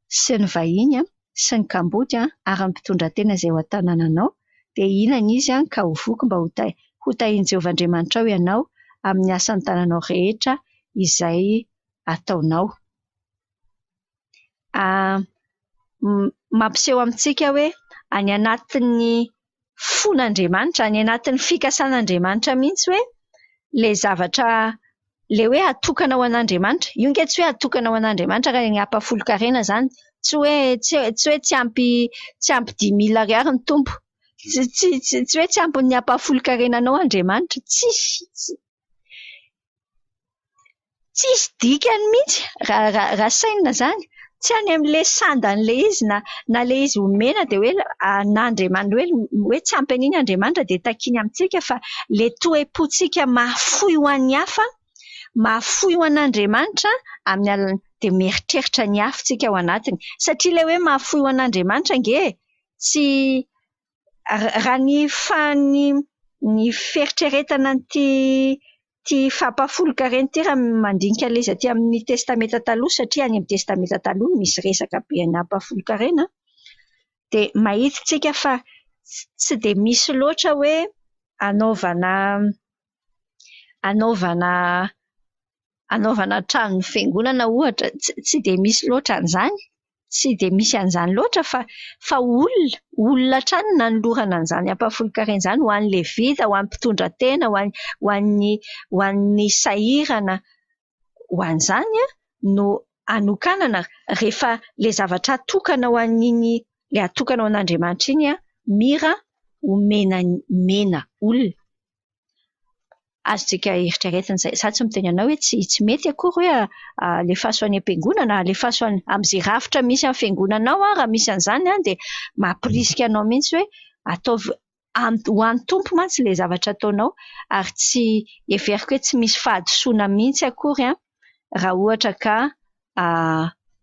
sy ny vahiny sy ny kamboty ary ny mpitondratena izay eo an-tanànanao, dia hihinana izy ka ho voky mba hotahian'i Jehovah Andriamanitrao ianao amin'ny asan'ny tananao rehetra izay ataonao. Mampiseho amintsika hoe any anatin'ny fon'Andriamanitra, any anatin'ny fikasan'Andriamanitra mihitsy hoe ilay zavatra, ilay hoe atokana ho an'Andriamanitra. Io ange tsy hoe atokana ho an'Andriamanitra raha ny ampahafolon-karena izany. Tsy hoe tsy hoe tsy ampy tsy ampy dix mille ariary ny Tompo. Tsy tsy tsy hoe tsy ampy ny ampahafolon-karenanao Andriamanitra. Tsisy tsy Tsisy dikany mihitsy raha raha raha sainina izany. Tsy any amin'ilay sandan'ilay izy na na ilay izy omena dia hoe an'Andriamanitra hoe hoe tsy ampy an'iny Andriamanitra dia takiany amintsika fa ilay toe-pontsika mahafoy ho an'ny hafa, mahafoy ho an'Andriamanitra amin'ny alalan'ny dia mieritreritra ny hafa isika ao anatiny. Satria ilay hoe mahafoy ho an'Andriamanitra ange e, tsy raha ny fa ny ny fieritreretana an'ity ity fampahafolon-karena ity raha mandinika an'ilay izy aty amin'ny testamenta taloha satria any amin'ny testamenta taloha no misy resaka be an'ny ampahafolon-karena dia mahita isika fa tsy dia misy loatra hoe anaovana anaovana anaovana trano fiangonana ohatra, tsy dia misy loatra an'izany, tsy dia misy an'izany loatra fa fa olona, olona hatrany no nanolorana an'izany ampahafolon-karena izany ho an'ny levita, ho an'ny mpitondra tena, ho an'ny ho an'ny ho an'ny sahirana, ho an'izany no anokanana rehefa ilay zavatra atokana ho an'iny ilay atokana ho an'Andriamanitra iny mira omena omena olona. Azontsika eritreretina izay. Izaho tsy miteny anao hoe tsy tsy mety akory hoe alefaso any am-piangonana, alefaso any amin'izay rafitra misy amin'ny fiangonanao raha misy an'izany dia mampirisika anao mihitsy hoe ataovy ho an'ny Tompo mantsy ilay zavatra ataonao ary tsy heveriko hoe tsy misy fahadisoana mihitsy akory raha ohatra ka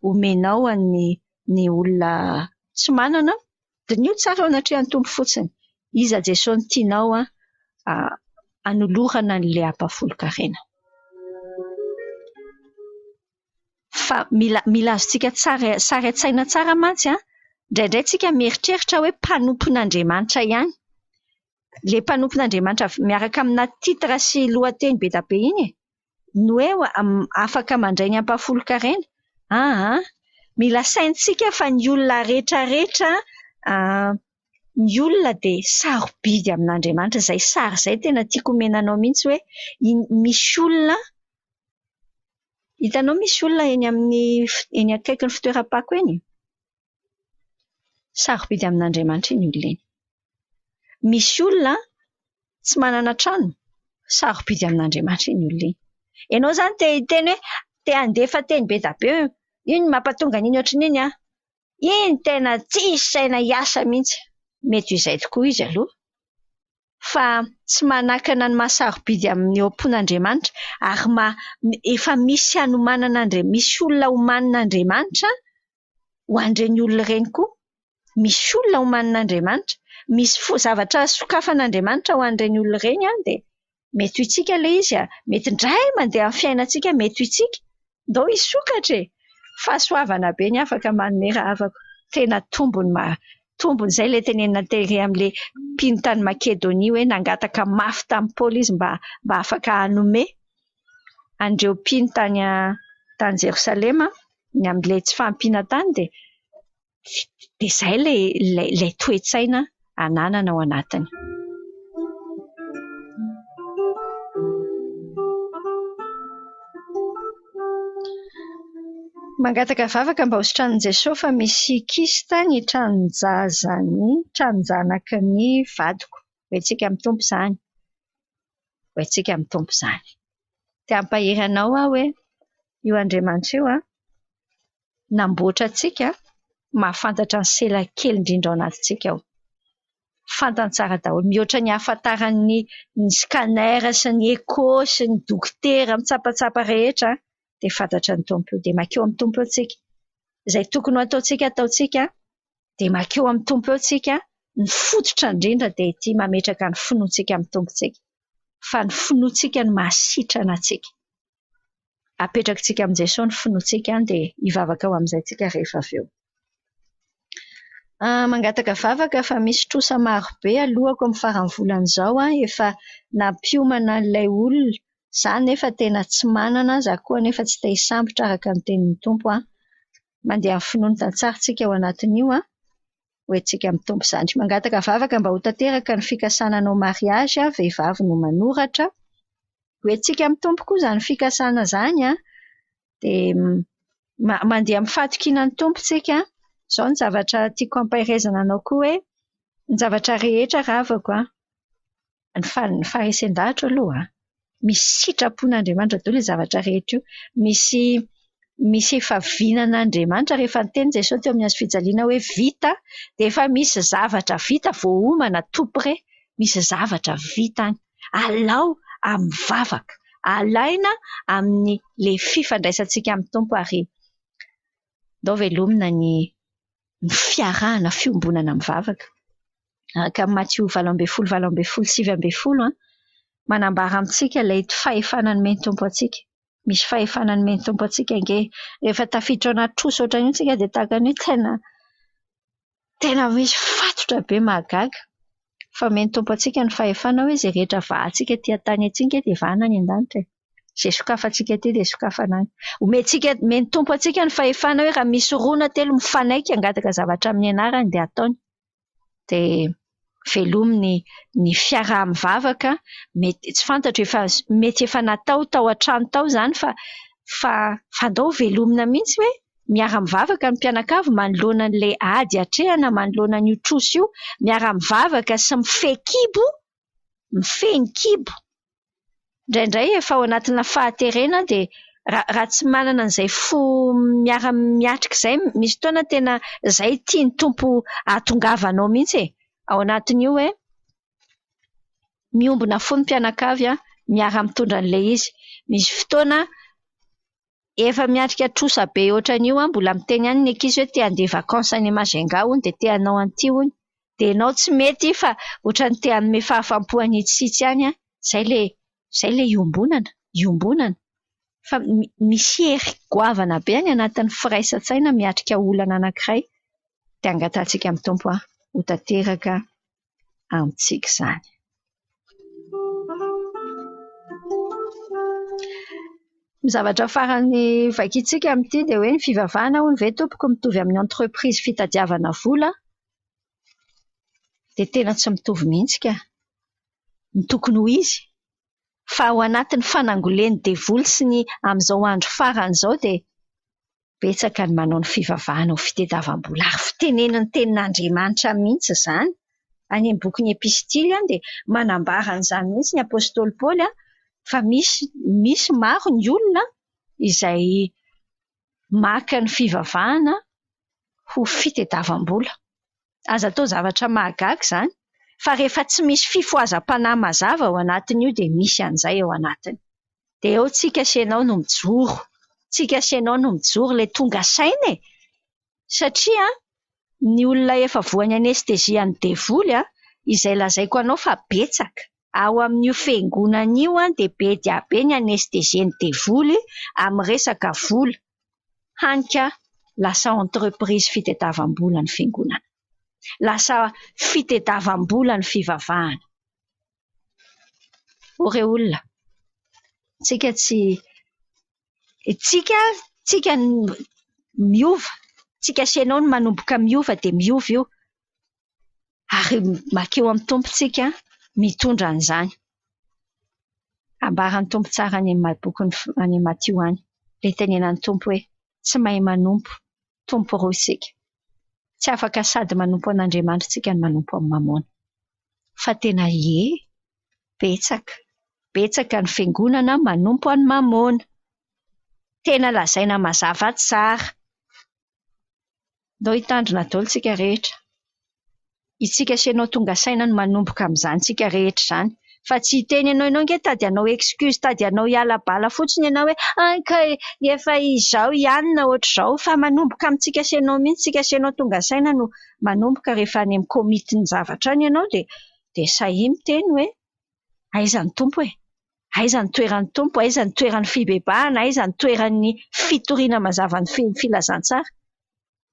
omenao an'ny ny olona tsy manana. Diniho tsara eo anatrehan'ny Tompo fotsiny. Iza Jesoa no tianao hanolorana an'ilay ampahafolon-karena? Fa mila mila azontsika tsara sary an-tsaina tsara mantsy an, indraindray tsika mieritreritra hoe mpanompon'Andriamanitra ihany. Ilay mpanompon'Andriamanitra miaraka amina titre sy lohateny be dia be iny e. Ny hoe afaka mandray ny ampahafolon-karena? Aa! Mila saintsika fa ny olona rehetra rehetra, ny olona dia sarobidy amin'Andriamanitra. Izay sary izay tena tiako omena anao mihitsy hoe misy olona. Hitanao misy olona eny amin'ny eny akaikin'ny fitoeram-pako eny? Sarobidy amin'Andriamanitra iny olona iny. Misy olona tsy manana trano, sarobidy amin'Andriamanitra iny olona iny. Ianao izany te hiteny hoe te handefa teny be dia be hoe iny no mampatonga an'iny ohatran'iny an! Iny tena tsisy saina hiasa mihitsy. Mety ho izay tokoa izy aloha. Fa tsy manakana ny maha sarobidy amin'ny eo am-pon'Andriamanitra ary maha efa misy hanomanan'Andriamanitra, misy olona homanin'Andriamanitra ho an'ireny olona ireny koa. Misy olona homanin'Andriamanitra, misy fo zavatra sokafan'Andriamanitra ho an'ireny olona ireny an, dia mety ho isika ilay izy an, mety indray mandeha amin'ny fiainantsika mety ho isika. Ndao hisokatra e! Fahasoavana be ny afaka manome rahavako. Tena tombony ma tombony izay ilay tenenina tery amin'ilay mpino tany Makedonia hoe nangataka mafy tamin'i Paoly izy mba mba afaka hanome an'ireo mpino tany tany Jerosalema ny amin'ilay tsy fahampiana tany dia dia izay ilay ilay ilay toe-tsaina ananana ao anatiny. Mangataka vavaka mba ho sitranin'i Jesoa fa misy kista ny tranon-jazan'ny tranon-janaky ny vadiko. Ho antsika amin'ny Tompo izany. Ho antsika amin'ny Tompo izany. Te hampahery anao aho hoe io Andriamanitra io an, namboatra antsika, mahafantatra ny sela kely indrindra ao anatintsika ao. Fantany tsara daholo, mihoatra ny ahafantaran'ny ny scanner sy ny echo sy ny dokotera mitsapatsapa rehetra dia fantatra ny Tompo io. Dia makeo amin'ny Tompo eo tsika. Izay tokony ho ataontsika ataontsika, dia makeo amin'ny Tompo eo tsika. Ny fototra indrindra dia ity mametraka ny finoantsika amin'ny Tompo tsika. Fa ny finoantsika no mahasitrana antsika. Apetrakitsika amin'i Jesoa ny finoantsika dia hivavaka ho amin'izay tsika rehefa avy eo. Mangataka vavaka fa misy trosa maro be alohako amin'ny faran'ny volana izao efa nampiomana an'ilay olona, za nefa tena tsy manana, za koa nefa tsy te hisambotra araka ny tenin'ny Tompo an. Mandeha amin'ny finoana tantsaha tsika ao anatin'io an. Ho entintsika amin'ny Tompo izany. Mangataka vavaka mba ho tanteraka ny fikasana hanao mariazy, vehivavy no manoratra. Ho entintsika amin'ny Tompo koa izany fikasana izany an, dia mandeha amin'ny fahatokiana ny Tompo tsika. Izao ny zavatra tiako hampaherezana anao koa hoe, ny zavatra rehetra ravako an, ny faharesen-dahatra aloha an, misy sitrapon'Andriamanitra daholo io zavatra rehetra io, misy misy efa vinan'Andriamanitra rehefa niteny Jesosy teo amin'ny hazo fijaliana hoe vita dia efa misy zavatra vita voaomana tout près, misy zavatra vita any. Alao amin'ny vavaka, alaina amin'ny ilay fifandraisantsika amin'ny Tompo ary ndao velomina ny ny fiarahana fiombonana mivavaka. Araka ny Matio 18 18 19 manambara amintsika ilay fahefana nomen'ny Tompo antsika. Misy fahefana nomen'ny Tompo antsika ange. Rehefa tafiditra ao anaty trosa ohatran'io isika dia tahaka ny hoe tena tena misy fatotra be mahagaga. Fa omen'ny Tompo antsika ny fahefana hoe izay rehetra vahantsika aty an-tany aty ange dia vahana any an-danitra e. Izay sokafantsika aty dia sokafana any. Omentsika, omen'ny Tompo antsika ny fahefana hoe raha misy roa na telo mifanaiky hangataka zavatra amin'ny anarany dia ataony. Dia velomy ny ny fiaraha-mivavaka, mety tsy fantatro efa mety efa natao tao an-trano tao izany fa fa fa andao velomina mihitsy hoe miara-mivavaka ny mpianakavy manoloana an'ilay ady atrehana, manoloana an'io trosa io, miara-mivavaka sy mifehy kibo, mifehy ny kibo. Indraindray efa ao anatina fahaterena dia raha tsy manana an'izay fo miara-miatrika izay, misy fotoana tena izay tian'ny Tompo hahatongavanao mihitsy e! Ao anatin'io hoe miombona fo ny mpianakavy miara-mitondra an'ilay izy. Misy fotoana Efa miatrika trosa be ohatran'io an, mbola miteny ihany ny ankizy hoe te handeha vacances any Majunga hono dia te hanao an'ity hono. Dia ianao tsy mety fa ohatran'ny te hanome fahafaham-po an'itsy sy itsy ihany an. Izay ilay izay ilay iombonana, iombonana. Fa misy hery goavana be any anatin'ny firaisan-tsaina miatrika olana anankiray. Dia angatahantsika amin'ny Tompo ho tanteraka amintsika izany. Ny zavatra farany vakintsika amin'ity dia hoe ny fivavahana hono ve tompoko mitovy amin'ny entreprise fitadiavana vola? Dia tena tsy mitovy mihitsy ka. Ny tokony ho izy. Fa ao anatin'ny fanangolen'ny devoly sy ny amin'izao andro farany izao dia betsaka ny manao ny fivavahana ho fitediavam-bola. Ary fitenenan'ny tenin'Andriamanitra mihitsy izany. Any amin'ny bokin'ny epistily any dia manambara an'izany mihitsy ny apostoly Paoly fa misy misy maro ny olona izay maka ny fivavahana ho fitediavam-bola. Aza atao zavatra mahagaga izany fa rehefa tsy misy fifohazam-panahy mazava ao anatin'io dia misy an'izay ao anatiny. Dia eo tsika sy ianao no mijoro. Tsika sy ianao no mijoro ilay tonga saina e! Satria ny olona efa voan'ny anestezian'ny devoly izay lazaiko anao fa betsaka ao amin'io fiangonana io dia be dia be ny anestezian'ny devoly amin'ny resaka vola. Hany ka lasa entreprise fitadiavam-bola ny fiangonana. Lasa fitadiavam-bola ny fivavahana. Ô re olona, tsika tsy tsika tsika miova, tsika sy ianao no manomboka miova dia miova io. Ary makeo amin'ny Tompo tsika mitondra an'izany. Ambaran'ny Tompo tsara any amin'ny bokin'ny any Matio any. Ilay itenenan'ny Tompo hoe tsy mahay manompo Tompo roa isika. Tsy afaka sady manompo an'Andriamanitra isika no manompo an'i Mamôna. Fa tena ie, betsaka, betsaka ny fiangonana manompo an'i Mamôna. Tena lazaina mazava tsara. Ndao hitandrina daholo isika rehetra. Isika sy ianao tonga saina no manomboka amin'izany isika rehetra izany. Fa tsy hiteny ianao, ianao ange tady hanao excuse, tady hanao hiala bala fotsiny ianao hoe ah ka efa izao ihany na ohatr'izao. Fa manomboka amintsika sy ianao mihitsy, isika sy ianao tonga saina no manomboka rehefa any amin'ny komitin'ny zavatra any ianao dia dia sahia miteny hoe aiza ny Tompo e? Aiza ny toeran'ny Tompo? Aiza ny toeran'ny fibebahana? Aiza ny toeran'ny fitoriana mazava ny filazantsara?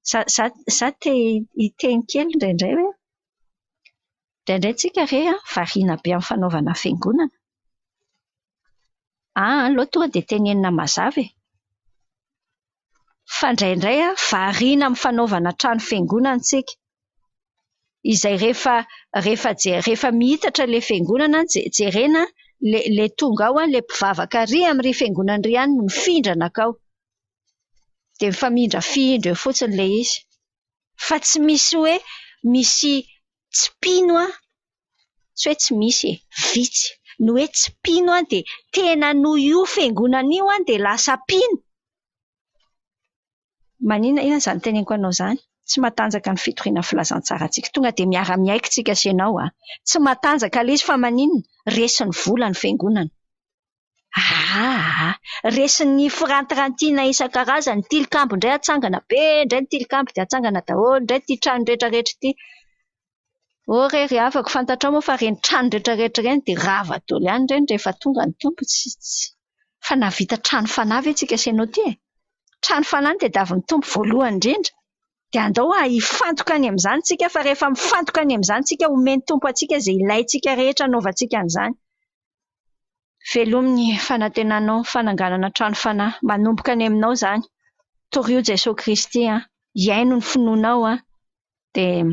Za za za te hiteny kely indraindray hoe indraindray tsika re an variana be amin'ny fanaovana fiangonana. Ah, aleo tonga dia tenenina mazava e. Fa indraindray an variana amin'ny fanaovana trano fiangonana tsika. Izay rehefa rehefa rehefa mihitatra ilay fiangonana jerena ilay ilay tonga ao an, ilay mpivavaka ary amin'irỳ fiangonana irỳ ihany no mifindra nankao. Dia mifamindrafindra eo fotsiny ilay izy. Fa tsy misy hoe misy tsy mpino an, tsy hoe tsy misy e, vitsy. Ny hoe tsy mpino an dia tena noho io fiangonana io an dia lasa mpino. Maninona inona izany teneniko anao izany? Tsy matanjaka ny fitoriana ny filazantsarantsika. Tonga dia miara-miaiky tsika sy ianao an. Tsy matanjaka ilay izy fa maninona? Resin'ny vola ny fiangonana. Aa! Resin'ny firantirantiana isan-karazany, ny tilikambo indray atsangana be indray ny tilikambo dia atsangana daholo indray ity trano rehetra rehetra ity. Ô re ry havako, fantatrao moa fa ireny trano rehetra rehetra ireny dia rava daholo ihany ireny rehefa tonga ny Tompo. Tsy, tsy. Fa nahavita trano fanahy ve tsika sy ianao ity e? Trano fanahy no tadiavin'ny Tompo voalohany indrindra. Dia andao hifantoka any amin'izany tsika fa rehefa mifantoka any amin'izany tsika, omen'ny Tompo antsika izay ilaintsika rehetra hanaovantsika an'izany. Velomy ny fanantenanao ny fananganana trano fanahy. Manomboka any aminao izany. Torio Jesoa Kristy an. Iaino ny finoanao an. Dia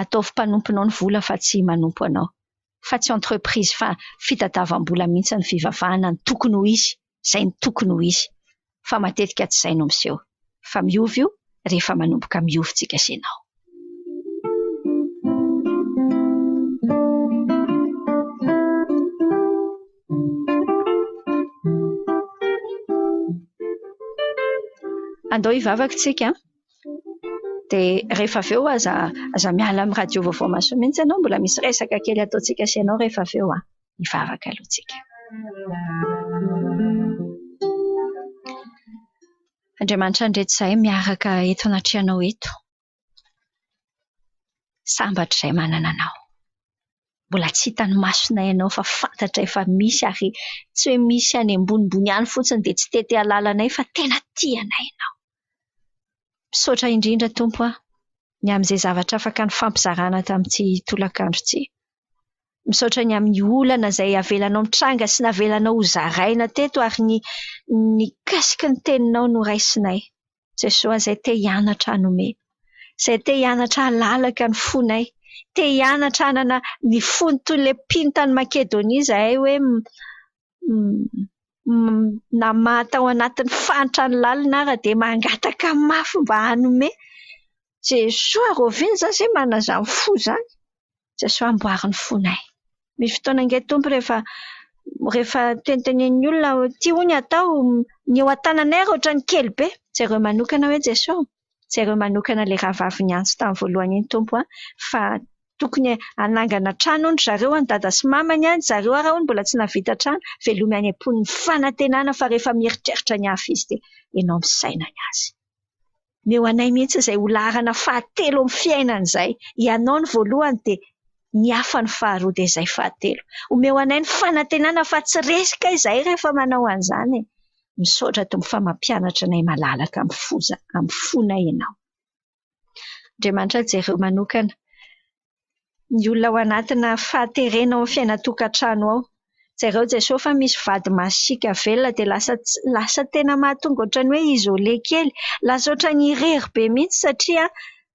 ataovy mpanomponao ny vola fa tsy manompo anao. Fa tsy entreprise fa fitadiavam-bola mihitsy ny fivavahana no tokony ho izy. Izay no tokony ho izy. Fa matetika tsy izay no miseho. Fa miova io rehefa manomboka miova tsika sy ianao. Andao hivavaka tsika dia rehefa avy eo aza aza miala amin'ny radio vaovao mahasoa mihitsy ianao, mbola misy resaka kely ataontsika sy ianao rehefa avy eo an. Hivavaka aloha tsika. Andriamanitra andreto izahay miaraka eto anatrehanao eto. Sambatra izahay manana anao. Mbola tsy hitan'ny masonay ianao fa fantatray fa misy ary tsy hoe misy any ambonimbony any fotsiny dia tsy te-te hahalala anay fa tena tia anay ianao. Misaotra indrindra Tompo a, ny amin'izay zavatra afaka nifampizarana tamin'ity tolakandro ity. Misaotra ny amin'ny olana izay avelanao mitranga sy navelanao hozaraina teto ary ny nikasiky ny teninao noraisinay. Jesoa izay te hianatra hanome, izay te hianatra halalaka ny fonay, Te hianatra hanana ny fony toy ilay mpino tany Makedonia izahay hoe namaha tao anatin'ny fahantrany lalina ary dia mangataka mafy mba hanome. Jesoa, rahoviana izany izay manana izany fo izany? Jesoa, amboary ny fonay. Misy fotoana ange Tompo rehefa rehefa tenitenenin'ny olona ity hono atao, ny eo an-tananay ary ohatran'ny kely be. Jereo manokana hoe Jesoa, jereo manokana ilay rahavavy niantso tamin'ny voalohany iny Tompo a, fa tokony hanangana trano hono ry zareo any dada sy mamany any, zareo ary hono mbola tsy nahavita trano, velomy any am-pon'ny fanantenana fa rehefa mieritreritra ny hafa izy dia ianao misaina ny azy. Omeo anay mihitsy izay ho laharana fahatelo amin'ny fiainana izay. Ianao ny voalohany dia ny hafa ny faharoa dia izay fahatelo. Omeo anay ny fanantenana fa tsy resy kay izahay rehefa manao an'izany e. Misaotra Tompo fa mampianatra anay malalaka amin'ny fo amin'ny fonay Ianao. Andriamanitra jereo manokana ny olona ao anatina fahaterena ao amin'ny fiainan-tokantrano ao. Jereo Jesoa fa misy vady masiaka velona dia lasa lasa tena mahatonga ohatran'ny hoe isolé kely, lasa ohatran'ny irery be mihitsy satria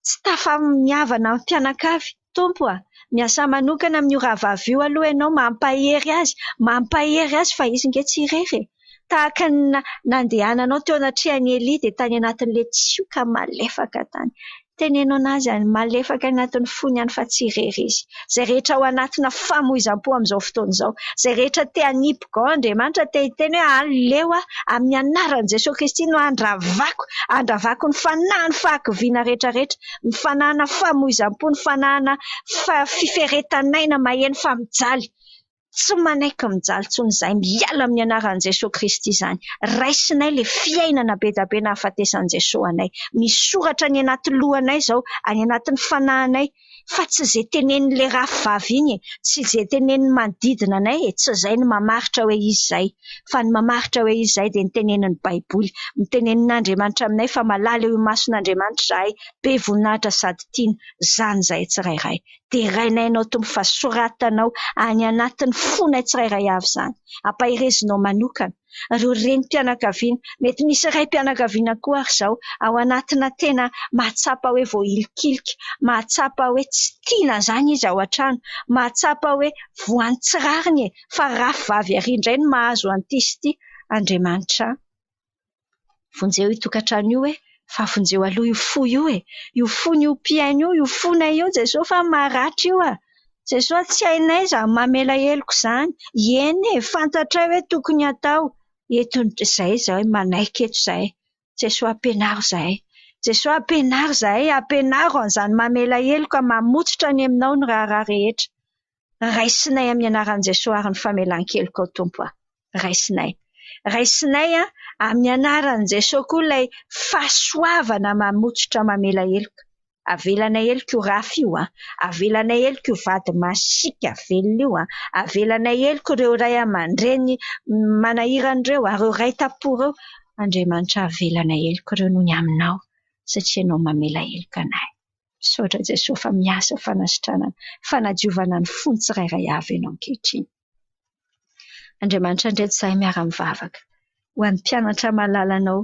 tsy tafamihavana amin'ny mpianakavy. Tompo a, miasà manokana amin'io rahavavy io aloha ianao, mampahery azy, mampahery azy fa izy nge tsy irery e. Tahaka ny nandehananao teo anatrehan'i Elia dia tany anatin'ilay tsioka malefaka tany. Teneno an'azy any malefaka any anatin'ny fony any fa tsy irery izy. Izay rehetra ao anatina famoizam-po amin'izao fotoana izao, izay rehetra te hanipy gant Andriamanitra te hiteny hoe aleo aho amin'ny anaran'i Jesoa Kristy no handravako, handravako ny fanahin'ny fahakiviana rehetra rehetra, ny fanahina famoizam-po, ny fanahina fiferetan'aina maheno fa mijaly. Tsy manaiky mijaly intsony izahay, miala amin'ny anaran'i Jesoa Kristy izany. Raisinay ilay fiainana be dia be nahafatesan'i Jesoa anay. Misoratra any anaty lohanay izao, any anatin'ny fanahinay, fa tsy izay tenenin'ilay rafivavy iny e, tsy izay tenenin'ny manodidina anay e, tsy izay no mamaritra hoe izy izay. Fa ny mamaritra hoe izy izay dia ny tenenin'ny Baiboly. Ny tenenin'Andriamanitra aminay fa malala eo imason'Andriamanitra izahay, be voninahitra sady tiana. Izany izahay tsirairay. Derainay Ianao Tompo fa soratanao any anatin'ny fonay tsirairay avy izany. Ampaherezinao manokana ireo renim-pianakaviana, mety misy raim-pianakaviana koa ary izao ao anatina tena mahatsapa hoe voahilikilika, mahatsapa hoe tsy tiana izany izy ao an-trano, mahatsapa hoe voan'ny tsy rariny e, fa rafivavy ary indray no mahazo an'ity sy ity. Andriamanitra a! Vonjeo io tokantrano io e! Fa vonjeo aloha io fo io e! Io fony io mpihaino io, io fonay io Jesoa fa maratra io a! Jesoa tsy hainay izany mamela heloka izany. Eny e! Fantatray hoe tokony hatao. Eto izay izahay manaiky eto izahay. Jesoa ampianaro izahay. Jesoa ampianaro izahay, ampianaro an'izany mamela heloka mamotsitra any aminao ny raharaha rehetra. Raisinay amin'ny anaran'i Jesoa ary ny famelan-kelokao Tompo a! Raisinay. Raisinay a, amin'ny anaran'i Jesoa koa ilay fahasoavana mamotsotra mamela heloka. Avelanay heloka io rafy io a! Avelanay heloka io vady masiaka velona io a! Avelanay heloka ireo ray aman-dreny manahirana ireo a! Ireo ray tam-po ireo. Andriamanitra avelanay heloka ireo noho ny aminao satria ianao mamela heloka anay. Misaotra Jesoa fa miasa fanasitranana, fanadiovana ny fony tsirairay avy ianao ankehitriny. Andriamanitra indreto izahay miara-mivavaka ho an'ny mpianatra malalanao.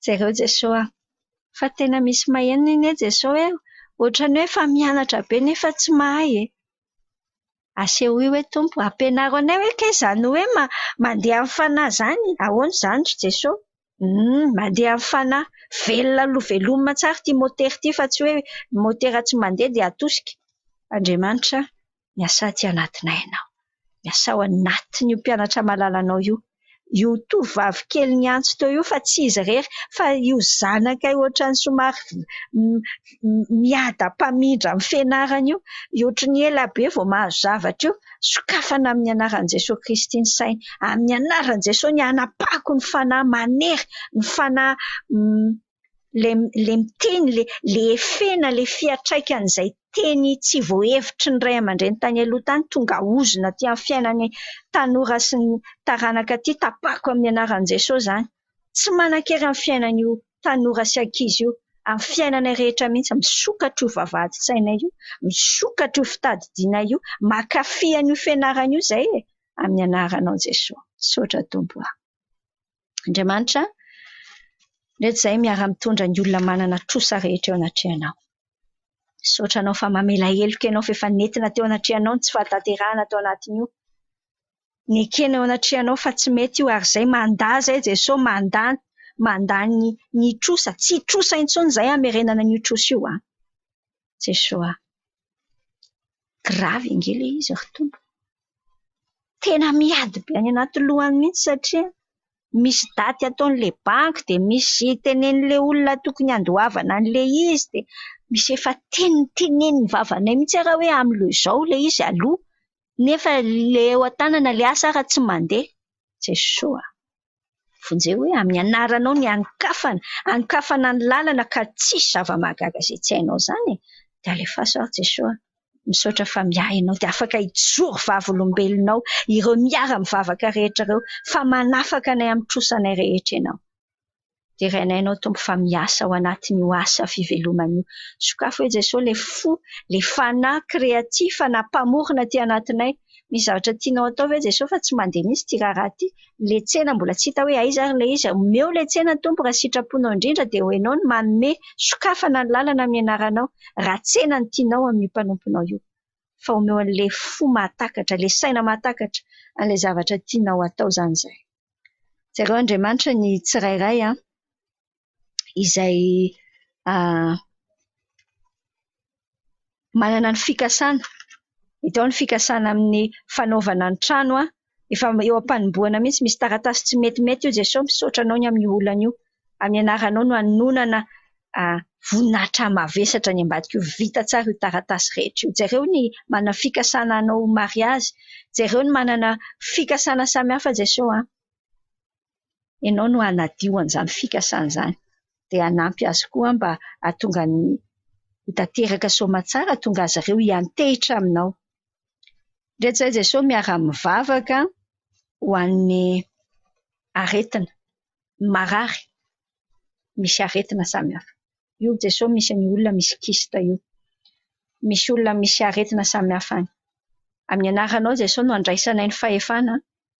Jereo Jesoa fa tena misy maheno anie Jesoa hoe ohatran'ny hoe efa mianatra be nefa tsy mahay e. Asehoy hoe Tompo, ampianaro anay hoe kay izany hoe mandeha amin'ny fanahy izany, ahoana izany ry Jesoa? Humm, mandeha amin'ny fanahy. Velona aloha velomina tsara ity motera ity fa tsy hoe motera tsy mandeha dia atosika. Andriamanitra, miasà aty anatinay Ianao. Miasà ao anatin'io mpianatra malalanao io. Io tovovavy kely niantso teo io fa tsy izy irery fa io zanakay ohatran'ny somary miadam-pamindra amin'ny fianarana io, ohatran'ny ela be vao mahazo zavatra io, sokafana amin'ny anaran'i Jesoa Kristy ny sainy, amin'ny anaran'i Jesoa ny hanapahako ny fanahy manery, ny fanahy ilay ilay miteny, ilay ilay efena, ilay fiantraikan'izay teny tsy voahevitry ny ray aman-dreny tany aloha tany tonga ozona aty amin'ny fiainan'ny tanora sy ny taranaka aty, tapahako amin'ny anaran'i Jesoa izany. Tsy manan-kery amin'ny fiainan'io tanora sy ankizy io, amin'ny fiainanay rehetra mihitsy. Misokatra io vavahadin-tsainay io, misokatra io fitadidianay io, mankafy an'io fianarana io izay e, amin'ny anaranao Jesoa. Misaotra Tompo a. Andriamanitra, ndreto izahay miara-mitondra ny olona manana trosa rehetra eo anatrehanao. Misaotra anao fa mamela heloka ianao fa efa nentina teo anatrehanao ny tsy fahatanterahana tao anatin'io. Nekena eo anatrehanao fa tsy mety io ary izay mandà izay Jesoa mandà mandà ny ny trosa, tsy trosa intsony izay hamerenana an'io trosa io an. Jesoa. Grave ange ilay izy ry Tompo. Tena miady be any anaty lohany mihitsy satria misy daty ataon'ilay banky dia misy tenenin'ilay olona tokony handoavana an'ilay izy dia misy efa tenitenenin'ny vavanay mihitsy ara hoe amin'ilay izao ilay izy aloha nefa ilay eo an-tanana ilay asa ara tsy mandeha. Jesoa a! Vonjeo hoe amin'ny anaranao ny hanokafana, hanokafana ny lalana ka tsisy zava-mahagaga izay tsy hainao izany e! Dia alefaso ary Jesoa a! Misaotra fa miahy ianao dia afaka hijoro vavolombelonao ireo miara-mivavaka rehetra ireo fa manafaka anay amin'ny trosanay rehetra ianao. Derainay Ianao Tompo fa miasa ao anatin'io asa fivelomana io. Sokafy hoe Jesoa ilay fo, ilay fanahy créatif na mpamorona aty anatinay. Misy zavatra tianao atao ve Jesoa fa tsy mandeha mihitsy ity raharaha ity. Ilay tsena mbola tsy hita hoe aiza ary ilay izy. Omeo ilay tsena Tompo raha sitraponao indrindra dia ho Ianao no manome sokafana ny lalana amin'ny anaranao raha tsena no tianao amin'io mpanomponao io. Fa omeo an'ilay fo mahatakatra, ilay saina mahatakatra an'ilay zavatra tianao atao izany izahay. Jereo Andriamanitra ny tsirairay izay manana ny fikasana. Hita ao ny fikasana amin'ny fanaovana ny trano. Efa eo am-panombohana mihitsy misy taratasy tsy metimety io Jesoa misaotra anao ny amin'io olana io. Amin'ny anaranao no hanonana voninahitra mavesatra any ambadika io. Vita tsara io taratasy rehetra io. Jereo ny manana fikasana hanao mariazy. Jereo ny manana fikasana samihafa Jesoa a. Ianao no hanadio an'izany fikasana izany. Dia hanampy azy koa mba hahatonga ny ho tanteraka soamatsara, hahatonga azy ireo hiantehitra aminao. Indreto izay Jesoa miara-mivavaka ho an'ny aretina. marary, misy aretina samihafa. Io Jesoa misy ny olona misy kyste io. Misy olona misy aretina samihafa any. Amin'ny anaranao Jesoa no andraisanay ny fahefana.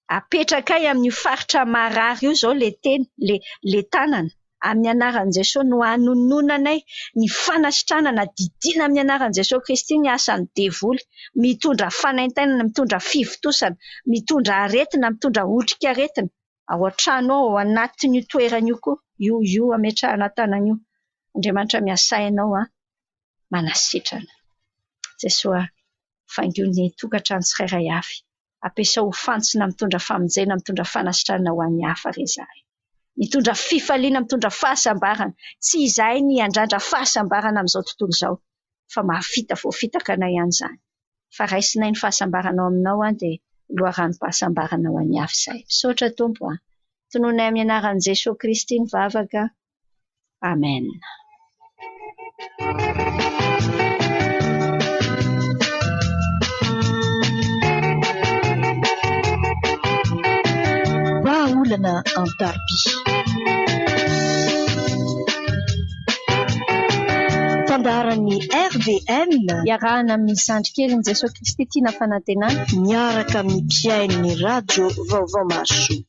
Apetrakay amin'io faritra marary io izao ilay teny, ilay tanana. Amin'ny anaran'i Jesoa no anononanay ny fanasitranana, didiana amin'ny anaran'i Jesoa Kristy ny asan'ny devoly. Mitondra fanaintainana, mitondra fivontosana, mitondra aretina, mitondra otrikaretina. ao an-trano ao, ao anatin'io toerana io koa, io io ametrahana tanana io. Andriamanitra miasa ianao an, manasitrana. Jesoa, faingo ny tokantrano tsirairay avy. Ampiasao ho fantsona mitondra famonjena, mitondra fanasitranana ho an'ny hafa re izahay. Mitondra fifaliana, mitondra fahasambarana. Tsy izahay ny hiandrandra fahasambarana amin'izao tontolo izao, fa mahavita voafitaka anay ihany izany. Fa raisinay ny fahasambaranao aminao an dia loharanom-pahasambarana ho an'ny hafa izahay. Misaotra Tompo an. Tononay amin'ny anaran'i Jesoa Kristy ny vavaka. Amen. Vahaolana an-tarobia. Fandaharan'ny RVM. Iarahana amin'ny zandry kelin'i Jesoa Kristy Tiana Fanantenana. Miaraka amin'ny mpihaino ny Radio Vaovao Mahasoa.